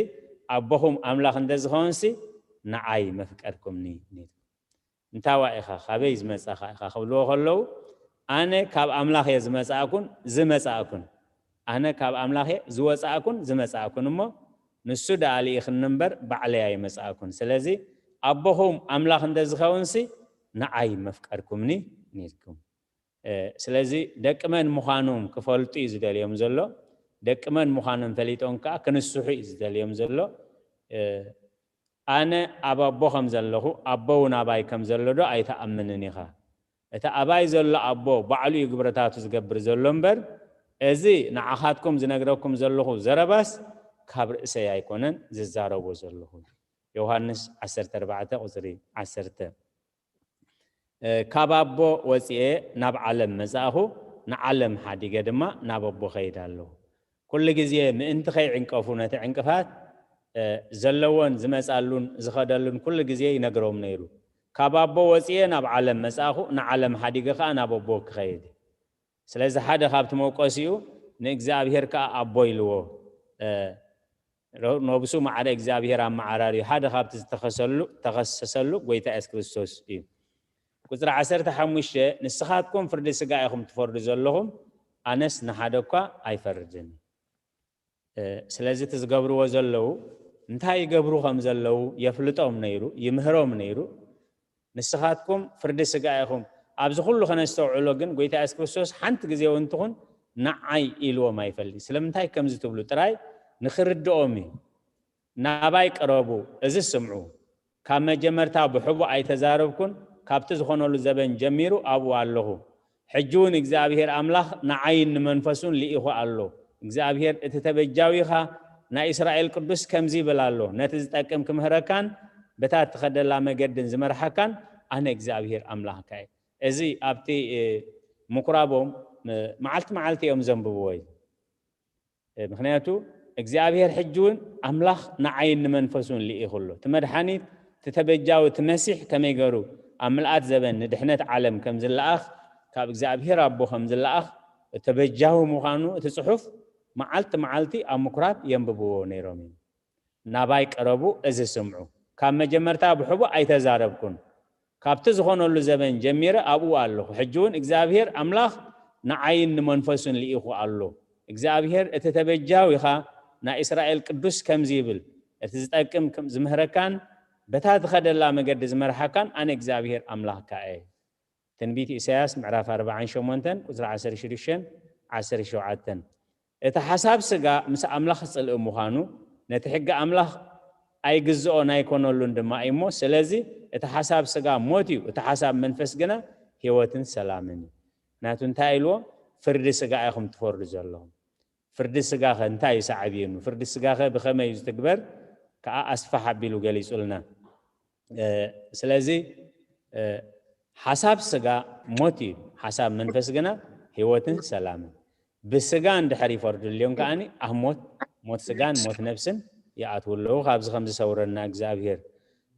ኣቦኹም ኣምላኽ እንተ ዝኸውንሲ፣ ንዓይ መፍቀርኩምኒ ነይርኩም። እንታዋ ኢኻ፣ ካበይ ዝመጻኻ ኢኻ ክብልዎ ከለዉ፣ ኣነ ካብ ኣምላኽ እየ ዝመጻእኩን ዝመጻእኩን። ኣነ ካብ ኣምላኽ እየ ዝወጻእኩን ዝመጻእኩን እሞ፣ ንሱ ደኣ ልኢኽኒ እምበር ባዕለይ ኣይመጻእኩን። ስለዚ ኣቦኹም ኣምላኽ እንተ ዝኸውንሲ፣ ንዓይ መፍቀርኩምኒ ነይርኩም። እ፣ ስለዚ ደቂ መን ምዃኖም ክፈልጡ እዩ ዝደልዮም ዘሎ። ደቂ መን ምዃኖም ፈሊጦም ከኣ ክንስሑ እዩ ዝደልዮም ዘሎ። እ፣ ኣነ ኣብ ኣቦ ከም ዘለኹ፣ ኣቦ እውን ኣባይ ከም ዘሎ ዶ ኣይትኣምንን ኢኻ? እቲ ኣባይ ዘሎ ኣቦ ባዕሉ እዩ ግብረታቱ ዝገብር ዘሎ እምበር፣ እዚ ንዓኻትኩም ዝነግረኩም ዘለኹ ዘረባስ ካብ ርእሰይ ኣይኮነን ዝዛረቦ ዘለኹ። ዮሃንስ ዓሰርተ ኣርባዕተ ቁጽሪ ዓሰርተ። እ፣ ካብ ኣቦ ወጺኤ ናብ ዓለም መጻእኹ፣ ንዓለም ሓዲገ ድማ ናብ ኣቦ ኸይድ ኣለኹ። ኩሉ ግዜ ምእንቲ ኸይዕንቀፉ ነቲ ዕንቅፋት፣ ዘለዎን ዝመጻሉን ዝኸደሉን ኩሉ ግዜ ይነግሮም ነይሩ። ካብ ኣቦ ወጽየ ናብ ዓለም መጻእኹ፣ ንዓለም ሓዲገ ከኣ ናብ ኣቦ ክኸይድ። ስለዚ ሓደ ካብቲ መውቀሲኡ ንእግዚኣብሔር ከኣ ኣቦ ኢልዎ። ነብሱ ማዕረ እግዚኣብሔር ኣመዓራርዩ ሓደ ካብቲ ዝተኸሰሉ ተኸሰሰሉ ጎይታ የሱስ ክርስቶስ እዩ። ቁፅሪ ዓሰርተ ሓሙሽተ ንስኻትኩም ፍርዲ ስጋ ኢኹም ትፈርዱ ዘለኹም፣ ኣነስ ንሓደ እኳ ኣይፈርድን። ስለዚ እቲ ዝገብርዎ ዘለዉ እንታይ ይገብሩ ከም ዘለዉ የፍልጦም ነይሩ፣ ይምህሮም ነይሩ። ንስኻትኩም ፍርዲ ስጋ ኢኹም። ኣብዚ ኩሉ ከነስተውዕሎ ግን ጎይታ የሱስ ክርስቶስ ሓንቲ ግዜ እውን ትኹን ንዓይ ኢልዎም ኣይፈልጥ። ስለምንታይ ከምዚ ትብሉ ጥራይ ንኽርድኦም እዩ። ናባይ ቅረቡ፣ እዚ ስምዑ። ካብ መጀመርታ ብሕቡእ ኣይተዛረብኩን፣ ካብቲ ዝኾነሉ ዘበን ጀሚሩ ኣብኡ ኣለኹ። ሕጂ እውን እግዚኣብሔር ኣምላኽ ንዓይን ንመንፈሱን ልኢኹ ኣሎ። እግዚኣብሔር እቲ ተበጃዊኻ ናይ እስራኤል ቅዱስ ከምዚ ይብል ኣሎ፣ ነቲ ዝጠቅም ክምህረካን በታ እትኸደላ መገድን ዝመርሓካን ኣነ እግዚኣብሔር ኣምላኽካ እየ። እዚ ኣብቲ ምኩራቦም መዓልቲ መዓልቲ እዮም ዘንብብዎ እዩ። ምክንያቱ እግዚኣብሔር ሕጂ እውን ኣምላኽ ንዓይን ንመንፈሱን ልኢኹ ኣሎ። እቲ መድሓኒት፣ እቲ ተበጃዊ፣ እቲ መሲሕ ከመይ ገሩ ኣብ ምልኣት ዘበን ንድሕነት ዓለም ከም ዝለኣኽ፣ ካብ እግዚኣብሔር ኣቦ ከም ዝለኣኽ ተበጃዊ ምዃኑ እቲ ጽሑፍ መዓልቲ መዓልቲ ኣብ ምኩራብ የንብብዎ ነይሮም እዮም። ናባይ ቅረቡ፣ እዚ ስምዑ። ካብ መጀመርታ ብሕቡእ ኣይተዛረብኩን፣ ካብቲ ዝኾነሉ ዘበን ጀሚረ ኣብኡ ኣለኹ። ሕጂ እውን እግዚኣብሔር ኣምላኽ ንዓይን ንመንፈሱን ልኢኹ ኣሎ። እግዚኣብሔር እቲ ተበጃዊኻ ናይ እስራኤል ቅዱስ ከምዚ ይብል፣ እቲ ዝጠቅም ዝምህረካን በታ ትኸደላ መገዲ ዝመርሓካን ኣነ እግዚኣብሔር ኣምላኽካ እየ። ትንቢት ኢሳያስ ምዕራፍ ኣርባዓን ሸሞንተን ቁፅሪ ዓሰርተ ሽዱሽተን ዓሰርተ ሸውዓተን። እቲ ሓሳብ ስጋ ምስ ኣምላኽ ጽልኢ ምዃኑ፣ ነቲ ሕጊ ኣምላኽ ኣይግዝኦን ኣይኮነሉን ድማ እዩ እሞ፣ ስለዚ እቲ ሓሳብ ስጋ ሞት እዩ፣ እቲ ሓሳብ መንፈስ ግና ህይወትን ሰላምን እዩ። ምክንያቱ እንታይ ኢልዎ? ፍርዲ ስጋ ኢኹም ትፈርዱ ዘለኹም። ፍርዲ ስጋኸ እንታይ እዩ ሳዕቤኑ? ፍርዲ ስጋኸ ብኸመይ እዩ ዝትግበር? ከዓ ኣስፋሕ ኣቢሉ ገሊጹልና። ስለዚ ሓሳብ ስጋ ሞት እዩ፣ ሓሳብ መንፈስ ግና ህይወትን ሰላምን። ብስጋ እንድሕር ይፈርዱ ኣልዮም ከዓኒ ኣብ ሞት፣ ሞት ስጋን ሞት ነፍስን ይኣትዉ ኣለዉ። ካብዚ ከም ዝሰውረና እግዚኣብሔር።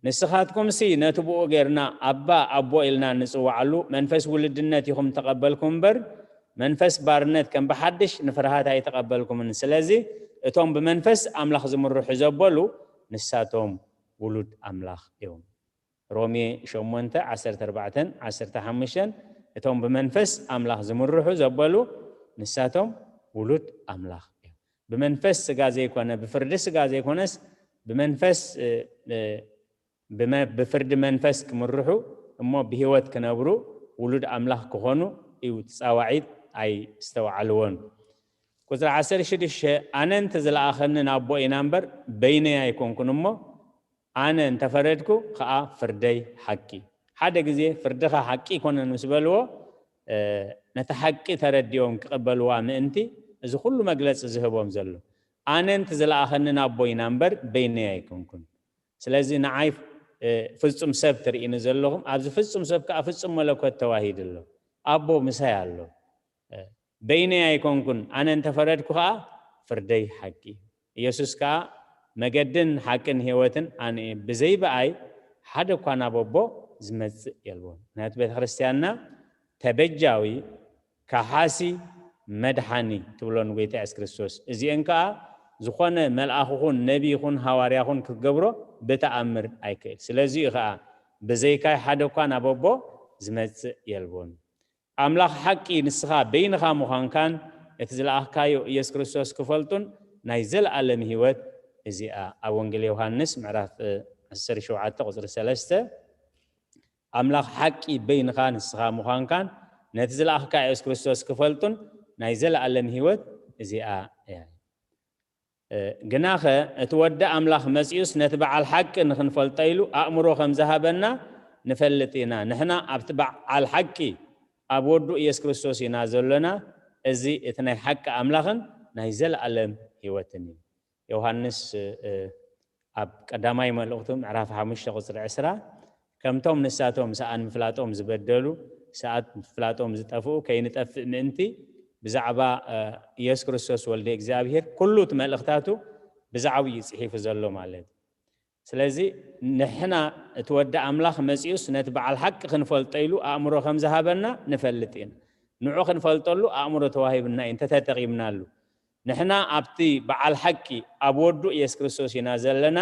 ንስኻትኩምሲ ነቲ ብኡ ጌርና ኣባ ኣቦ ኢልና እንጽውዓሉ መንፈስ ውልድነት ኢኹም ተቐበልኩም እምበር መንፈስ ባርነት ከም ብሓድሽ ንፍርሃት ኣይተቐበልኩምን። ስለዚ እቶም ብመንፈስ ኣምላኽ ዝምርሑ ዘበሉ ንሳቶም ውሉድ ኣምላኽ እዮም። ሮሜ ሸሞንተ ዓሰርተ ኣርባዕተን ዓሰርተ ሓሙሽተን እቶም ብመንፈስ ኣምላኽ ዝምርሑ ዘበሉ ንሳቶም ውሉድ ኣምላኽ እዮም። ብመንፈስ ስጋ ዘይኮነ፣ ብፍርዲ ስጋ ዘይኮነስ ብመንፈስ ብፍርዲ መንፈስ ክምርሑ እሞ ብህይወት ክነብሩ ውሉድ ኣምላኽ ክኾኑ እዩ። እቲ ጻዋዒት ኣይስተውዓልዎን። ቁፅሪ ዓሰርተ ሽዱሽተ ኣነ እንተ ዝለኣኸኒ ናብ ኣቦ ኢና እምበር በይነይ ኣይኮንኩን እሞ ኣነ እንተፈረድኩ ከዓ ፍርደይ ሓቂ። ሓደ ግዜ ፍርድኻ ሓቂ ኣይኮነን ምስ በልዎ ነቲ ሓቂ ተረዲኦም ክቕበልዋ ምእንቲ እዚ ኩሉ መግለፂ ዝህቦም ዘሎ። ኣነ እንተ ዝለኣኸኒ ናብ ኣቦ ኢና እምበር በይነይ ኣይኮንኩን። ስለዚ ንዓይ ፍጹም ሰብ ትርእይኒ ዘለኹም፣ ኣብዚ ፍጹም ሰብ ከዓ ፍጹም መለኮት ተዋሂዱ ኣሎ። ኣቦ ምሳይ ኣሎ። በይነይ ኣይኮንኩን፣ ኣነ እንተፈረድኩ ከዓ ፍርደይ ሓቂ። ኢየሱስ ከዓ መገድን ሓቅን ህይወትን ኣነ እየ፣ ብዘይ ብኣይ ሓደ እኳ ናብ ኣቦ ዝመጽእ የልቦን። ምክንያቱ ቤተ ክርስቲያንና ተበጃዊ፣ ካሓሲ፣ መድሓኒ ትብሎ ንጎይታ የሱስ ክርስቶስ። እዚአን ከዓ ዝኾነ መልኣኽ ይኹን ነቢ ይኹን ሃዋርያ ይኹን ክትገብሮ ብተኣምር ኣይክእል። ስለዚ እዩ ከዓ ብዘይካይ ሓደ እኳ ናብ ኣቦ ዝመጽእ የልቦን። ኣምላኽ ሓቂ ንስኻ በይንኻ ምዃንካን እቲ ዝለኣኽካዮ ኢየሱስ ክርስቶስ ክፈልጡን ናይ ዘለኣለም ህይወት እዚኣ ኣብ ወንጌል ዮሃንስ ምዕራፍ ዓሰርተ ሸውዓተ ቁፅሪ ሰለስተ ኣምላኽ ሓቂ በይንኻ ንስኻ ምዃንካን ነቲ ዝለኣኽካ ኢየሱስ ክርስቶስ ክፈልጡን ናይ ዘለኣለም ህይወት እዚኣ እያ። ግናኸ እቲ ወዲ ኣምላኽ መጺኡስ ነቲ በዓል ሓቂ ንኽንፈልጦ ኢሉ ኣእምሮ ከም ዝሃበና ንፈልጥ ኢና። ንሕና ኣብቲ በዓል ሓቂ ኣብ ወዱ ኢየሱስ ክርስቶስ ኢና ዘሎና። እዚ እቲ ናይ ሓቂ ኣምላኽን ናይ ዘለኣለም ህይወትን እዩ። ዮሃንስ ኣብ ቀዳማይ መልእኽቱ ምዕራፍ ሓሙሽተ ቁፅሪ ዕስራ ከምቶም ንሳቶም ሰኣን ምፍላጦም ዝበደሉ ሰኣት ምፍላጦም ዝጠፍኡ ከይንጠፍእ ምእንቲ ብዛዕባ ኢየሱስ ክርስቶስ ወልደ እግዚኣብሔር ኩሉ እቲ መልእኽታቱ ብዛዕባኡ እዩ ጽሒፉ ዘሎ ማለት እዩ። ስለዚ ንሕና እቲ ወዲ ኣምላኽ መጺኡስ ነቲ በዓል ሓቂ ክንፈልጦ ኢሉ ኣእምሮ ከም ዝሃበና ንፈልጥ ኢና። ንዑ ክንፈልጠሉ ኣእምሮ ተዋሂብና እዩ እንተተጠቒምናሉ። ንሕና ኣብቲ በዓል ሓቂ ኣብ ወዱ ኢየሱስ ክርስቶስ ኢና ዘለና።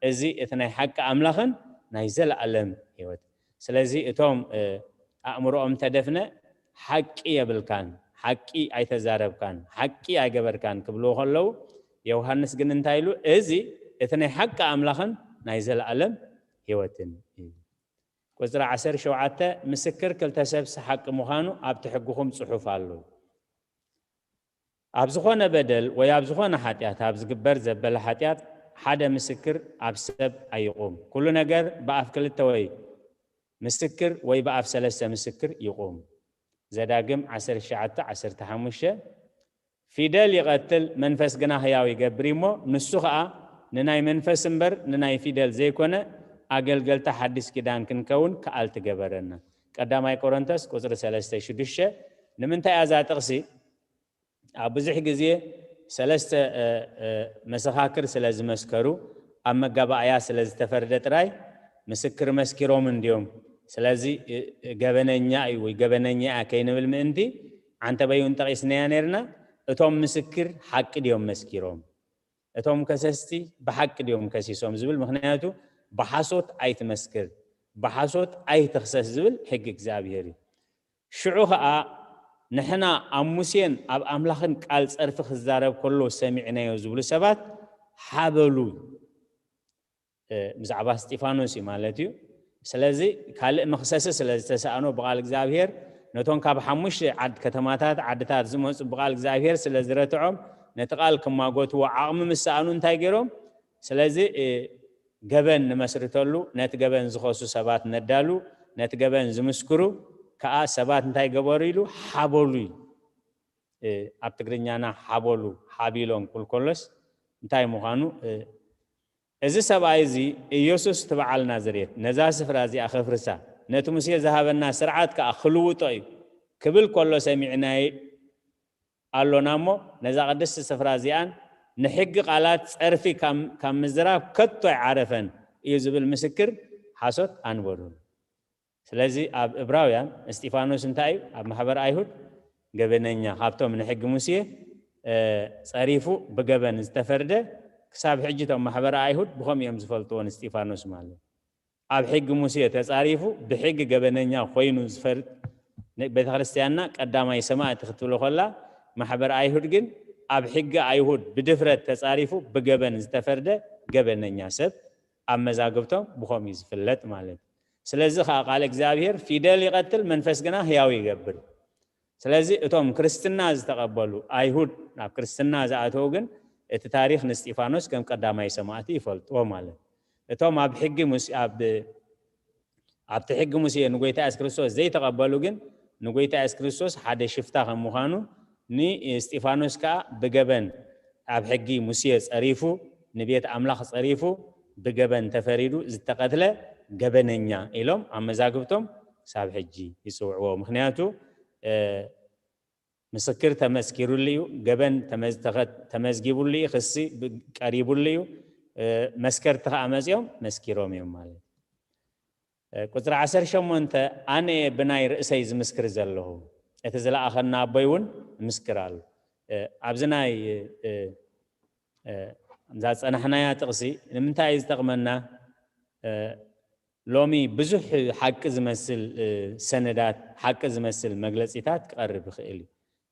እዚ እቲ ናይ ሓቂ ኣምላኽን ናይ ዘለኣለም ህይወት። ስለዚ እቶም ኣእምሮኦም ተደፍነ ሓቂ የብልካን፣ ሓቂ ኣይተዛረብካን፣ ሓቂ ኣይገበርካን ክብልዎ ከለዉ ዮሃንስ ግን እንታይ ኢሉ? እዚ እቲ ናይ ሓቂ ኣምላኽን ናይ ዘለኣለም ህይወትን እዩ። ቁፅሪ ዓሰርተ ሸውዓተ ምስክር ክልተ ሰብስ ሓቂ ምዃኑ ኣብቲ ሕግኹም ጽሑፍ ኣሎ። ኣብ ዝኾነ በደል ወይ ኣብ ዝኾነ ሓጢኣት ኣብ ዝግበር ዘበለ ሓጢኣት ሓደ ምስክር ኣብ ሰብ ኣይቑም። ኩሉ ነገር ብኣፍ ክልተ ወይ ምስክር ወይ ብኣፍ ሰለስተ ምስክር ይቑም። ዘዳግም ዓሰርተ ትሽዓተ ዓሰርተ ሓሙሽተ ፊደል ይቐትል መንፈስ ግና ህያው ይገብር እዩ እሞ ንሱ ኸኣ ንናይ መንፈስ እምበር ንናይ ፊደል ዘይኮነ ኣገልገልቲ ሓድሽ ኪዳን ክንከውን ከኣልቲ ገበረና። ቀዳማይ ቆሮንቶስ ቁፅሪ ሰለስተ ሽዱሽተ። ንምንታይ እያ እዛ ጥቕሲ ኣብ ብዙሕ ግዜ ሰለስተ መሰኻክር ስለ ዝመስከሩ ኣብ መጋባእያ ስለ ዝተፈርደ ጥራይ ምስክር መስኪሮም እንድዮም። ስለዚ ገበነኛ እዩ ወይ ገበነኛ እያ ከይንብል ምእንቲ ዓንተበይውን ጠቒስናያ ነርና። እቶም ምስክር ሓቂ ድዮም መስኪሮም? እቶም ከሰስቲ ብሓቂ ድዮም ከሲሶም ዝብል፣ ምክንያቱ ብሓሶት ኣይትመስክር፣ ብሓሶት ኣይትኽሰስ ዝብል ሕጊ እግዚኣብሔር እዩ። ሽዑ ኸኣ ንሕና ኣብ ሙሴን ኣብ ኣምላኽን ቃል ጸርፊ ክዛረብ ከሎ ሰሚዕናዮ ዝብሉ ሰባት ሓበሉ። ብዛዕባ እስጢፋኖስ እዩ ማለት እዩ። ስለዚ ካልእ መኽሰሲ ስለ ዝተሰኣኖ ብቓል እግዚኣብሔር ነቶም ካብ ሓሙሽተ ዓድ ከተማታት ዓድታት ዝመፁ ብቓል እግዚኣብሔር ስለ ዝረትዖም ነቲ ቃል ክማጎትዎ ዓቕሚ ምስ ሰኣኑ እንታይ ገይሮም? ስለዚ ገበን ንመስርተሉ ነቲ ገበን ዝኸሱ ሰባት ነዳሉ፣ ነቲ ገበን ዝምስክሩ ከዓ ሰባት እንታይ ገበሩ ኢሉ ሓበሉ እዩ። ኣብ ትግርኛና ሓበሉ ሓቢሎም ክብል ከሎስ እንታይ ምዃኑ እዚ ሰብኣይ እዚ ኢየሱስ እቲ በዓል ናዝሬት ነዛ ስፍራ እዚኣ ከፍርሳ ነቲ ሙሴ ዝሃበና ስርዓት ከዓ ክልውጦ እዩ ክብል ከሎ ሰሚዕናይ ኣሎና እሞ ነዛ ቅድስቲ ስፍራ እዚኣን ንሕጊ ቃላት ጸርፊ ካብ ምዝራብ ከቶ ኣይዓረፈን እዩ ዝብል ምስክር ሓሶት ኣንበሩን። ስለዚ ኣብ እብራውያን እስጢፋኖስ እንታይ እዩ ኣብ ማሕበር ኣይሁድ ገበነኛ ካብቶም ንሕጊ ሙሴ ጸሪፉ ብገበን ዝተፈርደ ክሳብ ሕጂ እቶም ማሕበር ኣይሁድ ብኸም እዮም ዝፈልጥዎ ንስጢፋኖስ ማለት ኣብ ሕጊ ሙሴ ተጻሪፉ ብሕጊ ገበነኛ ኮይኑ ዝፈርድ ቤተክርስትያንና ቀዳማይ ሰማእቲ ክትብሎ ከላ ማሕበር ኣይሁድ ግን ኣብ ሕጊ ኣይሁድ ብድፍረት ተጻሪፉ ብገበን ዝተፈርደ ገበነኛ ሰብ ኣብ መዛግብቶም ብኸም እዩ ዝፍለጥ ማለት እዩ። ስለዚ ከዓ ቃል እግዚኣብሔር ፊደል ይቐትል መንፈስ ግና ህያው ይገብር። ስለዚ እቶም ክርስትና ዝተቐበሉ ኣይሁድ ናብ ክርስትና ዝኣተው ግን እቲ ታሪክ ንስጢፋኖስ ከም ቀዳማይ ሰማእቲ ይፈልጥዎ ማለት እቶም ኣብ ሕጊ ኣብቲ ሕጊ ሙሴ ንጎይታ የሱስ ክርስቶስ ዘይተቐበሉ ግን ንጎይታ የሱስ ክርስቶስ ሓደ ሽፍታ ከም ምዃኑ ንእስጢፋኖስ ከዓ ብገበን ኣብ ሕጊ ሙሴ ጸሪፉ ንቤት ኣምላኽ ጸሪፉ ብገበን ተፈሪዱ ዝተቐትለ ገበነኛ ኢሎም ኣብ መዛግብቶም ክሳብ ሕጂ ይጽውዕዎ። ምክንያቱ ምስክር ተመስኪሩሉ እዩ፣ ገበን ተመዝጊቡሉ እዩ፣ ክሲ ቀሪቡሉ እዩ። መስከርቲ ከዓ መፂኦም መስኪሮም እዮም ማለት እዩ። ቁፅሪ ዓሰርተ ሸሞንተ ኣነ እየ ብናይ ርእሰይ ዝምስክር ዘለኹ፣ እቲ ዝለኣኸና ኣቦይ እውን ምስክር ኣሎ። ኣብዚ ናይ እዛ ዝፀናሕናያ ጥቕሲ ንምንታይ እዩ ዝጠቕመና? ሎሚ ብዙሕ ሓቂ ዝመስል ሰነዳት፣ ሓቂ ዝመስል መግለፂታት ክቐርብ ይኽእል እዩ።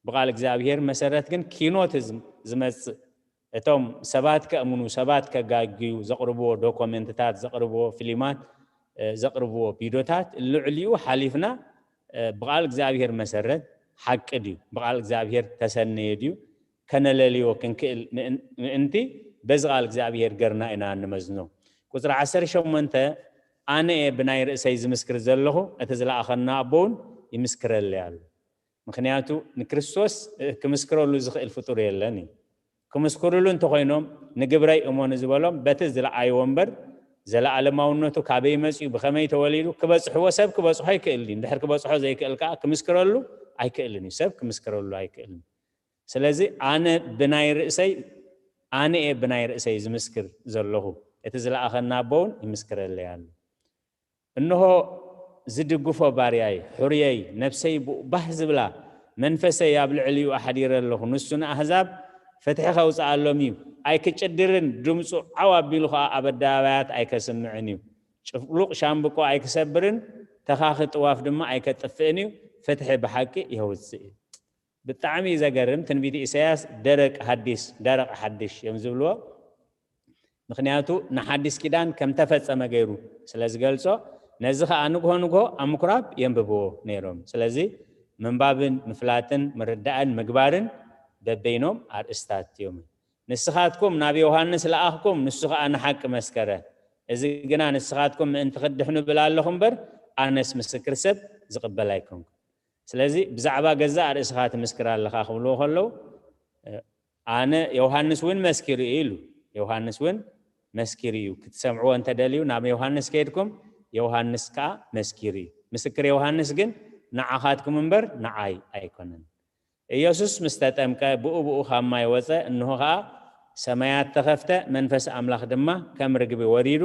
ብቓል እግዚኣብሔር መሰረት ግን ኪኖት ዝመፅእ እቶም ሰባት ከእምኑ፣ ሰባት ከጋግዩ ዘቕርብዎ ዶኮመንትታት፣ ዘቕርብዎ ፊልማት፣ ዘቕርብዎ ቪዲዮታት ልዕሊኡ ሓሊፍና ብቓል እግዚኣብሔር መሰረት ሓቂ ድዩ፣ ብቓል እግዚኣብሔር ተሰነየ ድዩ ከነለልዮ ክንክእል ምእንቲ በዚ ቃል እግዚኣብሔር ገርና ኢና እንመዝኖ። ቁፅሪ ዓሰርተ ሸሞንተ ኣነ እየ ብናይ ርእሰይ ዝምስክር ዘለኹ፣ እቲ ዝለኣኸና ኣቦ እውን ይምስክረለይ ኣሎ። ምክንያቱ ንክርስቶስ ክምስክረሉ ዝኽእል ፍጡር የለን እዩ። ክምስክርሉ እንተኾይኖም ንግብረይ እመኑ ዝበሎም በቲ ዝለዓይዎ እምበር ዘለኣለማውነቱ ካበይ መፅኡ ብኸመይ ተወሊዱ ክበፅሕዎ ሰብ ክበፅሖ ኣይክእልን እዩ። እንድሕር ክበፅሖ ዘይክእል ከዓ ክምስክረሉ ኣይክእልን እዩ። ሰብ ክምስክረሉ ኣይክእልን። ስለዚ ኣነ ብናይ ርእሰይ ኣነ እየ ብናይ ርእሰይ ዝምስክር ዘለኹ፣ እቲ ዝለኣኸና ኣቦ እውን ይምስክረለይ ኣሎ። እንሆ ዝድግፎ ባርያይ፣ ሕሩየይ፣ ነፍሰይ ብኡ ባህ ዝብላ፣ መንፈሰይ ኣብ ልዕሊኡ ኣሕዲረ ኣለኹ። ንሱ ንኣህዛብ ፍትሒ ከውፅኣሎም እዩ። ኣይክጭድርን፣ ድምፁ ዓው ኣቢሉ ኸዓ ኣብ ኣደባባያት ኣይከስምዕን እዩ። ጭፍሉቕ ሻምብቆ ኣይክሰብርን፣ ተኻኺ ጥዋፍ ድማ ኣይከጥፍእን እዩ። ፍትሒ ብሓቂ የውፅእ እዩ። ብጣዕሚ እዩ ዘገርም። ትንቢት ኢሳያስ ደረቅ ሐዲስ፣ ደረቅ ሐዲሽ እዮም ዝብልዎ። ምኽንያቱ ንሓዲስ ኪዳን ከም ተፈጸመ ገይሩ ስለ ዝገልጾ፣ ነዚ ኸኣ ንግሆ ንግሆ ኣብ ምኩራብ የንብብዎ ነይሮም። ስለዚ ምንባብን ምፍላጥን ምርዳእን ምግባርን በበይኖም ኣርእስታት እዮም። ንስኻትኩም ናብ ዮሃንስ ለኣኽኩም፣ ንሱ ኸኣ ንሓቂ መስከረ። እዚ ግና ንስኻትኩም ምእንቲ ክትድሕኑ ብል ኣለኹ እምበር፣ ኣነስ ምስክር ሰብ ዝቕበል ኣይኮንኩ። ስለዚ ብዛዕባ ገዛእ ርእስኻ ትምስክር ኣለኻ ክብልዎ ከለዉ፣ ኣነ ዮሃንስ እውን መስኪሩ እዩ ኢሉ። ዮሃንስ እውን መስኪሩ እዩ። ክትሰምዕዎ እንተደልዩ ናብ ዮሃንስ ከይድኩም፣ ዮሃንስ ከኣ መስኪሩ እዩ። ምስክር ዮሃንስ ግን ንዓኻትኩም እምበር ንዓይ ኣይኮነን። ኢየሱስ ምስ ተጠምቀ ብኡ ብኡ ካብ ማይ ወጸ፣ እንሆ ኸኣ ሰማያት ተኸፍተ፣ መንፈስ ኣምላኽ ድማ ከም ርግቢ ወሪዱ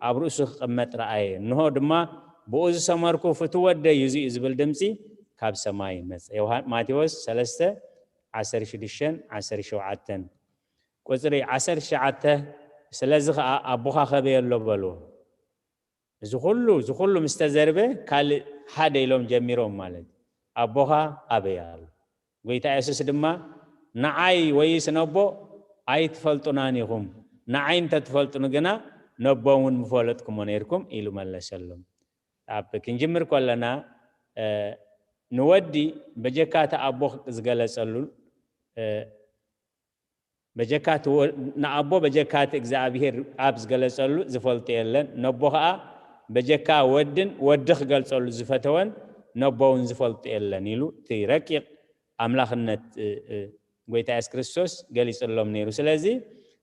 ኣብ ርእሱ ክቕመጥ ረኣየ። እንሆ ድማ ብኡ ዝሰመርኩ ፍቱው ወደይ እዚ እዩ ዝብል ድምጺ ካብ ሰማይ መጸ። ዮሃ-፣ ማቴዎስ ሰለስተ፣ ዓሰርተ ሽዱሽተን ዓሰርተ ሸውዓተን። ቁጽሪ ዓሰርተ ትሽዓተ፣ ስለዚ ኸኣ ኣቦኻ ከበየ ኣሎ በልዎ። እዚ ኩሉ፣ እዚ ኩሉ ምስ ተዘርበ ካልእ ሓደ ኢሎም ጀሚሮም ማለት እዩ። ኣቦኻ ኣበይ ኣሎ? ጎይታ የሱስ ድማ ንዓይ ወይስ ነቦ ኣይትፈልጡናን ኢኹም፣ ንዓይ እንተትፈልጡኒ ግና ነቦ እውን ምፈለጥኩሞ ነይርኩም ኢሉ መለሰሎም። ኣብ ክንጅምር ከለና፣ እ፣ ንወዲ በጀካ እቲ ኣቦ ዝገለጸሉ፣ እ፣ በጀካ እቲ ወ-፣ ንኣቦ በጀካ እቲ እግዚኣብሄር ኣብ ዝገለጸሉ ዝፈልጦ የለን፣ ነቦ ኸኣ በጀካ ወድን ወዲ ክገልጸሉ ዝፈተወን ነቦ እውን ዝፈልጦ የለን ኢሉ እቲ ረቂቕ ኣምላኽነት፣ እ፣ እ፣ ጎይታ የሱስ ክርስቶስ ገሊጽሎም ነይሩ። ስለዚ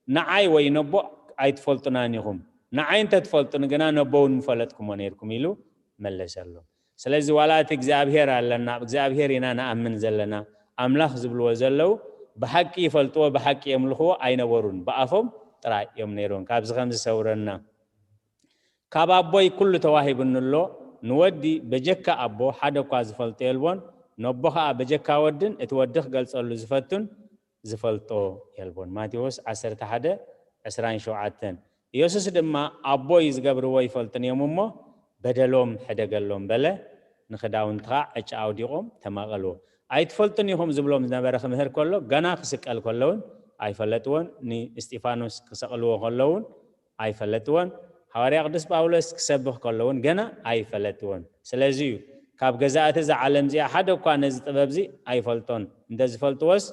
ንዓይ ወይ ነቦ ኣይትፈልጡናን ኢኹም፣ ንዓይ እንተትፈልጡኒ ግና ነቦ እውን ምፈለጥኩሞ ነይርኩም ኢሉ መለሰሎም። ስለዚ ዋላ እቲ እግዚኣብሄር ኣለና፣ ኣብ እግዚኣብሄር ኢና ንኣምን ዘለና፣ ኣምላኽ ዝብልዎ ዘለዉ ብሓቂ ይፈልጥዎ፣ ብሓቂ የምልኽዎ ኣይነበሩን፣ ብኣፎም ጥራይ እዮም ነይሮም። ካብዚ ከም ዝሰውረና፣ ካብ ኣቦይ ኩሉ ተዋሂቡኒ ኣሎ፣ ንወዲ በጀካ ኣቦ ሓደ እኳ ዝፈልጦ የልቦን፣ ነቦ ኸኣ በጀካ ወድን እቲ ወዲ ክገልጸሉ ዝፈቱን ዝፈልጦ የልቦን። ማቴዎስ ዓሰርተ ሓደ ዕስራን ሸውዓተን። ኢየሱስ ድማ ኣቦይ ዝገብርዎ ይፈልጡን እዮም እሞ በደሎም ሕደገሎም በለ። ንኽዳውንቲ ኸዓ ዕጫ ኣውዲቖም ተማቐልዎ። ኣይትፈልጡን ኢኹም ዝብሎም ዝነበረ ክምህር ከሎ፣ ገና ክስቀል ከሎ እውን ኣይፈለጥዎን። ንእስጢፋኖስ ክሰቕልዎ ከሎ እውን ኣይፈለጥዎን። ሃዋርያ ቅዱስ ጳውሎስ ክሰብኽ ከሎ እውን ገና ኣይፈለጥዎን። ስለዚ እዩ ካብ ገዛእቲ እዛ ዓለም እዚኣ ሓደ እኳ ነዚ ጥበብ እዚ ኣይፈልጦን፣ እንተዝፈልጥዎስ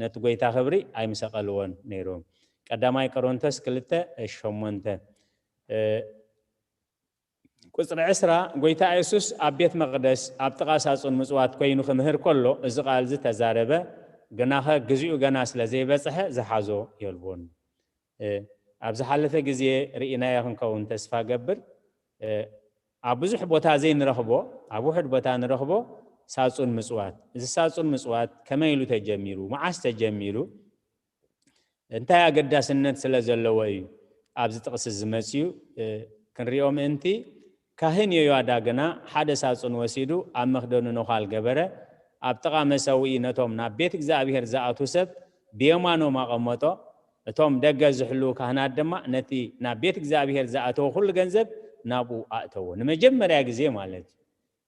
ነቲ ጎይታ ክብሪ ኣይምሰቐልዎን ነይሮም። ቀዳማይ ቆሮንቶስ ክልተ ሸሞንተ። እ፣ ቁጽሪ ዕስራ፣ ጎይታ የሱስ ኣብ ቤት መቕደስ ኣብ ጥቓ ሳጹን ምጽዋት ኮይኑ ክምህር ከሎ፣ እዚ ቃል እዚ ተዛረበ፣ ግናኸ ግዜኡ ገና ስለ ዘይበጽሐ ዝሓዞ የልቦን። እ፣ ኣብ ዝሓለፈ ግዜ ርኢናዮ ክንከውን ተስፋ ገብር። እ፣ ኣብ ብዙሕ ቦታ ዘይንረኽቦ፣ ኣብ ውሑድ ቦታ ንረኽቦ ሳጹን ምጽዋት። እዚ ሳጹን ምጽዋት ከመይ ኢሉ ተጀሚሩ? መዓስ ተጀሚሩ? እንታይ ኣገዳስነት ስለ ዘለዎ እዩ ኣብዚ ጥቕሲ ዝመጽዩ፣ እ፣ ክንሪኦ ምእንቲ፣ ካህን ዮያዳ ግና ሓደ ሳጹን ወሲዱ ኣብ መኽደኑ ነዃል ገበረ፣ ኣብ ጥቓ መሰውኢ ነቶም ናብ ቤት እግዚኣብሔር ዝኣትዉ ሰብ ብየማኖም ኣቐመጦ። እቶም ደገ ዝሕልዉ ካህናት ድማ ነቲ ናብ ቤት እግዚኣብሔር ዝኣተወ ኩሉ ገንዘብ ናብኡ ኣእተዎ። ንመጀመርያ ግዜ ማለት እዩ።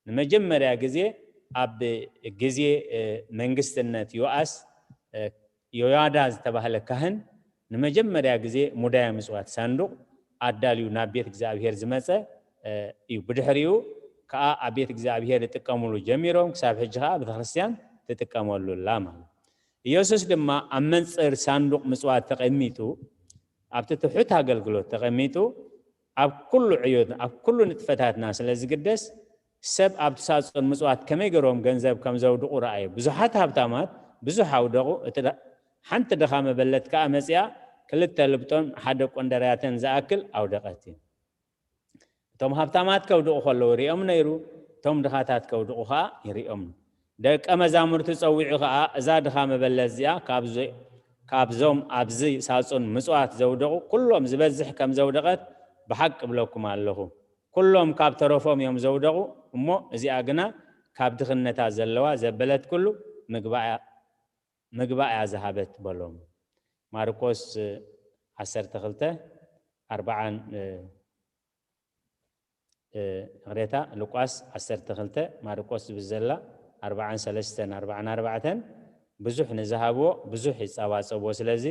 ንመጀመርያ ግዜ ኣብ ግዜ፣ እ፣ መንግስትነት ዮኣስ፣ እ፣ ዮያዳ ዝተባህለ ካህን ንመጀመርያ ግዜ ሙዳየ ምጽዋት ሳንዱቕ ኣዳልዩ ናብ ቤት እግዚኣብሔር ዝመጸ፣ እ፣ እዩ። ብድሕሪኡ ከኣ ኣብ ቤት እግዚኣብሔር ይጥቀምሉ ጀሚሮም፣ ክሳብ ሕጂ ከኣ ቤተክርስትያን ትጥቀመሉ ኣላ ማለት። ኢየሱስ ድማ ኣብ መንጽር ሳንዱቕ ምጽዋት ተቐሚጡ፣ ኣብቲ ትሑት ኣገልግሎት ተቐሚጡ፣ ኣብ ኩሉ ዕዮት፣ ኣብ ኩሉ ንጥፈታትና ስለ ዝግደስ፣ ሰብ ኣብቲ ሳጹን ምጽዋት ከመይ ገይሮም ገንዘብ ከም ዘውድቑ ረኣዩ። ብዙሓት ሃብታማት ብዙሕ ኣውደቑ፣ እቲ ደ-፣ ሓንቲ ድኻ መበለት ከኣ መጺኣ ክልተ ልብጦን ሓደ ቆንደርያተን ዝኣክል ኣውደቐት። እቶም ሃብታማት ከውድቑ ከለዉ ይሪኦም ነይሩ፣ እቶም ድኻታት ከውድቑ ከኣ ይሪኦም። ደቀ መዛሙርቱ ጸዊዑ ከኣ፣ "እዛ ድኻ መበለት እዚኣ ካብ ዘ-፣ ካብዞም ኣብዚ ሳጹን ምጽዋት ዘውደቑ ኩሎም ዝበዝሕ ከም ዘውደቐት ብሓቂ እብለኩም ኣለኹ። ኩሎም ካብ ተረፎም እዮም ዘውደቑ፣ እሞ እዚኣ ግና ካብ ድኽነታ ዘለዋ ዘበለት ኩሉ ምግባእ እያ፣ ምግባእ እያ ዝሃበት በሎም። ማርቆስ ዓሰርተ ክልተ ኣርብዓን፣ እ፣ እ፣ ይቕሬታ፣ ሉቃስ ዓሰርተ ክልተ፣ ማርቆስ ዝብል ዘላ ኣርብዓን ሰለስተን ኣርብዓን ኣርባዕተን ብዙሕ ንዝሃብዎ ብዙሕ ይጻባጸብዎ። ስለዚ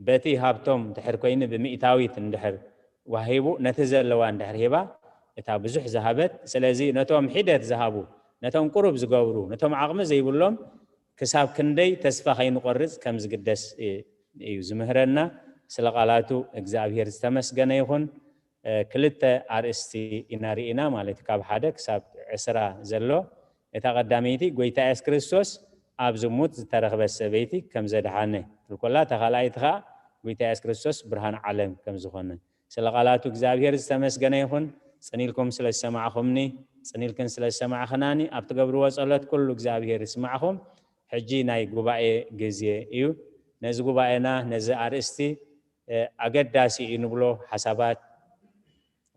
በቲ ሃብቶም ድሕር ኮይኑ ብሚእታዊት እንድሕር ዋሂቡ፣ ነቲ ዘለዋ እንድሕር ሂባ፣ እታ ብዙሕ ዝሃበት፣ ስለዚ ነቶም ሒደት ዝሃቡ፣ ነቶም ቁሩብ ዝገብሩ፣ ነቶም ዓቕሚ ዘይብሎም ክሳብ ክንደይ ተስፋ ከይንቆርጽ ከም ዝግደስ እ-፣ እዩ ዝምህረና። ስለ ቃላቱ እግዚኣብሔር ዝተመስገነ ይኹን። እ፣ ክልተ ኣርእስቲ ኢና ርኢና፣ ማለት ካብ ሓደ ክሳብ ዕስራ ዘሎ። እታ ቀዳመይቲ፣ ጎይታ የሱስ ክርስቶስ ኣብ ዝሙት ዝተረኽበት ሰበይቲ ከም ዘድሓነ ትብል ኮላ፣ እታ ካልኣይቲ ኸኣ፣ ጎይታ የሱስ ክርስቶስ ብርሃን ዓለም ከም ዝኾነ። ስለ ቃላቱ እግዚኣብሔር ዝተመስገነ ይኹን። ጽን ኢልኩም ስለ ዝሰማዕኹምኒ፣ ጽን ኢልክን ስለ ዝሰማዕኽናኒ፣ ኣብ ትገብርዎ ጸሎት ኩሉ እግዚኣብሔር ይስማዕኹም። ሕጂ ናይ ጉባኤ ግዜ እዩ። ነዚ ጉባኤና፣ ነዚ ኣርእስቲ፣ እ፣ ኣገዳሲ እዩ ንብሎ ሓሳባት፣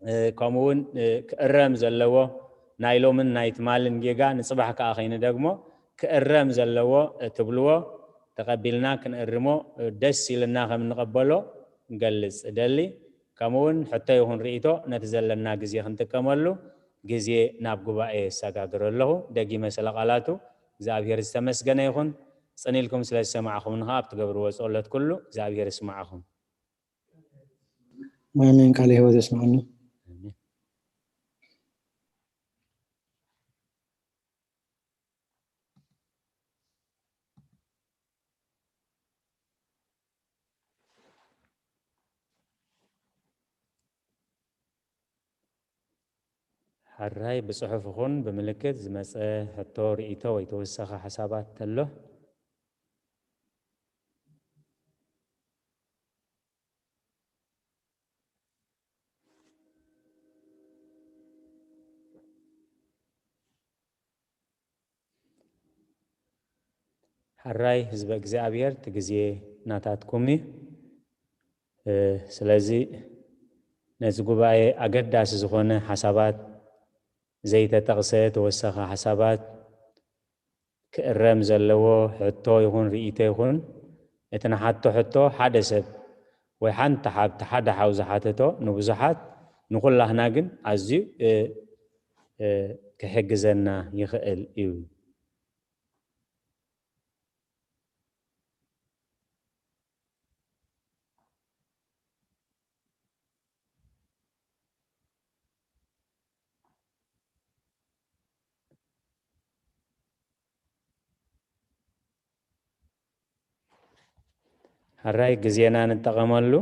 እ፣ ከምኡ እውን፣ እ፣ ክእረም ዘለዎ ናይ ሎምን ናይ ትማልን ጌጋ ንጽባሕ ከኣ ከይንደግሞ ክእረም ዘለዎ፣ እ፣ ትብልዎ ተቐቢልና ክንእርሞ፣ እ፣ ደስ ኢልና ከም እንቐበሎ ንገልጽ እደሊ። ከምኡ እውን ሕቶ ይኹን ርእይቶ ነቲ ዘለና ግዜ ክንጥቀመሉ ግዜ ናብ ጉባኤ የሰጋግር ኣለኹ። ደጊመ ስለ ቃላቱ እግዚኣብሔር ዝተመስገነ ይኹን። ጽን ኢልኩም ስለ ዝሰማዕኹምኒ ኸዓ ኣብ ትገብርዎ ጸሎት ኩሉ እግዚኣብሔር ይስማዕኹም። ኣሜን። ቃለ ሕይወት የስምዐና። ኣሜን። ሕራይ ብጽሑፍ ይኹን ብምልክት ዝመጸ ሕቶ፣ ርእይቶ ወይ ተወሳኺ ሓሳባት ተሎ? ሕራይ ህዝበ እግዚኣብሔር፣ እቲ ግዜ ናታትኩም እዩ። እ፣ ስለዚ ነዚ ጉባኤ ኣገዳሲ ዝኾነ ሓሳባት፣ ዘይተጠቕሰ ተወሳኺ ሓሳባት፣ ክእረም ዘለዎ ሕቶ ይኹን ርእይቶ ይኹን፣ እቲ ንሓቶ ሕቶ ሓደ ሰብ ወይ ሓንቲ ሓብቲ ሓደ ሓው ዝሓተቶ ንብዙሓት ንኹላህና ግን ኣዝዩ፣ እ፣ እ፣ ክሕግዘና ይኽእል እዩ። ሕራይ ግዜና ንጠቐመሉ።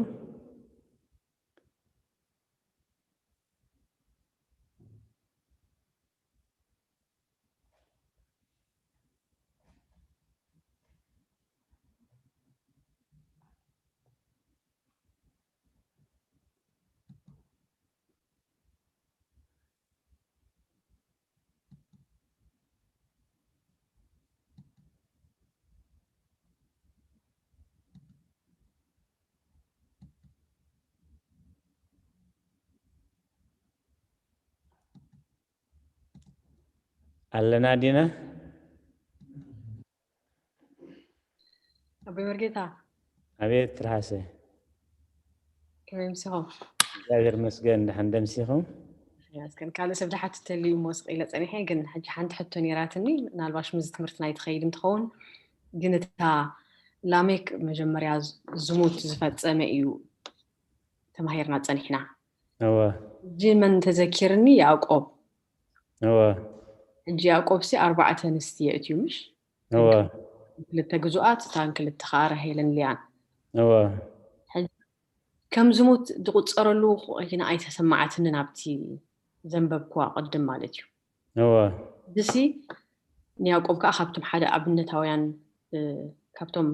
ኣለና ዲና? ኣቦይ መርጌታ። ኣቤት ትርሃሰ። ከመይ ምሲኹም? እግዚኣብሔር መስገን፣ ደሓን ደምሲኹም? መስገን። ካልእ ሰብ ድሓት ተልዩ እሞ ስቕ ኢለ ጸኒሐ፣ ግን ሕጂ ሓንቲ ሕቶ ነይራትኒ፣ ምናልባሽ ምስዚ ትምህርቲ ናይ ትኸይድ እንትኸውን፣ ግን እታ ላሜክ መጀመርያ ዝ-፣ ዝሙት ዝፈጸመ እዩ ተማሂርና ጸኒሕና። እወ። ሕጂ መን ተዘኪርኒ? ያዕቆብ። እወ። ሕጂ ያዕቆብ ሲ ኣርባዕተ ኣንስቲ የእትዩ፣ ምሽ? እወ። ክልተ ግዙኣት፣ እታን ክልተ ኸዓ ራሄልን ልያን። እወ። ሕጂ ከም ዝሙት ዝቑጸረሉ ኮይና ኣይተሰማዓትንን፣ ኣብቲ ዘንበብኩዋ ቅድም ማለት እዩ። እወ። እዚሲ ንያዕቆብ ከዓ ካብቶም ሓደ ኣብነታውያን፣ እ፣ ካብቶም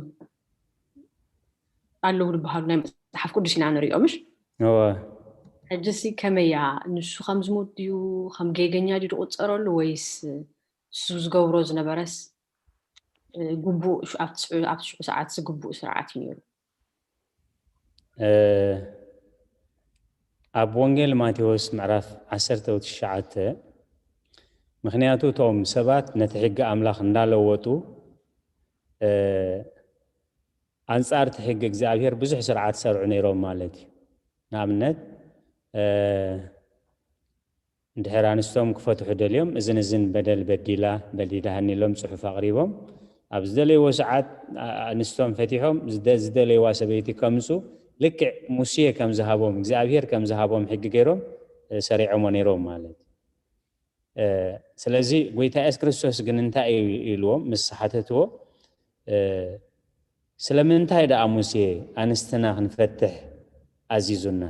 ኣለዉ ዝበሃሉ ናይ መጽሓፍ ቅዱስ ኢና ንሪኦ፣ ምሽ? እወ። ሕጂሲ ከመይ እያ? ንሱ ከም ዝሙት ድዩ፣ ከም ጌገኛ ድዩ ዝቑጸረሉ፣ ወይስ ንሱ ዝገብሮ ዝነበረስ፣ እ፣ ግቡእ ሽ-፣ ኣብቲ ሽዑ፣ ኣብቲ ሽዑ ሰዓትሲ ግቡእ ስርዓት እዩ ነይሩ? ኣብ ወንጌል ማቴዎስ ምዕራፍ ዓሰርተ ትሽዓተ፣ ምኽንያቱ እቶም ሰባት ነቲ ሕጊ ኣምላኽ እንዳለወጡ ኣንጻር እቲ ሕጊ እግዚኣብሔር ብዙሕ ስርዓት ሰርዑ ነይሮም ማለት እዩ። ንኣብነት እንድሕር ኣንስቶም ክፈትሑ ደልዮም እዝን እዝን በደል በዲላ በዲዳሃኒ ኢሎም ጽሑፍ ኣቕሪቦም ኣብ ዝደለይዎ ሰዓት ኣንስቶም ፈቲሖም ዝደለይዋ ሰበይቲ ከምፁ ልክዕ ሙሴ ከም ዝሃቦም እግዚኣብሔር ከም ዝሃቦም ሕጊ ገይሮም ሰሪዖሞ ነይሮም ማለት። ስለዚ ጎይታ የሱስ ክርስቶስ ግን እንታይ እዩ ኢልዎም ምስ ሓተትዎ? ስለምንታይ ደኣ ሙሴ ኣንስትና ክንፈትሕ ኣዚዙና?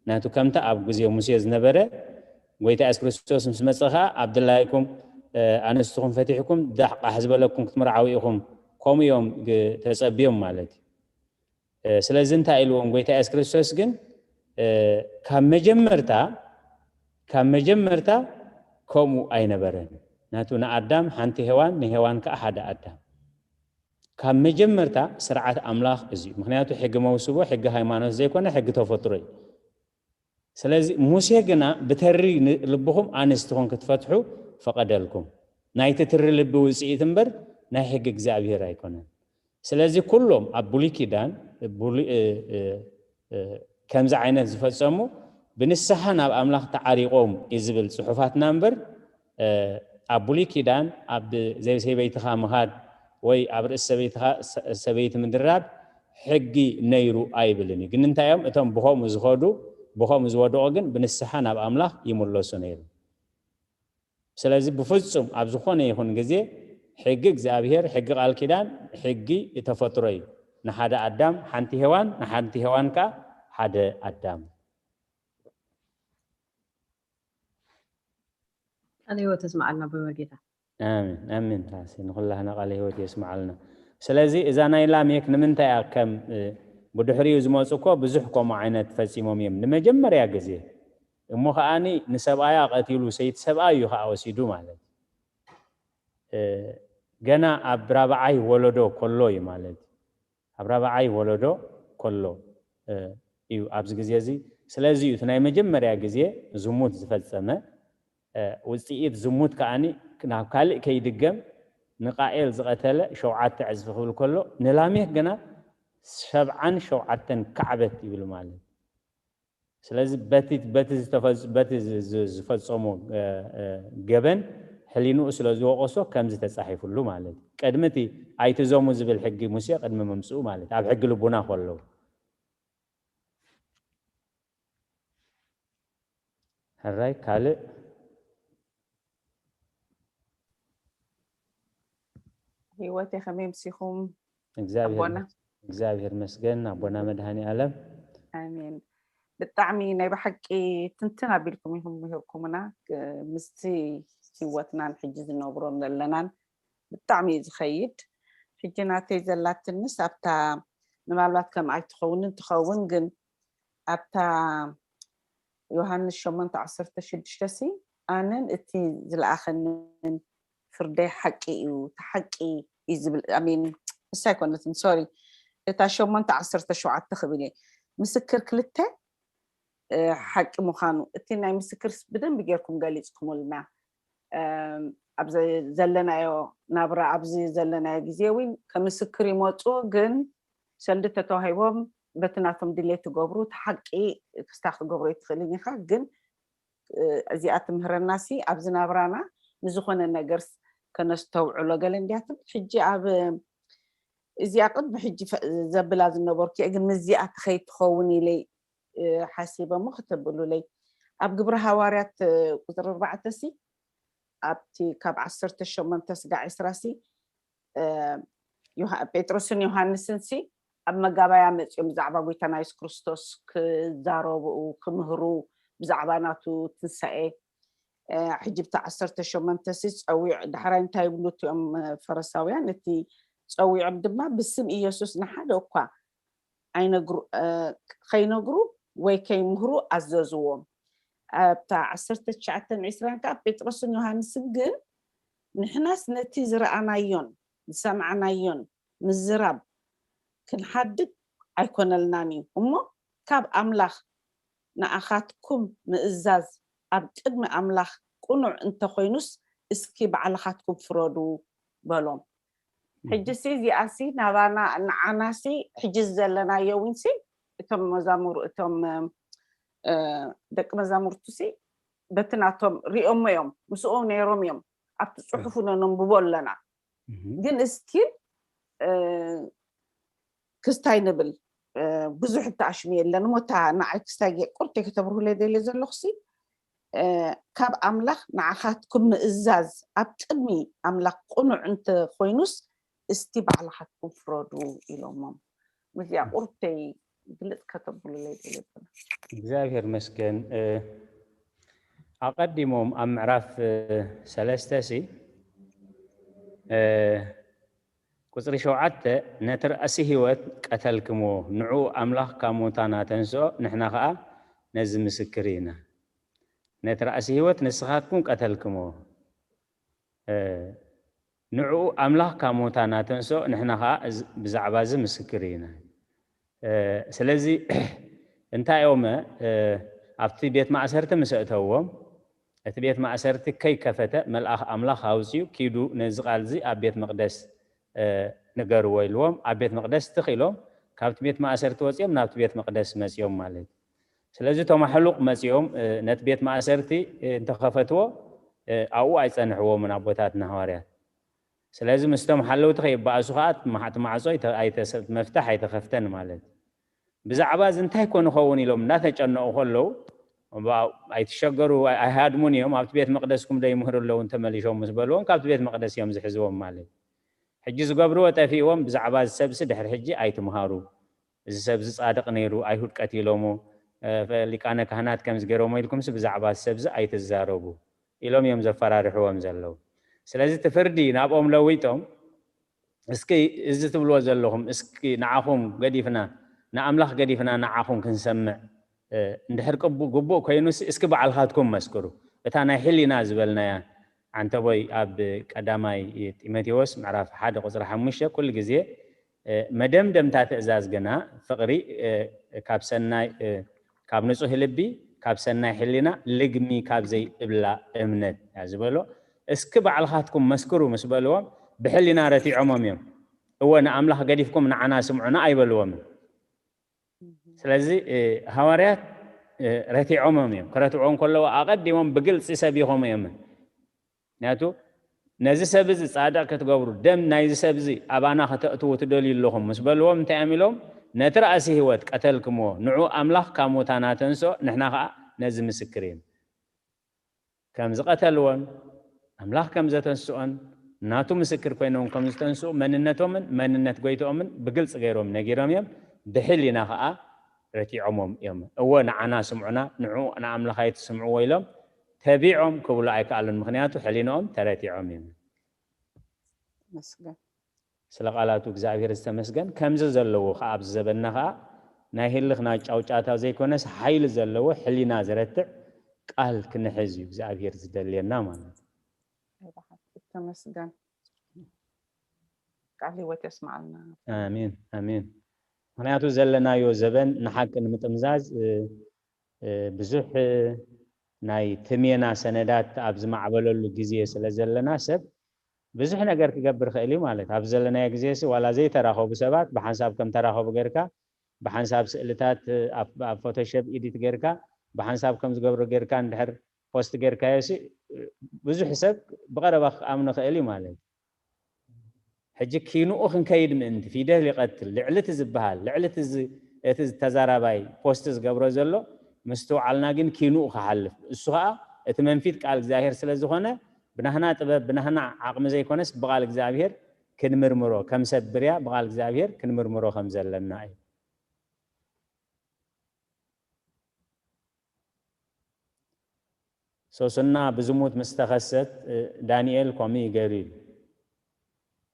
ናቱ ከምታ ኣብ ግዜ ሙሴ ዝነበረ ጎይታ የሱስ ክርስቶስ ምስ መጸ ኸዓ ኣብ ድላይኩም ኣንስትኹም ፈቲሕኩም ዳሕቃሕ ዝበለኩም ክትምርዓዊ ኢኹም። ከምኡ እዮም ተጸብዮም ማለት እዩ። ስለዚ እንታይ ኢልዎም ጎይታ የሱስ ክርስቶስ ግን ካብ መጀመርታ ካብ መጀመርታ ከምኡ ኣይነበረን። ናቱ ንኣዳም ሓንቲ ሄዋን ንሄዋን ከዓ ሓደ ኣዳም። ካብ መጀመርታ ስርዓት ኣምላኽ እዚ እዩ። ምክንያቱ ሕጊ መውስቦ ሕጊ ሃይማኖት ዘይኮነ ሕጊ ተፈጥሮ እዩ። ስለዚ ሙሴ ግና ብተሪ ልብኹም ኣንስትኹም ክትፈትሑ ፈቐደልኩም። ናይቲ ትሪ ልቢ ውፅኢት እምበር ናይ ሕጊ እግዚኣብሔር ኣይኮነን። ስለዚ ኩሎም ኣብ ብሉይ ኪዳን ከምዚ ዓይነት ዝፈጸሙ ብንስሓ ናብ ኣምላኽ ተዓሪቖም እዩ ዝብል ጽሑፋትና እምበር ኣብ ብሉይ ኪዳን ኣብ ሰበይትኻ ምኻድ ወይ ኣብ ርእሲ ሰበይቲ ምድራብ ሕጊ ነይሩ ኣይብልን እዩ። ግን እንታይ እዮም እቶም ብኸምኡ ዝኸዱ ብኸምኡ ዝወደቑ ግን ብንስሓ ናብ ኣምላኽ ይምለሱ ነይሩ። ስለዚ ብፍጹም ኣብ ዝኾነ ይኹን ግዜ ሕጊ እግዚኣብሔር ሕጊ ቃል ኪዳን ሕጊ ተፈጥሮ እዩ። ንሓደ ኣዳም ሓንቲ ሄዋን ንሓንቲ ሄዋን ከዓ ሓደ ኣዳም። ቃለ ህይወት የስምዓልና በመርጌታ። ኣሜን ኣሜን። ራሲ ንኩላህና ቃለ ህይወት የስምዓልና። ስለዚ እዛ ናይ ላሜክ ንምንታይ እያ ከም ብድሕሪኡ ዝመፁ እኮ ብዙሕ ከምኡ ዓይነት ፈፂሞም እዮም ንመጀመርያ ግዜ እሞ ከዓኒ ንሰብኣያ ቀቲሉ ሰይቲ ሰብኣይ እዩ ከዓ ወሲዱ ማለት ገና ኣብ ራብዓይ ወለዶ ከሎ እዩ ማለት ኣብ ራብዓይ ወለዶ ከሎ እዩ ኣብዚ ግዜ እዚ ስለዚ እዩ ናይ መጀመርያ ግዜ ዝሙት ዝፈፀመ ውፅኢት ዝሙት ከዓኒ ናብ ካልእ ከይድገም ንቃኤል ዝቐተለ ሸውዓተ ዕፅፊ ክብል ከሎ ንላሜክ ግና ሰብዓን ሸውዓተን ካዕበት ይብል ማለት ስለዚ በቲ ዝፈፀሙ ገበን ሕሊንኡ ስለ ዝወቀሶ ከምዚ ተፃሒፍሉ ማለት እዩ። ቅድሚ እቲ ኣይትዘሙ ዝብል ሕጊ ሙሴ ቅድሚ ምምፅኡ ማለት ኣብ ሕጊ ልቡና ከለዉ ሕራይ ካልእ ህይወት ከመይ ምሲኹም እግዚኣብሔር ይመስገን ኣቦና መድሃኒ ኣለም ኣሜን ብጣዕሚ ናይ ብሓቂ ትንትን ኣቢልኩም ኢኹም ምሂርኩምና ምስቲ ህይወትናን ሕጂ ዝነብሮን ዘለናን ብጣዕሚ እዩ ዝኸይድ ሕጂ ናተይ ዘላትንስ ኣብታ ምናልባት ከም ኣይትኸውንን ትኸውን ግን ኣብታ ዮሃንስ ሸሞንተ ዓሰርተ ሽዱሽተ ሲ ኣነን እቲ ዝለኣኸንን ፍርደይ ሓቂ እዩ እቲ ሓቂ እዩ ዝብል ኣሜን እሳ ኣይኮነትን ሶሪ እታ ሸሞንተ ዓሰርተ ሸውዓተ ክብል እየ ምስክር ክልተ ሓቂ ምዃኑ እቲ ናይ ምስክር ብደንብ ጌርኩም ገሊፅኩምልና ኣብ ዘለናዮ ናብራ ኣብዚ ዘለናዮ ግዜ እውን ከምስክር ይመፁ ግን ሰልዲ ተተዋሂቦም በቲ ናቶም ድሌት ትገብሩ እቲ ሓቂ ክስታ ክገብሮ ይትኽእልን ኢኻ ግን እዚኣ ትምህረና ሲ ኣብዚ ናብራና ንዝኾነ ነገር ከነስተውዕሎ ገለ እንዲያ ትብል ሕጂ ኣብ እዚኣ ቅድሚ ሕጂ ዘብላ ዝነበርኩ እየ ግን ምስዚኣ ትኸይድ ትኸውን ኢለይ ሓሲበ እሞ ከተብሉለይ ኣብ ግብረ ሃዋርያት ቁፅሪ ኣርባዕተ ሲ ኣብቲ ካብ ዓሰርተ ሸሞንተ ስጋዕ ዕስራ ሲ ጴጥሮስን ዮሃንስን ሲ ኣብ መጋባያ መፅኦም ብዛዕባ ጎይታና የሱስ ክርስቶስ ክዛረብኡ ክምህሩ ብዛዕባ ናቱ ትንሳኤ ሕጂ ብቲ ዓሰርተ ሸሞንተ ሲ ፀዊዕ ዳሕራይ እንታይ ይብሉ እቲኦም ፈረሳውያን እቲ ፀዊዖም ድማ ብስም ኢየሱስ ንሓደ እኳ ኣይነግሩ ከይነግሩ ወይ ከይምህሩ ኣዘዝዎም ኣብታ ዓሰርተ ትሽዓተን ዕስራን ከዓ ጴጥሮስን ዮሃንስን ግን ንሕናስ ነቲ ዝረኣናዮን ዝሰማዕናዮን ምዝራብ ክንሓድግ ኣይኮነልናን እዩ እሞ ካብ ኣምላኽ ንኣኻትኩም ምእዛዝ ኣብ ቅድሚ ኣምላኽ ቅኑዕ እንተኾይኑስ፣ እስኪ ባዕልኻትኩም ፍረዱ በሎም። ሕጂ ሲ እዚኣ ሲ ናባና ንዓና ሲ ሕጂ ዘለናዮ እውን ሲ እቶም መዛሙር እቶም ደቂ መዛሙርቱ ሲ በቲ ናቶም ሪኦሞ እዮም፣ ምስኦም ነይሮም እዮም። ኣብቲ ፅሑፉ ነንብቦ ኣለና። ግን እስቲል ክስታይ ንብል ብዙሕ እተኣሽሙ የለን እሞ እታ ንዓይ ክስታይ ቁርተይ ከተብርሁለይ ደልየ ዘለኹ ሲ ካብ ኣምላኽ ንዓኻትኩም ምእዛዝ ኣብ ቅድሚ ኣምላኽ ቅኑዕ እንተኾይኑስ እስቲ ባዕልኻትኩም ፍረዱ ኢሎሞም። ምስዚኣ ቁርተይ ግልጽ ከተብሉለይ ደልየ ኣለና። እግዚኣብሔር መስገን። ኣቐዲሞም ኣብ ምዕራፍ ሰለስተ ሲ ቁፅሪ ሸውዓተ ነቲ ርእሲ ህይወት ቀተልክሞ ንዑ ኣምላኽ ካብ ሙታን ኣተንስኦ ንሕና ከዓ ነዚ ምስክር ኢና። ነቲ ርእሲ ህይወት ንስኻትኩም ቀተልክሞ ንዑ ኣምላኽ ካብ ሙታን ኣተንስኦ ንሕና ከዓ ብዛዕባ እዚ ምስክር ኢና። ስለዚ እንታይ ኦመ ኣብቲ ቤት ማእሰርቲ ምስ ኣእተዎም እቲ ቤት ማእሰርቲ ከይከፈተ መልኣኽ ኣምላኽ ኣውፅኡ ኪዱ ነዚ ቃል እዚ ኣብ ቤት መቅደስ ንገርዎ ኢልዎም ኣብ ቤት መቅደስ ትኽ ኢሎም ካብቲ ቤት ማእሰርቲ ወፂኦም ናብቲ ቤት መቅደስ መፂኦም ማለት እዩ። ስለዚ እቶም ኣሕሉቕ መፂኦም ነቲ ቤት ማእሰርቲ እንተኸፈትዎ ኣብኡ ኣይፀንሕዎምን ኣቦታትና ሃዋርያት። ስለዚ ምስቶም ሓለውቲ ከይበኣሱ ከዓ እቲ ማዕፆ መፍታሕ ኣይተኸፍተን ማለት እዩ። ብዛዕባ እዚ እንታይ ኮ ንኸውን ኢሎም እንዳተጨነቑ ከለዉ ኣይትሸገሩ ኣይሃድሙን እዮም ኣብቲ ቤት መቅደስኩም ዶ ይምህሩ ኣለዉ እንተመሊሾም ምስ በልዎም ካብቲ ቤት መቅደስ እዮም ዝሕዝዎም ማለት እዩ። ሕጂ ዝገብርዎ ጠፊእዎም ብዛዕባ እዚ ሰብሲ ድሕሪ ሕጂ ኣይትምሃሩ። እዚ ሰብዚ ጻድቕ ነይሩ ኣይሁድ ቀቲሎሞ ሊቃነ ካህናት ከምዚ ገይሮሞ ኢልኩምሲ ብዛዕባ እዚ ሰብዚ ኣይትዛረቡ ኢሎም እዮም ዘፈራርሕዎም ዘለዉ። ስለዚ እቲ ፍርዲ ናብኦም ለዊጦም እስኪ እዚ ትብልዎ ዘለኹም እስኪ ንዓኹም ገዲፍና ንኣምላኽ ገዲፍና ንዓኹም ክንሰምዕ እንድሕር ግቡእ ኮይኑሲ እስኪ ባዕልኻትኩም መስክሩ። እታ ናይ ሕሊና ዝበልናያ ዓንተቦይ ኣብ ቀዳማይ ጢሞቴዎስ ምዕራፍ ሓደ ቁፅሪ ሓሙሽተ ኩሉ ግዜ መደምደምታ ትእዛዝ ግና ፍቕሪ ካብ ሰናይ ካብ ንጹህ ልቢ ካብ ሰናይ ሕሊና ልግሚ ካብ ዘይብላ እምነት እያ ዝበሎ። እስኪ ባዕልኻትኩም መስክሩ ምስ በልዎም ብሕሊና ረቲዖሞም እዮም። እወ ንኣምላኽ ገዲፍኩም ንዓና ስምዑና ኣይበልዎምን። ስለዚ ሃዋርያት ረቲዖሞም እዮም። ክረትዕዎ እንከለዉ ኣቐዲሞም ብግልፂ ሰቢኾም እዮም። ምክንያቱ ነዚ ሰብ እዚ ጻድቕ ክትገብሩ ደም ናይዚ ሰብ እዚ ኣባና ከተእትዉ ትደልዩ ኣለኹም ምስ በልዎም እንታይ እዮም ኢሎም ነቲ ራእሲ ህይወት ቀተልክምዎ ንዑ ኣምላኽ ካብ ሙታን ኣተንስኦ ንሕና ኸኣ ነዚ ምስክር ኢና። ከም ዝቐተልዎን ኣምላኽ ከም ዘተንስኦን ናቱ ምስክር ኮይኖም ከም ዝተንስኡ መንነቶምን መንነት ጎይትኦምን ብግልፂ ገይሮም ነጊሮም እዮም። ብሕሊና ኸኣ ረቲዖሞም እዮም። እወ ንዓና ስምዑና ንዑ ንኣምላኽ ኣይትስምዕዎ ኢሎም ተቢዖም ክብሉ ኣይከኣሉን። ምኽንያቱ ሕሊንኦም ተረቲዖም እዮም። መስገን ስለ ቃላቱ እግዚኣብሔር ዝተመስገን። ከምዚ ዘለዎ ከዓ ኣብዚ ዘበንና ከዓ ናይ ህልኽና ጫውጫታ ዘይኮነስ ሓይሊ ዘለዎ ሕሊና ዝረትዕ ቃል ክንሕዝ እዩ እግዚኣብሔር ዝደልየና ማለት እዩ። ተመስገን። ቃል ህይወት የስማዓልና። ኣሜን ኣሜን። ምክንያቱ ዘለናዮ ዘበን ንሓቂ ንምጥምዛዝ ብዙሕ ናይ ትሜና ሰነዳት ኣብ ዝማዕበለሉ ግዜ ስለ ዘለና ሰብ ብዙሕ ነገር ክገብር ክእል እዩ ማለት ኣብ ዘለናዮ ግዜ ሲ ዋላ ዘይተራኸቡ ሰባት ብሓንሳብ ከም ተራኸቡ ገርካ ብሓንሳብ ስእልታት ኣብ ፎቶሾፕ ኢዲት ገርካ ብሓንሳብ ከም ዝገብሮ ገርካ እንድሕር ፖስት ገርካዮ ሲ ብዙሕ ሰብ ብቐረባ ክኣምኖ ክእል እዩ ማለት ሕጂ ኪንኡ ክንከይድ ምእንቲ ፊደል ይቐትል ልዕሊ እቲ ዝበሃል ልዕሊ እቲ ተዛራባይ ፖስት ዝገብሮ ዘሎ ምስትውዓልና ግን ኪንኡ ክሓልፍ እሱ ከዓ እቲ መንፊት ቃል እግዚኣብሔር ስለ ዝኾነ ብናህና ጥበብ ብናህና ዓቕሚ ዘይኮነስ ብቓል እግዚኣብሔር ክንምርምሮ ከም ሰብ ብርያ ብቓል እግዚኣብሔር ክንምርምሮ ከም ዘለና እዩ። ሶስና ብዝሙት ምስ ተኸሰት ዳንኤል ከምኡ እዩ ገይሩ ኢሉ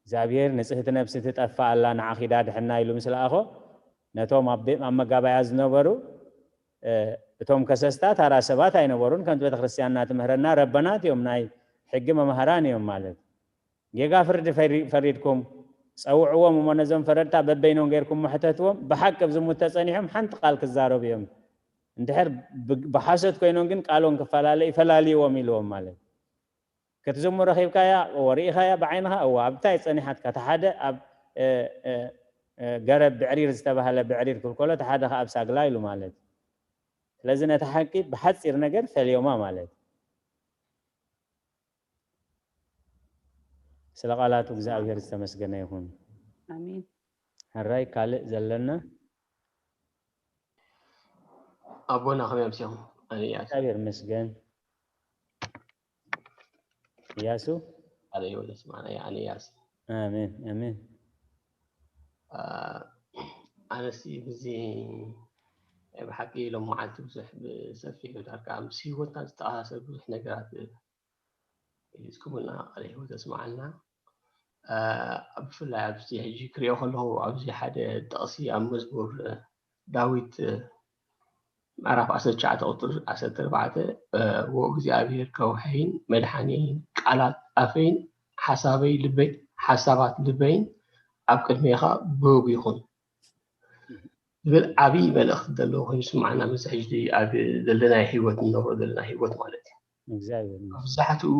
እግዚኣብሔር ንጽህቲ ነብሲ ትጠፍእ ኣላ ንዓኺዳ ድሕና ኢሉ ምስ ለኣኾ ነቶም ኣብ መጋባያ ዝነበሩ እቶም ከሰስታ ታራ ሰባት ኣይነበሩን ከምቲ ቤተክርስትያንና ትምህረና ረበናት እዮም ናይ ሕጊ መምሃራን እዮም ማለት ጌጋ ፍርዲ ፈሪድኩም ጸውዕዎም እሞ ነዞም ፈረድታ በበይኖም ጌርኩም ሕተትዎም። ብሓቂ ኣብ ዝሙት ተጸኒሖም ሓንቲ ቃል ክዛረቡ እዮም። እንድሕር ብ- ብሓሶት ኮይኖም ግን ቃሎም ክፈላለዩ ፈላልይዎም ኢልዎም ማለት። ክትዝሙ ረኺብካያ፣ እወ፣ ርኢኻያ ብዓይንኻ፣ እወ፣ ኣብ እንታይ ጸኒሓትካ? እቲ ሓደ ኣብ፣ እ፣ እ፣ እ፣ ገረብ ብዕሪር ዝተባህለ ብዕሪር ክብል ከሎ፣ እቲ ሓደ ኸኣ ኣብ ሳግላ ኢሉ ማለት። ስለዚ ነቲ ሓቂ ብሓጺር ነገር ፈልዮማ ማለት። ስለ ቃላቱ እግዚኣብሔር ዝተመስገነ ይኹን። ኣሜን። ሕራይ ካልእ ዘለና? ኣቦና ከመይ ኣምሲኹም? ኣነ እያሱ። እግዚኣብሔር ይመስገን። እያሱ? ኣነ ህይወት ኣስማና እያ፣ ኣነ እያሱ። ኣሜን፣ ኣሜን። አ፣ ኣነሲ ብዚ ብሓቂ ሎም መዓልቲ ብዙሕ ብሰፊሑ ዳርጋ ምስ ህይወትና ዝተኣሳሰር ብዙሕ ነገራት ገሊጽኩምልና፣ ቃለ ህይወት የስምዓልና። አ፣ ብፍላይ ኣብዚ ሕጂ ክሪኦ ከለኹ ኣብዚ ሓደ ጥቕሲ ኣብ መዝሙር ዳዊት ምዕራፍ ዓሰርተ ትሽዓተ ቁጽሪ ዓሰርተ ኣርባዕተ፣ እ፣ "ወእግዚኣብሔር ከውሐይን መድሓኒየይን ቃላት ኣፈይን ሓሳበይ ልበይ ሓሳባት ልበይን ኣብ ቅድሜኻ ብህጉ ይኹን" ዝብል ዓብዪ መልእኽቲ ዘለዎ ኮይኑ ይስምዓና። ምስ ሕጂ ኣብ ዘለናዮ ህይወት፣ እንነብሮ ዘለና ህይወት ማለት እዩ። እግዚኣብሔር ይመስገን። መብዛሕትኡ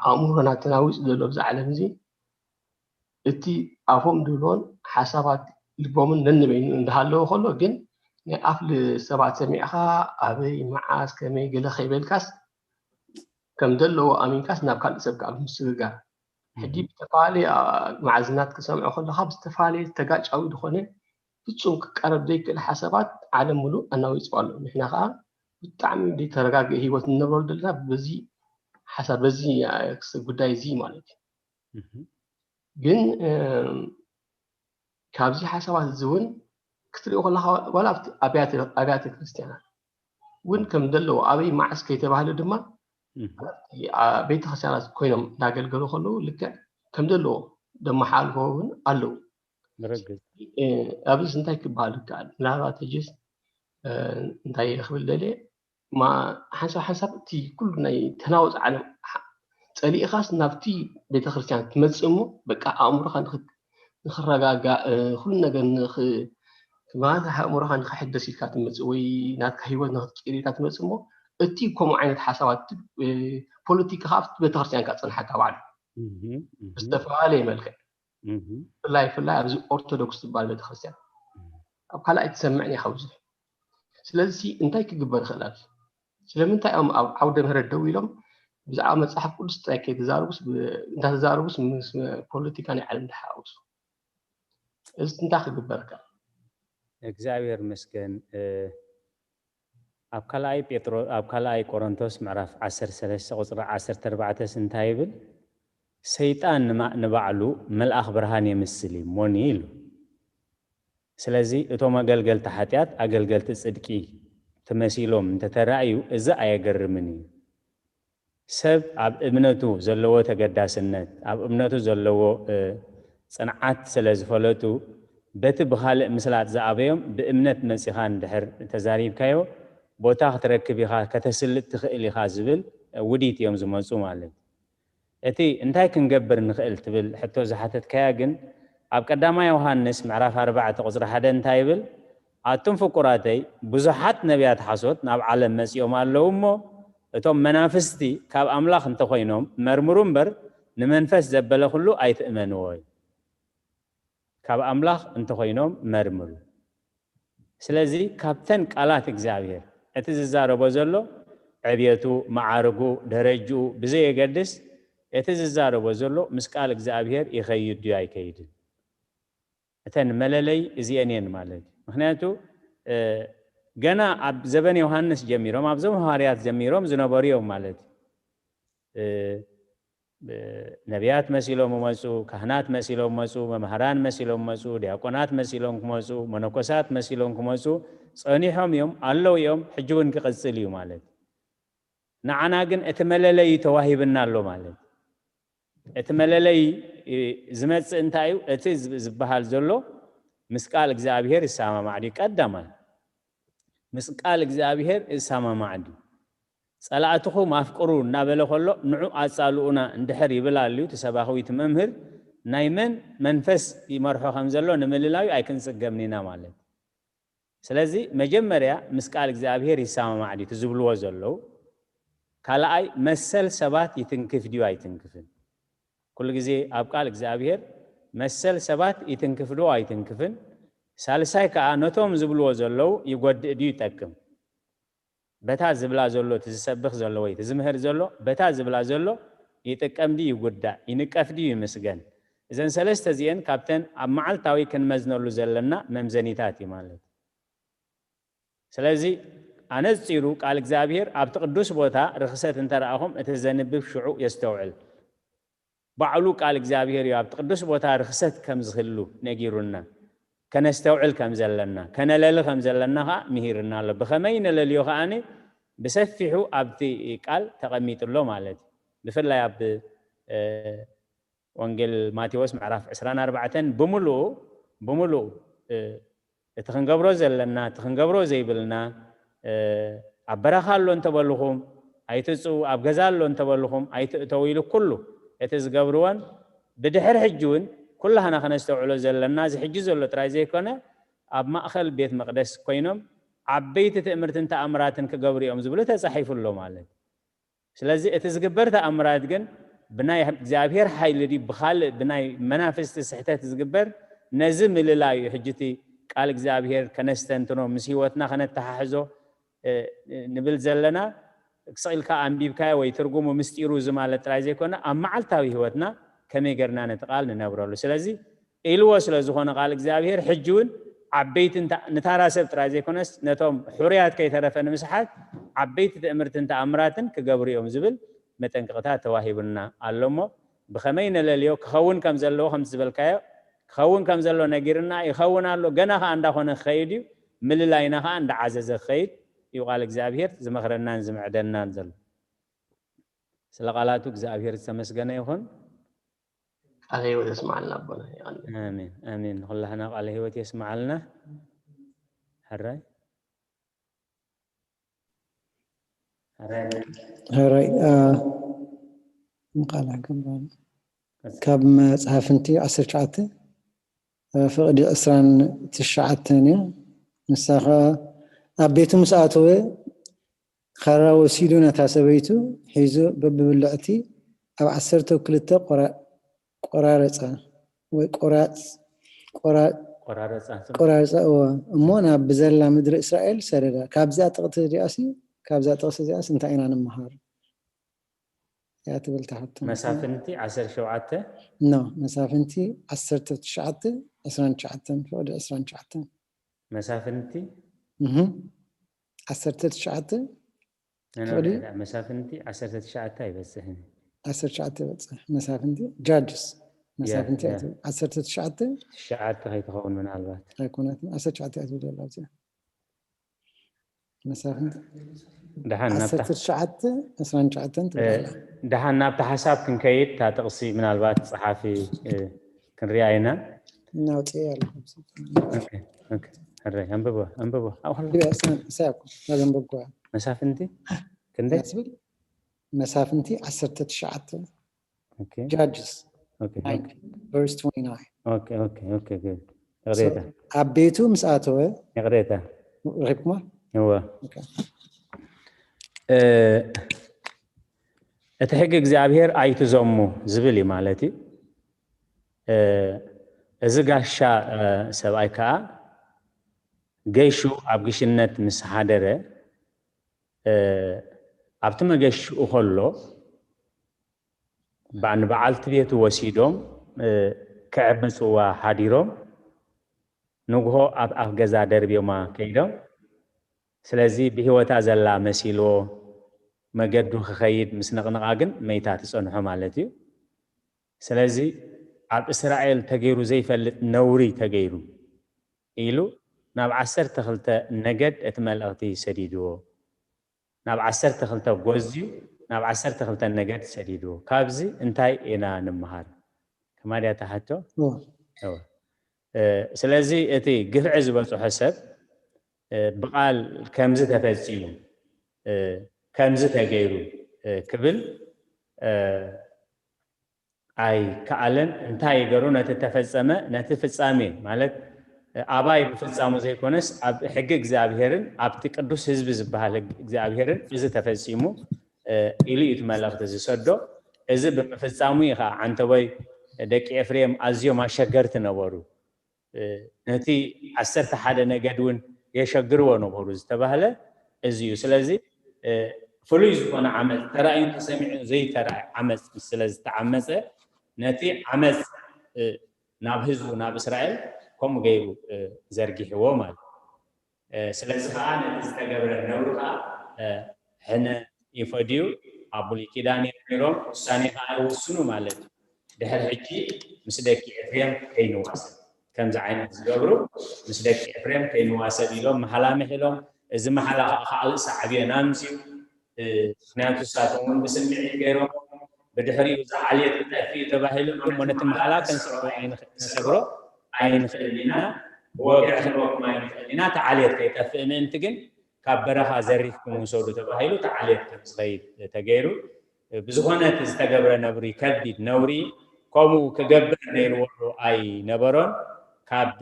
ኣእምሮና ተናዊጹ ዘሎ ኣብዚ ዓለም እዚ እቲ ኣፎም ድብሎን ሓሳባት ልቦምን ነንበይኑ እንዳሃለወ ከሎ ግን ናይ ኣፍ ል-፣ ሰባት ሰሚዕኻ ኣበይ፣ መዓስ፣ ከመይ፣ ገለ ከይበልካስ ከም ዘለዎ ኣሚንካስ ናብ ካልእ ሰብ ከኣ ምስግጋር። ሕጂ እህ። ብዝተፈላለየ፣ አ፣ መዓዝናት ክሰምዖ ከለኻ ብዝተፈላለየ ተጋጫዊ ዝኾነ ፍጹም ክቃረብ ዘይክእል ሓሳባት ዓለም ምሉእ ኣናዊጽዋ ኣሎ። ንሕና ከኣ ብጣዕሚ ዘይተረጋግአ ህይወት እንነብረሉ ዘለና በዚ ሓሳብ፣ በዚ፣ አ፣ ጉዳይ እዚ ማለት እዩ። እህ። ግን፣ እም፣ ካብዚ ሓሳባት እዚ እውን ክትሪኦ ከለኻ ዋላ ኣብቲ ኣብያተ፣ ኣብያተ ክርስቲያናት እውን ከም ዘለዎ ኣበይ መዓስ ከይተባህለ ድማ እህ። ኣብቲ፣ አ፣ ቤተ ክርስቲያናት ኮይኖም እንዳገልገሉ ከለዉ ልክዕ ከም ዘለዎ ደመሓልፎ እውን ኣለዉ። ብርግጽ። እ፣ ኣብዚ እንታይ ክበሃል ይከኣል? ምናልባት ሕጂስ፣ እ፣ እንታይ ክብል ደልየ? ማ-፣ ሓንሳብ ሓንሳብ እቲ ኩሉ ናይ ተናወጽ ዓለም ሓ-፣ ጸሊእኻስ ናብቲ ቤተክርስትያን ትመጽእ እሞ፣ በቃ ኣእምሮኻ ንኽ-፣ ንኽረጋጋእ፣ እ፣ ኩሉ ነገር ንኽ-፣ ማለት ኣእምሮኻ ንኽሕደስ ኢልካ ትመጽእ ወይ ናትካ ህይወት ንኽትቅይር ኢልካ ትመጽእ እሞ፣ እቲ ከምኡ ዓይነት ሓሳባት፣ እ፣ ፖለቲካ ከኣ ኣብቲ ቤተክርስትያን ከኣ ጸንሓካ ባዕሉ። እህ፣ እህ። ብዝተፈላለየ መልክዕ። እህ። ብፍላይ፣ ብፍላይ ኣብዚ ኦርቶዶክስ ዝበሃል ቤተክርስትያን። እህ። ኣብ ካልኣይ ትሰምዕን ኢኻ ብዙሕ። ስለዚ እንታይ ክግበር ይኽእል ኣብዚ? ስለምንታይ እዮም ኣብ ዓውደ ምህረት ደው ኢሎም ብዛዕባ መጽሓፍ ቅዱስ ጥራይ ከይተዛረቡስ፣ ብ-፣ እንዳተዛረቡስ ምስ ፖለቲካ ናይ ዓለም ዝሓወሱ? እዚ እንታይ ክግበር ይኽእል? እግዚኣብሔር ይመስገን። እ፣ ኣብ ካልኣይ ጴጥሮ-፣ ኣብ ካልኣይ ቆሮንቶስ ምዕራፍ ዓሰርተ ሰለስተ ቁጽሪ ዓሰርተ ኣርባዕተስ እንታይ ይብል? ሰይጣን ንማ-፣ ንባዕሉ መልኣኽ ብርሃን የምስል እዩ እሞኒ ኢሉ። ስለዚ እቶም ኣገልገልቲ ሓጢኣት ኣገልገልቲ ጽድቂ ተመሲሎም እንተተራእዩ፣ እዚ ኣየገርምን እዩ። ሰብ ኣብ እምነቱ ዘለዎ ተገዳስነት፣ ኣብ እምነቱ ዘለዎ፣ እ፣ ጽንዓት ስለ ዝፈለጡ፣ በቲ ብኻልእ ምስላጥ ዝኣበዮም ብእምነት መጺኻ እንድሕር ተዛሪብካዮ፣ ቦታ ክትረክብ ኢኻ፣ ከተስልጥ ትኽእል ኢኻ ዝብል፣ እ፣ ውዲት እዮም ዝመጹ ማለት እዩ። እቲ እንታይ ክንገብር ንኽእል ትብል ሕቶ ዝሓተትካያ ግን፣ ኣብ ቀዳማይ ዮሃንስ ምዕራፍ ኣርባዕተ ቁጽሪ ሓደ እንታይ ይብል? ኣቱም ፍቁራተይ፣ ብዙሓት ነቢያት ሓሶት ናብ ዓለም መጺኦም ኣለዉ እሞ፣ እቶም መናፍስቲ ካብ ኣምላኽ እንተኾይኖም መርምሩ እምበር፣ ንመንፈስ ዘበለ ኩሉ ኣይትእመንዎ እዩ። ካብ ኣምላኽ እንተኾይኖም መርምሩ። ስለዚ ካብተን ቃላት እግዚኣብሔር እቲ ዝዛረቦ ዘሎ ዕብየቱ፣ መዓርጉ፣ ደረጅኡ ብዘየገድስ እቲ ዝዛረቦ ዘሎ ምስ ቃል እግዚኣብሔር ይኸይድ ድዩ ኣይከይድን? እተን መለለይ እዚአን እየን ማለት እዩ። ምኽንያቱ፣ እ፣ ገና ኣብ ዘበን ዮሃንስ ጀሚሮም፣ ኣብዞም ሃዋርያት ጀሚሮም ዝነበሩ እዮም ማለት እዩ። እ፣ እ፣ ነቢያት መሲሎም መጹ፣ ካህናት መሲሎም መጹ፣ መምህራን መሲሎም መጹ፣ ዲያቆናት መሲሎም ክመጹ፣ መነኮሳት መሲሎም ክመጹ ጸኒሖም እዮም፣ ኣለዉ እዮም፣ ሕጂ እውን ክቕጽል እዩ ማለት እዩ። ንዓና ግን እቲ መለለይ ተዋሂብና ኣሎ ማለት እዩ። እቲ መለለይ፣ እ፣ ዝመጽእ እንታይ እዩ? እቲ ዝ-፣ ዝበሃል ዘሎ ምስ ቃል እግዚኣብሔር ይሰማማዕ ድዩ? ቀዳማይ፣ ምስ ቃል እግዚኣብሔር ይሰማማዕ ድዩ? "ጸላእትኹም ኣፍቅሩ" እናበለ ከሎ፣ "ንዑ ኣጻልኡና" እንድሕር ይብል ኣልዩ እቲ ሰባኺ ወይ እቲ መምህር፣ ናይ መን መንፈስ ይመርሖ ከም ዘሎ ንምልላዩ ኣይክንጽገምን ኢና ማለት። ስለዚ መጀመርያ ምስ ቃል እግዚኣብሔር ይሰማማዕ ድዩ እቲ ዝብልዎ ዘለዉ? ካልኣይ መሰል ሰባት ይትንክፍ ድዩ ኣይትንክፍን? ኩሉ ግዜ ኣብ ቃል እግዚኣብሔር መሰል ሰባት ይትንክፍ ዶ ኣይትንክፍን? ሳልሳይ ከኣ ነቶም ዝብልዎ ዘለዉ ይጎድእ ድዩ ይጠቅም? በታ ዝብላ ዘሎ እቲ ዝሰብኽ ዘሎ ወይ እቲ ዝምህር ዘሎ በታ ዝብላ ዘሎ ይጥቀም ድዩ ይጉዳእ ይንቀፍ ድዩ ይምስገን? እዘን ሰለስተ እዚአን ካብተን ኣብ መዓልታዊ ክንመዝነሉ ዘለና መምዘኒታት እዩ ማለት። ስለዚ ኣነጺሩ ቃል እግዚኣብሔር ኣብቲ ቅዱስ ቦታ ርኽሰት እንተረኣኹም እቲ ዘንብብ ሽዑ የስተውዕል። ባዕሉ ቃል እግዚኣብሔር እዩ ኣብቲ ቅዱስ ቦታ ርኽሰት ከም ዝህሉ ነጊሩና፣ ከነስተውዕል ከም ዘለና፣ ከነለሊ ከም ዘለና ከዓ ምሂርና ኣሎ። ብኸመይ ነለልዮ ከዓኒ ብሰፊሑ ኣብቲ ቃል ተቐሚጡ ኣሎ ማለት እዩ። ብፍላይ ኣብ ወንጌል ማቴዎስ ምዕራፍ ዕስራን ኣርባዕተን ብምሉኡ ብምሉኡ እቲ ክንገብሮ ዘለና እቲ ክንገብሮ ዘይብልና ኣብ በረኻ ኣሎ እንተበልኹም ኣይትፅኡ፣ ኣብ ገዛ ኣሎ እንተበልኹም ኣይትእተው ኢሉ ኩሉ እቲ ዝገብርዎን ብድሕሪ ሕጂ እውን ኩላህና ከነስተውዕሎ ዘለና እዚ ሕጂ ዘሎ ጥራይ ዘይኮነ ኣብ ማእኸል ቤት መቕደስ ኮይኖም ዓበይቲ ትእምርትን ተኣምራትን ክገብሩ እዮም ዝብሉ ተፃሒፉ ኣሎ ማለት። ስለዚ እቲ ዝግበር ተኣምራት ግን ብናይ እግዚኣብሔር ሓይሊ ድዩ ብኻልእ ብናይ መናፍስቲ ስሕተት ዝግበር? ነዚ ምልላዩ እዩ። ሕጂ እቲ ቃል እግዚኣብሔር ከነስተንትኖ ምስ ህይወትና ከነተሓሕዞ ንብል ዘለና ስቕ ኢልካ ኣንቢብካዮ ወይ ትርጉሙ ምስጢሩ እዚ ማለት ጥራይ ዘይኮነ ኣብ መዓልታዊ ህይወትና ከመይ ገርና ነቲ ቃል ንነብረሉ። ስለዚ ኢልዎ ስለ ዝኾነ ቃል እግዚኣብሔር ሕጂ እውን ዓበይቲ ንታራ ሰብ ጥራይ ዘይኮነስ ነቶም ሕሩያት ከይተረፈ ንምስሓት ዓበይቲ ትእምርትን ተኣምራትን ክገብሩ እዮም ዝብል መጠንቀቕታ ተዋሂቡና ኣሎ እሞ ብኸመይ ነለልዮ ክኸውን ከም ዘለዎ ከምቲ ዝበልካዮ ክኸውን ከም ዘሎ ነጊርና ይኸውን ኣሎ ገና ከዓ እንዳኾነ ክኸይድ እዩ ምልላይና ከዓ እንዳዓዘዘ ክኸይድ እዩ ቃል እግዚኣብሔር ዝመኽረናን ዝምዕደናን ዘሎ። ስለ ቃላቱ እግዚኣብሔር ዝተመስገነ ይኹን። ቃለ ህይወት የስማዓልና ኣቦና። ይቐንል። ኣሜን ኣሜን። ንኹላህና ቃለ ህይወት የስማዓልና። ሕራይ ሕራይ ሕራይ ምቃላ ገባና ካብ መፅሓፍ እንቲ ዓሰርተ ትሽዓተ ፍቕዲ ዕስራን ትሽዓተን እያ። ንሳ ኸዓ ኣብ ቤቱ ምስ ኣተወ ካራ ወሲዱ ነታ ሰበይቱ ሒዙ በብብልዕቲ ኣብ ዓሰርተ ክልተ ቆራረፃ ወይ ቆራረፃ እወ እሞ ናብ ብዘላ ምድሪ እስራኤል ሰደዳ። ካብዚኣ ጥቕቲ እዚኣሲ ካብዛ ጥቕሲ እዚኣስ እንታይ ኢና ንምሃር? እያ ትብል ትሓቶ። መሳፍንቲ ዓሰርተ ሸውዓተ ኖ መሳፍንቲ ዓሰርተ ትሽዓተ ዕስራን ትሽዓተን ፍቕዲ ዕስራን ትሽዓተን መሳፍንቲ እህ ዓሰርተ ትሽዓተ ፍቕዲ መሳፍንቲ ዓሰርተ ትሽዓተ ኣይበፅሕን ዓሰርተ ትሽዓተ ይበፅሕ መሳፍንቲ ጃጅስ መሳፍንቲ ያ፣ ያ። ኣይትብል ዓሰርተ ትሽዓተ ትሽዓተ ከይትኸውን ምናልባት ኣይኮነትን ዓሰርተ ትሽዓተ እያ ትብል ዘላ ኣብዚኣ መሳፍንቲ ደሓን ናብታ ዓሰርተ ትሽዓተ ዕስራን ትሽዓተን ትብል ኣላ። ደሓን ናብታ ሓሳብ ክንከይድ እታ ጥቕሲ ምናልባት ፀሓፊ እ፣ ክንሪኣ ኢና። እናውፅኤ ኣለኹ። ኦኬ፣ ኦኬ። ሕራይ ኣንብቦ ኣንብቦ ኣብኡ ከሎ ሪኣ እሳ እሳ እኮ ናዘንበብኩዋ መሳፍንቲ ክንደይ ትብል መሳፍንቲ ዓሰርተ ትሽዓተ ኦኬ፣ Judges ኦኬ፣ ኦኬ። Verse twenty-nine ኦኬ፣ ኦኬ፣ ኦኬ፣ good። ይቕሬታ፣ ኣብ ቤቱ ምስ ኣተወ ይቕሬታ። ረኺብኩማ እወ። እ፣ እቲ ሕጊ እግዚኣብሔር ኣይትዘሙ ዝብል እዩ ማለት እዩ። እ፣ እዚ ጋሻ እ፣ ሰብኣይ ከዓ ገይሹ ኣብ ግሽነት ምስ ሓደረ እ፣ ኣብቲ መገሽኡ ከሎ ንበዓልቲ ቤቱ ወሲዶም ክዕምፅዋ ሓዲሮም ንግሆ ኣብ ኣፍ ገዛ ደርብዮማ ከይዶም። ስለዚ ብህይወታ ዘላ መሲልዎ መገዱ ክኸይድ ምስ ነቕነቓ ግን መይታ ትፀንሖ ማለት እዩ። ስለዚ ኣብ እስራኤል ተገይሩ ዘይፈልጥ ነውሪ ተገይሩ ኢሉ ናብ ዓሰርተ ክልተ ነገድ እቲ መልእኽቲ ሰዲድዎ። ናብ ዓሰርተ ክልተ ጎዝዩ ናብ ዓሰርተ ክልተ ነገድ ሰዲድዎ። ካብዚ እንታይ ኢና ንምሃር? ከማድያ ተሓቶ? እወ። እወ። እ፣ ስለዚ እቲ ግፍዒ ዝበፅሖ ሰብ እ፣ ብቓል ከምዚ ተፈፂሙ እ፣ ከምዚ ተገይሩ እ፣ ክብል እ፣ ኣይከኣለን። እንታይ ይገሩ? ነቲ ተፈጸመ፣ ነቲ ፍጻሜ ማለት ኣባይ ብፍጻሙ ዘይኮነስ ኣብ ሕጊ እግዚኣብሔርን ኣብቲ ቅዱስ ህዝቢ ዝበሃል ሕጊ እግዚኣብሔርን እዚ ተፈጺሙ ኢሉ እዩ እቲ መልእኽቲ ዝሰዶ። እዚ ብምፍጻሙ እዩ ከዓ ዓንተቦይ ደቂ ኤፍሬም ኣዝዮም ኣሸገርቲ ነበሩ። ነቲ ዓሰርተ ሓደ ነገድ እውን የሸግርዎ ነበሩ ዝተባህለ እዚ እዩ። ስለዚ ፍሉይ ዝኾነ ዓመፅ ተራእዩ ተሰሚዑ ዘይተራእ ዓመፅ ስለ ዝተዓመፀ ነቲ ዓመፅ ናብ ህዝቡ ናብ እስራኤል ከምኡ ገይሩ ዘርጊሕዎ ማለት እዩ። ስለዚ ከዓ ነቲ ዝተገብረ ነብሩ ከዓ ሕነ ይፈድዩ ኣብ ብሉይ ኪዳን እዮም ነይሮም። ውሳኔ ከዓ ይውስኑ ማለት እዩ። ድሕሪ ሕጂ ምስ ደቂ ኤፍሬም ከይንዋሰብ ከምዚ ዓይነት ዝገብሩ ምስ ደቂ ኤፍሬም ከይንዋሰብ ኢሎም መሓላ ምሒሎም። እዚ መሓላ ከዓ ካልእ ሳዕቤን ኣምፅኡ። ምክንያቱ ንሳቶም እውን ብስምዒት ገይሮም ብድሕሪኡ እዚ ዓሌት ክጠፍእ እዩ ተባሂሉ እሞ ነቲ መሓላ ከንስዕሮ ኣይንሰግሮ ኣይንኽእል ኢና። ብወግዒ ክንወቅም ኣይንኽእል ኢና። እቲ ዓሌት ከይጠፍእ ምእንቲ ግን ካብ በረኻ ዘሪፍኩም ውሰዱ ተባሂሉ እቲ ዓሌት ከም ዝኸይድ ተገይሩ። ብዝኾነ እቲ ዝተገብረ ነብሪ ከቢድ ነውሪ ከምኡ ክገብር ነይርዎ ኣይነበሮን። ካብ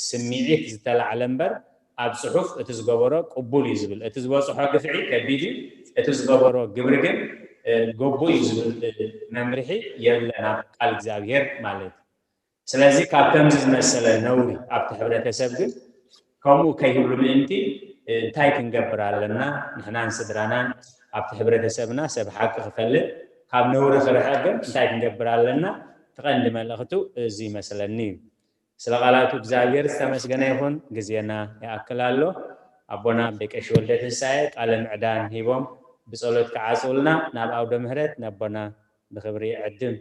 ስምዒት ዝተላዕለ እምበር ኣብ ፅሑፍ እቲ ዝገበሮ ቅቡል እዩ ዝብል እቲ ዝበፅሖ ግፍዒ ከቢድ እዩ። እቲ ዝገበሮ ግብሪ ግን ግቡእ እዩ ዝብል መምርሒ የለን ኣብ ቃል እግዚኣብሔር ማለት እዩ። ስለዚ ካብ ከምዚ ዝመሰለ ነውሪ ኣብቲ ሕብረተሰብ ግን ከምኡ ከይህሉ ምእንቲ እንታይ ክንገብር ኣለና? ንሕናን ስድራናን ኣብቲ ሕብረተሰብና ሰብ ሓቂ ክፈልጥ ካብ ነውሪ ክርሕቕ ግን እንታይ ክንገብር ኣለና? እቲ ቀንዲ መልእኽቱ እዚ ይመስለኒ እዩ። ስለ ቃላቱ እግዚኣብሔር ዝተመስገነ ይኹን። ግዜና ይኣክል ኣሎ። ኣቦና ኣቦይ ቀሺ ወልደ ትንሳኤ ቃለ ምዕዳን ሂቦም ብጸሎት ክዓጽውልና ናብ ኣውደ ምህረት ነቦና ብኽብሪ ይዕድም።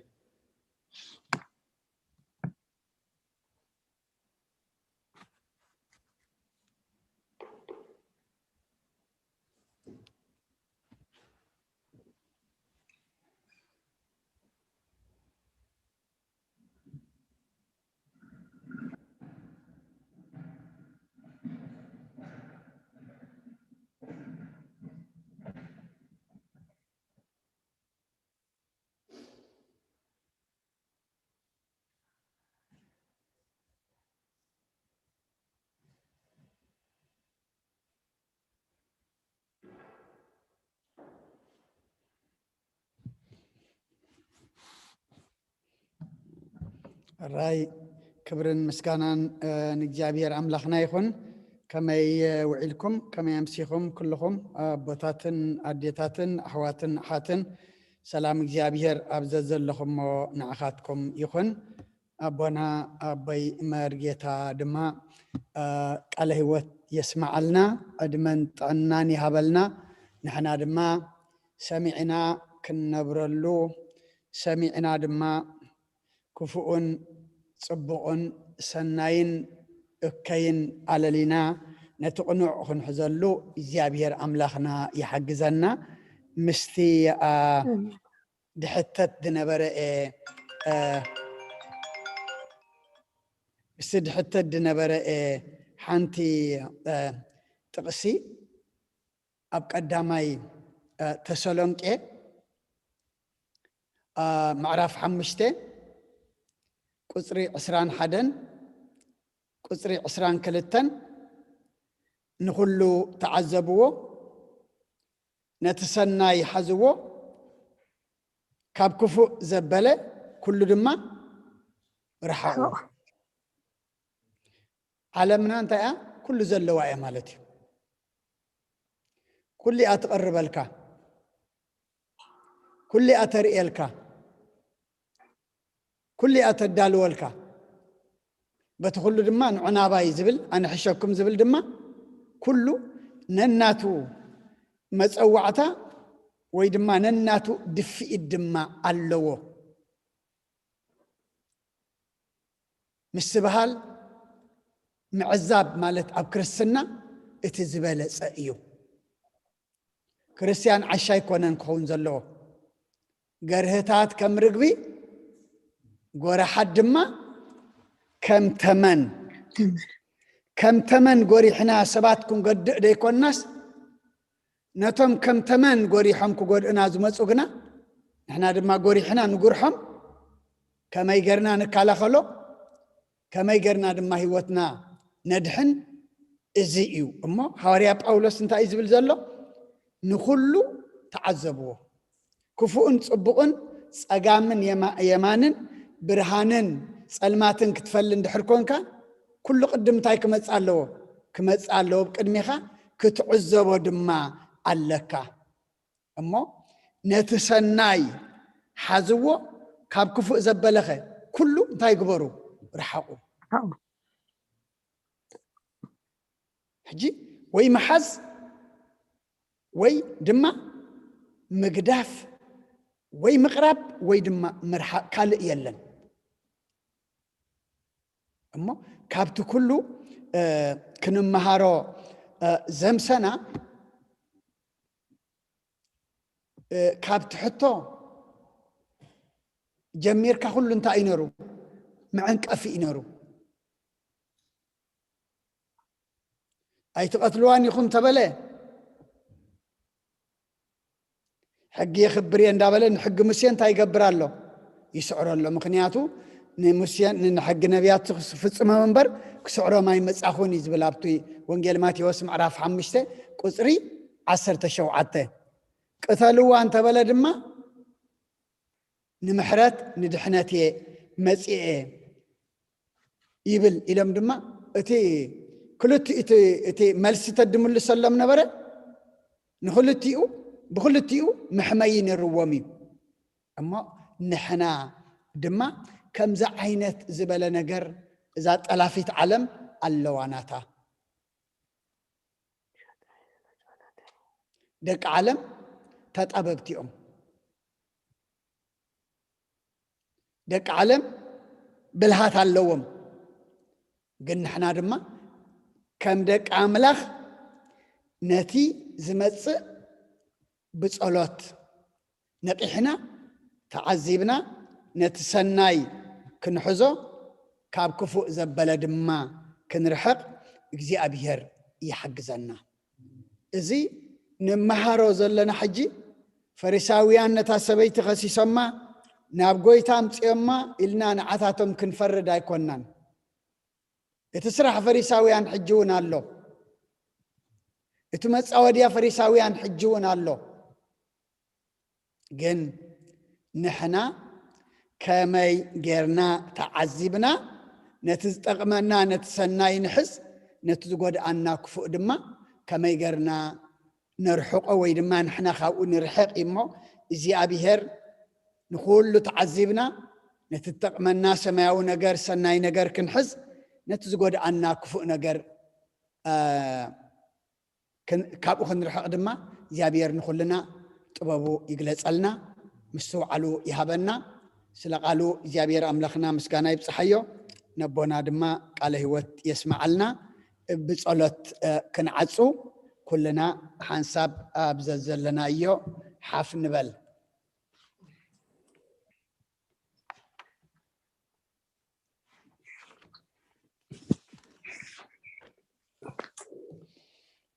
ራይ ክብርን ምስጋናን ንእግዚኣብሔር ኣምላኽና ይኹን። ከመይ ውዒልኩም? ከመይ ኣምሲኹም? ኩልኹም ኣቦታትን ኣዴታትን ኣሕዋትን ኣሓትን ሰላም እግዚኣብሔር ኣብ ዘዘለኹሞ ንዓኻትኩም ይኹን። ኣቦና ኣቦይ መርጌታ ድማ ቃለ ህይወት የስመዓልና፣ ዕድመን ጥዕናን ይሃበልና። ንሕና ድማ ሰሚዕና ክንነብረሉ፣ ሰሚዕና ድማ ክፉእን ጽቡቕን ሰናይን እከይን ኣለሊና ነቲ ቅኑዕ ክንሕዘሉ እግዚኣብሔር ኣምላኽና ይሓግዘና። ምስቲ ድሕተት ዝነበረ ምስቲ ድሕተት ዝነበረ ሓንቲ ጥቕሲ ኣብ ቀዳማይ ተሰሎንቄ ምዕራፍ ሓሙሽተ ቁፅሪ ዕስራን ሓደን ቁፅሪ ዕስራን ክልተን ንኹሉ ተዓዘብዎ፣ ነቲ ሰናይ ሓዝዎ፣ ካብ ክፉእ ዘበለ ኩሉ ድማ ርሓቑ። ዓለምና እንታይ እያ? ኩሉ ዘለዋ እያ ማለት እዩ። ኩሊኣ ትቐርበልካ፣ ኩሊኣ ተርእየልካ፣ ኩሊኣ ተዳልወልካ። በቲ ኩሉ ድማ ንዑ ናባይ ዝብል ኣነ ሕሸኩም ዝብል ድማ ኩሉ ነናቱ መጸዋዕታ ወይ ድማ ነናቱ ድፍኢት ድማ ኣለዎ። ምስብሃል ምዕዛብ ማለት ኣብ ክርስትና እቲ ዝበለጸ እዩ። ክርስትያን ዓሻ ኣይኮነን ክኸውን ዘለዎ። ገርህታት ከም ርግቢ፣ ጎራሓት ድማ ከም ተመን። ከም ተመን ጎሪሕና ሰባት ክንጎድእ ዘይኮንናስ፣ ነቶም ከም ተመን ጎሪሖም ክጎድኡና ዝመጹ ግና ንሕና ድማ ጎሪሕና ንጉርሖም። ከመይ ጌርና ንከላኸሎ፣ ከመይ ጌርና ድማ ህይወትና ነድሕን፣ እዚ እዩ። እሞ ሃዋርያ ጳውሎስ እንታይ እዩ ዝብል ዘሎ? ንኹሉ ተዓዘብዎ። ክፉእን ጽቡቕን፣ ጸጋምን የማ-፣ የማንን፣ ብርሃንን ጸልማትን ክትፈሊ እንድሕር ኮንካ፣ ኩሉ ቅድም እንታይ ክመጽእ ኣለዎ? ክመጽእ ኣለዎ። ኣብ ቅድሚኻ ክትዕዘቦ ድማ ኣለካ። እሞ ነቲ ሰናይ ሓዝዎ፣ ካብ ክፉእ ዘበለኸ ኩሉ እንታይ ግበሩ? ርሓቑ። ሕጂ ወይ ምሓዝ ወይ ድማ ምግዳፍ ወይ ምቕራብ ወይ ድማ ምርሓቕ፣ ካልእ የለን። እሞ ካብቲ ኩሉ፣ እ፣ ክንመሃሮ፣ እ፣ ዘምሰና፣ እ፣ ካብቲ ሕቶ ጀሚርካ ኩሉ እንታይ እዩ ነሩ? መዐንቀፊ እዩ ነሩ። ኣይትቐትልዋን ኢኹም ተበለ፣ ሕጊ የኽብር እየ እንዳበለ ንሕጊ ሙሴ እንታይ ይገብር ኣሎ? ይስዕሮ ኣሎ። ምኽንያቱ ንሙሴ፣ ንሕጊ ነቢያት ክፍጽሞም እምበር ክስዕሮም ኣይመጻኹን እዩ ዝብል ኣብቲ ወንጌል ማቴዎስ ምዕራፍ ሓሙሽተ ቁጽሪ ዓሰርተ ሸውዓተ። ቅተልዋ እንተበለ ድማ ንምሕረት ንድሕነት እየ መጺኤ ይብል ኢሎም ድማ እቲ ክልቲኡ እቲ፣ እቲ መልሲ ተድምልሰሎም ነበረ። ንክልቲኡ፣ ብክልቲኡ መሕመዪ ነርዎም እዩ። እሞ ንሕና ድማ ከምዚ ዓይነት ዝበለ ነገር እዛ ጠላፊት ዓለም ኣለዋ ናታ። ደቂ ዓለም ተጣበብቲ እዮም። ደቂ ዓለም ብልሃት ኣለዎም። ግን ንሕና ድማ ከም ደቂ ኣምላኽ ነቲ ዝመጽእ ብጸሎት ነቒሕና፣ ተዓዚብና፣ ነቲ ሰናይ ክንሕዞ፣ ካብ ክፉእ ዘበለ ድማ ክንርሕቕ እግዚኣብሔር ይሓግዘና። እዚ ንመሃሮ ዘለና ሕጂ፣ ፈሪሳውያን ነታ ሰበይቲ ከሲሶማ፣ ናብ ጐይታ ኣምጺኦማ ኢልና ንዓታቶም ክንፈርድ ኣይኮናን። እቲ ስራሕ ፈሪሳውያን ሕጂ እውን ኣሎ። እቲ መጻወድያ ፈሪሳውያን ሕጂ እውን ኣሎ። ግን ንሕና ከመይ ጌርና ተዓዚብና ነቲ ዝጠቕመና፣ ነቲ ሰናይ ንሕዝ፣ ነቲ ዝጎድኣና ክፉእ ድማ ከመይ ጌርና ነርሕቆ ወይ ድማ ንሕና ካብኡ ንርሕቕ እሞ፣ እግዚኣብሔር ንኹሉ ተዓዚብና ነቲ ዝጠቕመና ሰማያዊ ነገር፣ ሰናይ ነገር ክንሕዝ፣ ነቲ ዝጎድኣና ክፉእ ነገር፣ እ፣ ክን-፣ ካብኡ ክንርሕቕ ድማ እግዚኣብሔር ንኹልና ጥበቡ ይግለጸልና፣ ምስትውዓሉ ይሃበና። ስለ ቃሉ እግዚኣብሔር ኣምላኽና ምስጋና ይብጽሓዮ። ነቦና ድማ ቃለ ህይወት የስምዓልና። ብጸሎት፣ እ፣ ክንዓጹ ኩልና ሓንሳብ ኣብ ዘዘለናዮ ሓፍ ንበል።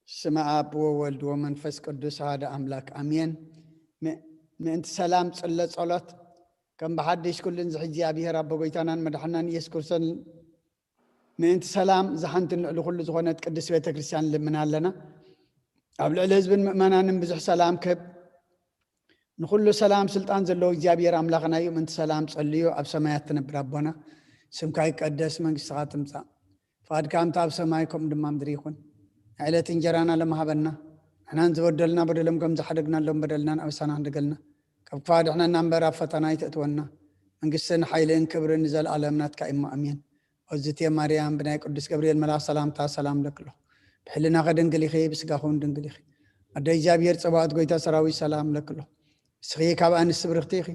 ስመ ኣብ ወወልድ ወመንፈስ ቅዱስ ሓደ ኣምላክ ኣሜን። ም-፣ ምእንቲ ሰላም ጽለ ጸሎት ከም ብሓድሽ ኩሉን ዝሕዚ እግዚኣብሔር ኣቦ ጎይታናን መድሓናን ኢየሱስ ክርስቶስን ምእንቲ ሰላም ዝሓንትን ልዕሊ ኩሉ ዝኾነት ቅድስት ቤተ ክርስቲያን ንልምን ኣለና። ኣብ ልዕሊ ህዝብን ምእመናንን ብዙሕ ሰላም ክብ። ንኹሉ ሰላም ስልጣን ዘለዎ እግዚኣብሔር ኣምላኽና እዩ። ምእንቲ ሰላም ጸልዩ ኣብ ሰማያት ትነብር ኣቦና፣ ስምካ ይቀደስ፣ መንግስትኻ ትምጻእ፣ ፍቓድካ ከምቲ ኣብ ሰማይ ከምኡ ድማ ምድሪ ይኹን። ናይ ዕለት እንጀራና ሎም ሃበና፣ ንሕናን ዝበደሉና በደሎም ከም ዝሓደግናሎም በደልናን ኣበሳና ሕደገልና፣ ካብ ክፋ ድሕነና እምበር ኣብ ፈተና ኣይተእትወና። መንግስትን ሓይልን ክብርን ንዘለኣለም ናትካ እሞ ኣሜን። ኦዝቴ ማርያም ብናይ ቅዱስ ገብርኤል መልኣኽ ሰላምታ ሰላም ለክሎ። ብሕልናኸ ድንግል ኢኺ፣ ብስጋኹን ድንግል ኢኺ። ኣደ እግዚኣብሔር ጸባኦት ጎይታ ሰራዊት ሰላም ለክሎ። ንስኺ ካብ ኣንስቲ ብርኽቲ ኢኺ፣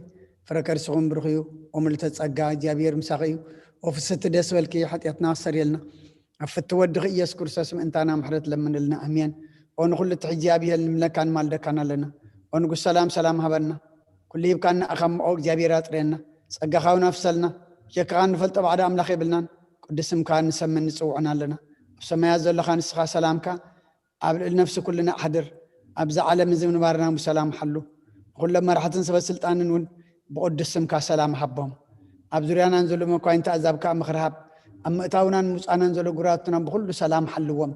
ፍረ ከርስኹም ብሩኽ እዩ። ኦምልተ ጸጋ እግዚኣብሔር ምሳኺ እዩ። ኦፍስቲ ደስ በልኪ፣ ሓጢኣትና ኣሰርየልና። ኣብ ፍቲ ወድኺ ኢየሱስ ክርስቶስ ምእንታና ምሕረት ለምንልና። ኣሜን። ኦ ንኹሉ ትሕዚ እግዚኣብሔር ንምለካን ማልደካን ኣለና። ኦ ንጉስ ሰላም ሰላም ሃበና። ኩሉ ሂብካና ኢኻ እሞ እግዚኣብሔር ኣጽርየና። ጸጋኻ እውን ኣፍሰልና። ሸክኻ ንፈልጦ ባዕዳ ኣምላኽ የብልናን። ቅዱስ ስምካ ንሰምን ንጽውዕን ኣለና። ኣብ ሰማያት ዘለኻ ንስኻ ሰላምካ ኣብ ልዕሊ ነፍሲ ኩልና ኣሕድር። ኣብዚ ዓለም እዚ ምንባርና ብሰላም ሓሉ። ንኹሎም መራሕትን ሰበ ስልጣንን እውን ብቅዱስ ስምካ ሰላም ሃቦም። ኣብ ዙርያናን ዘሎ መኳይንቲ ኣዛብ ከኣ ምኽርሃብ፣ ኣብ ምእታውናን ምውፃናን ዘሎ ጉራቱና ብኹሉ ሰላም ሓልዎም።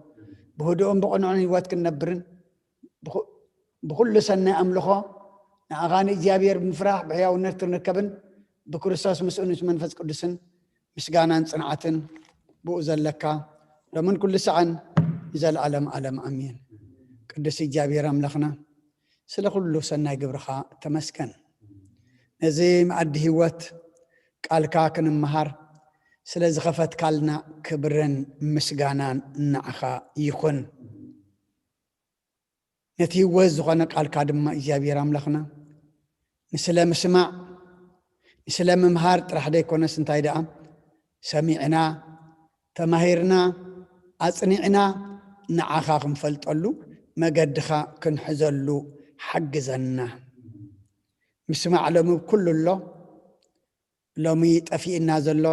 ብህዱእን ብቕኑዕን ህይወት ክንነብርን ብኹ- ብኹሉ ሰናይ ኣምልኾ ንኣኻ ንእግዚኣብሔር ብምፍራሕ ብሕያውነት ክንርከብን ብክርስቶስ ምስኡ ምስ መንፈስ ቅዱስን ምስጋናን ጽንዓትን ብኡ ዘለካ ሎምን ኩሉ ሰዓን ንዘለኣለም ኣለም ኣሜን። ቅዱስ እግዚኣብሔር ኣምላኽና ስለ ኩሉ ሰናይ ግብርኻ ተመስገን። ነዚ መኣዲ ህይወት ቃልካ ክንመሃር ስለ ዝኸፈትካልና ክብርን ምስጋናን ንዓኻ ይኹን። ነቲ ህይወት ዝኾነ ቃልካ ድማ እግዚኣብሔር ኣምላኽና ንስለ ምስማዕ ንስለ ምምሃር ጥራሕ ደይኮነስ እንታይ ደኣ ሰሚዕና ተማሂርና ኣጽኒዕና ንዓኻ ክንፈልጠሉ መገድኻ ክንሕዘሉ ሓግዘና። ምስማዕ ሎሚ ኩሉ ኣሎ። ሎሚ ጠፊእና ዘሎ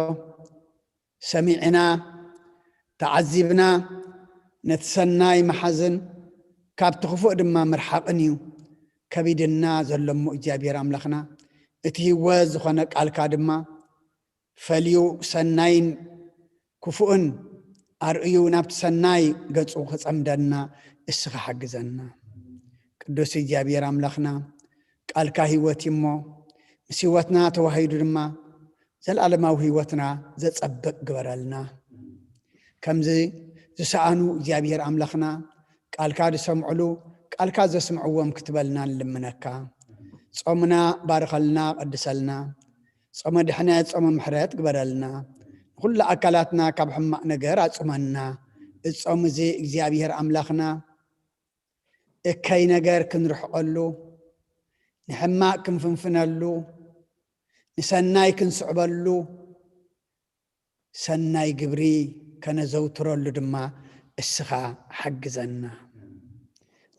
ሰሚዕና ተዓዚብና ነቲ ሰናይ መሓዝን ካብቲ ክፉእ ድማ ምርሓቕን እዩ ከቢድና ዘሎ እሞ እግዚኣብሔር ኣምላኽና እቲ ህይወት ዝኾነ ቃልካ ድማ ፈልዩ ሰናይን ክፉእን ኣርእዩ ናብቲ ሰናይ ገጹ ክጸምደና እስኻ ሓግዘና። ቅዱስ እግዚኣብሔር ኣምላኽና ቃልካ ህይወት እዩ እሞ ምስ ህይወትና ተዋሂዱ ድማ ዘለኣለማዊ ህይወትና ዘጸብቕ ግበረልና። ከምዚ ዝሰኣኑ እግዚኣብሔር ኣምላኽና ቃልካ ዝሰምዕሉ ቃልካ ዘስምዕዎም ክትበልና ንልምነካ። ጾምና ባርኸልና፣ ቀድሰልና። ጾመ ድሕነት፣ ጾመ ምሕረት ግበረልና። ንኹሉ ኣካላትና ካብ ሕማቕ ነገር ኣጹመና። እዚ ጾም እዚ እግዚኣብሔር ኣምላኽና እከይ ነገር ክንርሕቐሉ፣ ንሕማቕ ክንፍንፍነሉ፣ ንሰናይ ክንስዕበሉ፣ ሰናይ ግብሪ ከነዘውትረሉ ድማ እስኻ ሓግዘና።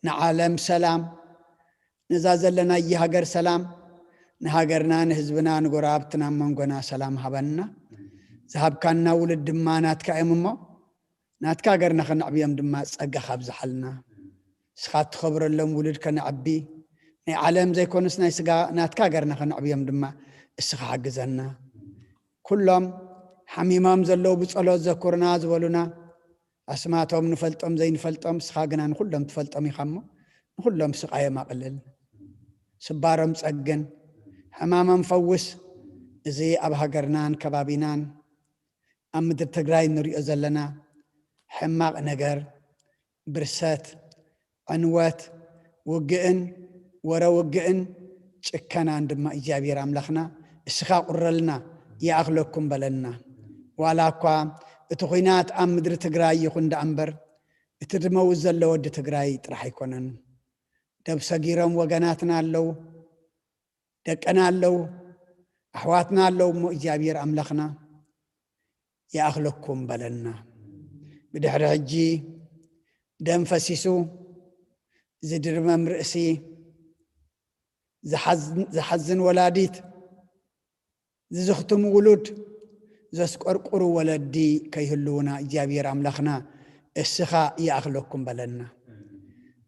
ንዓለም ሰላም፣ ነዛ ዘለናያ ሃገር ሰላም፣ ንሃገርና፣ ንህዝብና፣ ንጎረባብትና፣ ኣብ መንጎና ሰላም ሃበና። ዝሃብካና ውሉድ ድማ ናትካ እዮም እሞ፣ ናትካ ሃገርና ከነዕብዮም ድማ ጸጋኻ ኣብዝሓልና። እስኻ እትኸብረሎም ውሉድ ከነዕቢ፣ ናይ ዓለም ዘይኮኑስ ናይ ስጋ ናትካ ሃገርና ከነዕብዮም ድማ እስኻ ሓግዘና። ኩሎም ሓሚሞም ዘለዉ ብጸሎት ዘኩርና ዝበሉና፣ ኣስማቶም ንፈልጦም ዘይንፈልጦም፣ እስኻ ግና ንኹሎም ትፈልጦም ኢኻ እሞ፣ ንኹሎም ስቓዮም ኣቕልል። ስባሮም ጸግን፣ ሕማሞም ፈውስ። እዚ ኣብ ሃገርናን ከባቢናን ኣብ ምድሪ ትግራይ እንሪኦ ዘለና ሕማቕ ነገር፣ ብርሰት፣ ዕንወት፣ ውግእን ወረ ውግእን ጭከናን ድማ እግዚኣብሔር ኣምላኽና እስኻ ቁረልና፣ ይኣኽለኩም በለና። ዋላ እኳ እቲ ኹናት ኣብ ምድሪ ትግራይ ይኹን ደኣ እምበር፣ እቲ ዝመውት ዘሎ ወዲ ትግራይ ጥራሕ ኣይኮነን። ደብ ሰጊሮም ወገናትና ኣለዉ፣ ደቅና ኣለዉ፣ ኣሕዋትና ኣለዉ እሞ እግዚኣብሔር ኣምላኽና ይኣኽለኩም በለና። ብድሕሪ ሕጂ ደም ፈሲሱ ዝድርመም ርእሲ፣ ዝሓዝን ወላዲት፣ ዝዝኽትሙ ውሉድ፣ ዘስቆርቁሩ ወለዲ ከይህልዉና እግዚኣብሔር ኣምላኽና እስኻ ይኣኽለኩም በለና።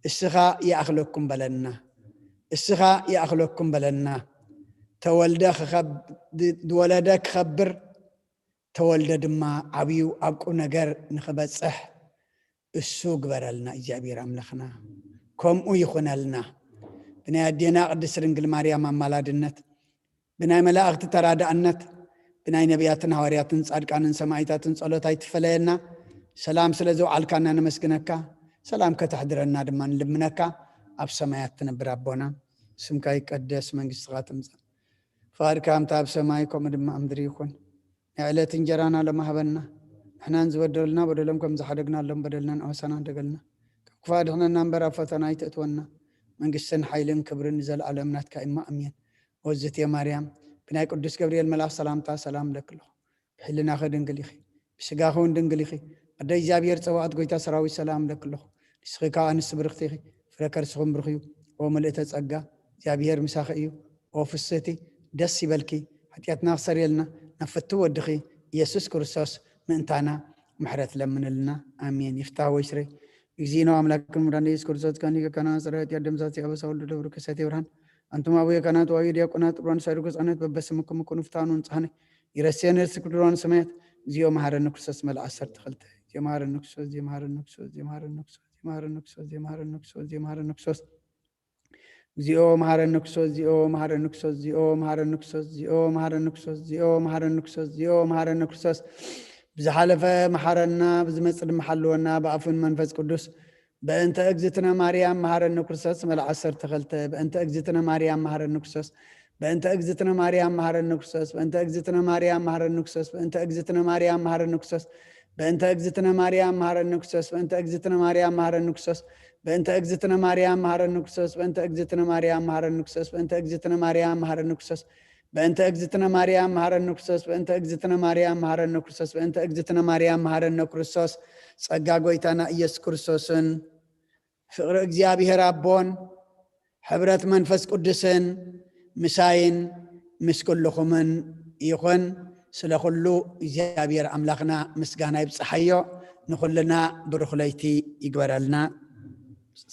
እስኻ ይኣኽለኩም በለና። እስኻ ይኣኽለኩም በለና። ተወልደ ክኸብ-፣ ዝወለደ ክኸብር፣ ተወልደ ድማ ዓብዩ ኣብ ቁም ነገር ንኽበጽሕ እሱ ግበረልና እግዚኣብሔር ኣምላኽና። ከምኡ ይኹነልና። ብናይ ኣዴና ቅድስት ድንግል ማርያም ኣማላድነት፣ ብናይ መላእኽቲ ተራዳእነት፣ ብናይ ነቢያትን ሃዋርያትን ጻድቃንን ሰማዕታትን ጸሎት ኣይትፈለየና። ሰላም ስለ ዘውዓልካና ነመስግነካ። ሰላም ከተሕድረና ድማ ንልምነካ። ኣብ ሰማያት ትነብር ኣቦና፣ ስምካ ይቀደስ፣ መንግስትኻ ትምጻእ፣ ፍቓድካ ከምቲ ኣብ ሰማይ ከምኡ ድማ ኣብ ምድሪ ይኹን። ናይ ዕለት እንጀራና ሎሚ ሃበና። ንሕናን ዝበደሉና በደሎም ከም ዝሓደግናሎም በደልና ንኣወሳና ደገልና። ካብ ክፉእ ኣድሕነና እምበር ኣብ ፈተና ኣይተእትወና። መንግስትን ሓይልን ክብርን ንዘለኣለም ናትካ እማ ኣሜን። ወዝቴ ማርያም፣ ብናይ ቅዱስ ገብርኤል መልኣኽ ሰላምታ ሰላም እብለኪ ኣለኹ። ብሕልናኺ ድንግል ኢኺ፣ ብስጋኺ እውን ድንግል ኢኺ። ኣደ እግዚኣብሔር ጸባኦት፣ ጎይታ ሰራዊት፣ ሰላም እብለኪ ኣለኹ። ንስኺ ካብ ኣንስቲ ብርኽቲ ኢኺ፣ ፍረ ከርስኹም ብሩኽ እዩ። ኦ ምልእተ ጸጋ፣ እግዚኣብሔር ምሳኺ እዩ። ኦ ፍስህቲ፣ ደስ ይበልኪ፣ ሓጢኣትና ክሰርየልና ናብ ፍትው ወድኺ ኢየሱስ ክርስቶስ ምእንታና ምሕረት ለምንልና። ኣሜን። ይፍታህ ወይ ስረይ። እግዚእነ አምላክን መድኃኒነ ኢየሱስ ክርስቶስ ከኒ ከካና ጸረ ኃጢአት ደምሳሴ አበሳ ወልድ ደብሩ ከሳቴ ብርሃን። አንቱም አቡየ ካህናት ወአቡየ ዲያቆናት ጥሩራን ሳይሩ ገጻነት በበስምኩም ኩኑ ፍትሐነ ወንጽሐነ። ይረሴነ ስክድሮን ስሜት። እግዚኦ መሐረነ ክርስቶስ መልኣ ዓሰርተ ክልተ። እግዚኦ መሐረነ ክርስቶስ፣ እግዚኦ መሐረነ ክርስቶስ፣ እግዚኦ መሐረነ ክርስቶስ፣ እግዚኦ መሐረነ ክርስቶስ፣ እግዚኦ መሐረነ ክርስቶስ፣ እግዚኦ መሐረነ ክርስቶስ። እግዚኦ መሐረነ ክርስቶስ፣ እግዚኦ መሐረነ ክርስቶስ፣ እግዚኦ መሐረነ ክርስቶስ፣ እግዚኦ መሐረነ ክርስቶስ፣ እግዚኦ መሐረነ ክርስቶስ፣ እግዚኦ መሐረነ ክርስቶስ። ብዝሓለፈ መሐረና፣ ብዝመጽእ ድማ ሓልወና፣ ብኣፉን መንፈስ ቅዱስ። በእንተ እግዝእትነ ማርያም መሐረነ ክርስቶስ መልኣ ዓሰርተ ክልተ። በእንተ እግዝእትነ ማርያም መሐረነ ክርስቶስ። በእንተ እግዝእትነ ማርያም መሐረነ ክርስቶስ። በእንተ እግዝእትነ ማርያም መሐረነ ክርስቶስ። በእንተ እግዝእትነ ማርያም መሐረነ ክርስቶስ። በእንተ እግዝእትነ ማርያም መሐረነ ክርስቶስ። በእንተ እግዝእትነ ማርያም መሐረነ ክርስቶስ። በእንተ እግዝእትነ ማርያም መሐረነ ክርስቶስ። በእንተ እግዝእትነ ማርያም መሐረነ ክርስቶስ። በእንተ እግዝእትነ ማርያም መሐረነ ክርስቶስ። በእንተ እግዝእትነ ማርያም መሐረነ ክርስቶስ። በእንተ እግዝእትነ ማርያም መሐረነ ክርስቶስ። በእንተ እግዝእትነ ማርያም መሐረነ ክርስቶስ። ጸጋ ጎይታና ኢየሱስ ክርስቶስን ፍቕሪ እግዚኣብሔር ኣቦን ሕብረት መንፈስ ቅዱስን ምሳይን ምስ ኩልኹምን ይኹን። ስለ ኩሉ እግዚኣብሔር ኣምላኽና ምስጋና ይብጽሓዮ። ንኹልና ብሩኽ ለይቲ ይግበረልና።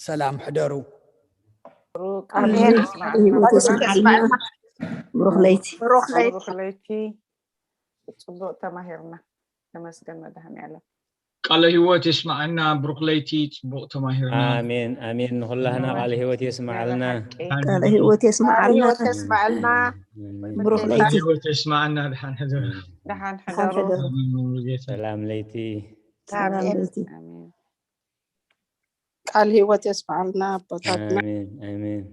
ሰላም ሕደሩ። ኣሜን። ህይወት የስምዓልና። ብሩኽ ለይቲ። ብሩኽ ለይቲ። ብሩኽ ለይቲ። ጽቡቕ ተማሂርና። ተመስገን መድኃኔዓለም። ቃለ ህይወት የስምዓና። ብሩኽ ለይቲ። ጽቡቕ ተማሂርና። ኣሜን ኣሜን። ንኹላህና ቃለ ህይወት የስምዓልና። ሓቂ። ቃለ ህይወት ቃለ የስምዓልና። ህይወት የስምዓልና። ብሩኽ ቃለ ለይቲ። ህይወት የስምዓና። ድሓን ሕደሩ። ደሓን ደሓን ሕደሩ። ሕደሩ። ኣሜን። ሙሉ ጌታ። ሰላም ለይቲ። ሰላም ኣሜን። ለይቲ። ኣሜን። ቃል ህይወት የስምዓልና ኣቦታትና። ኣሜን ኣሜን።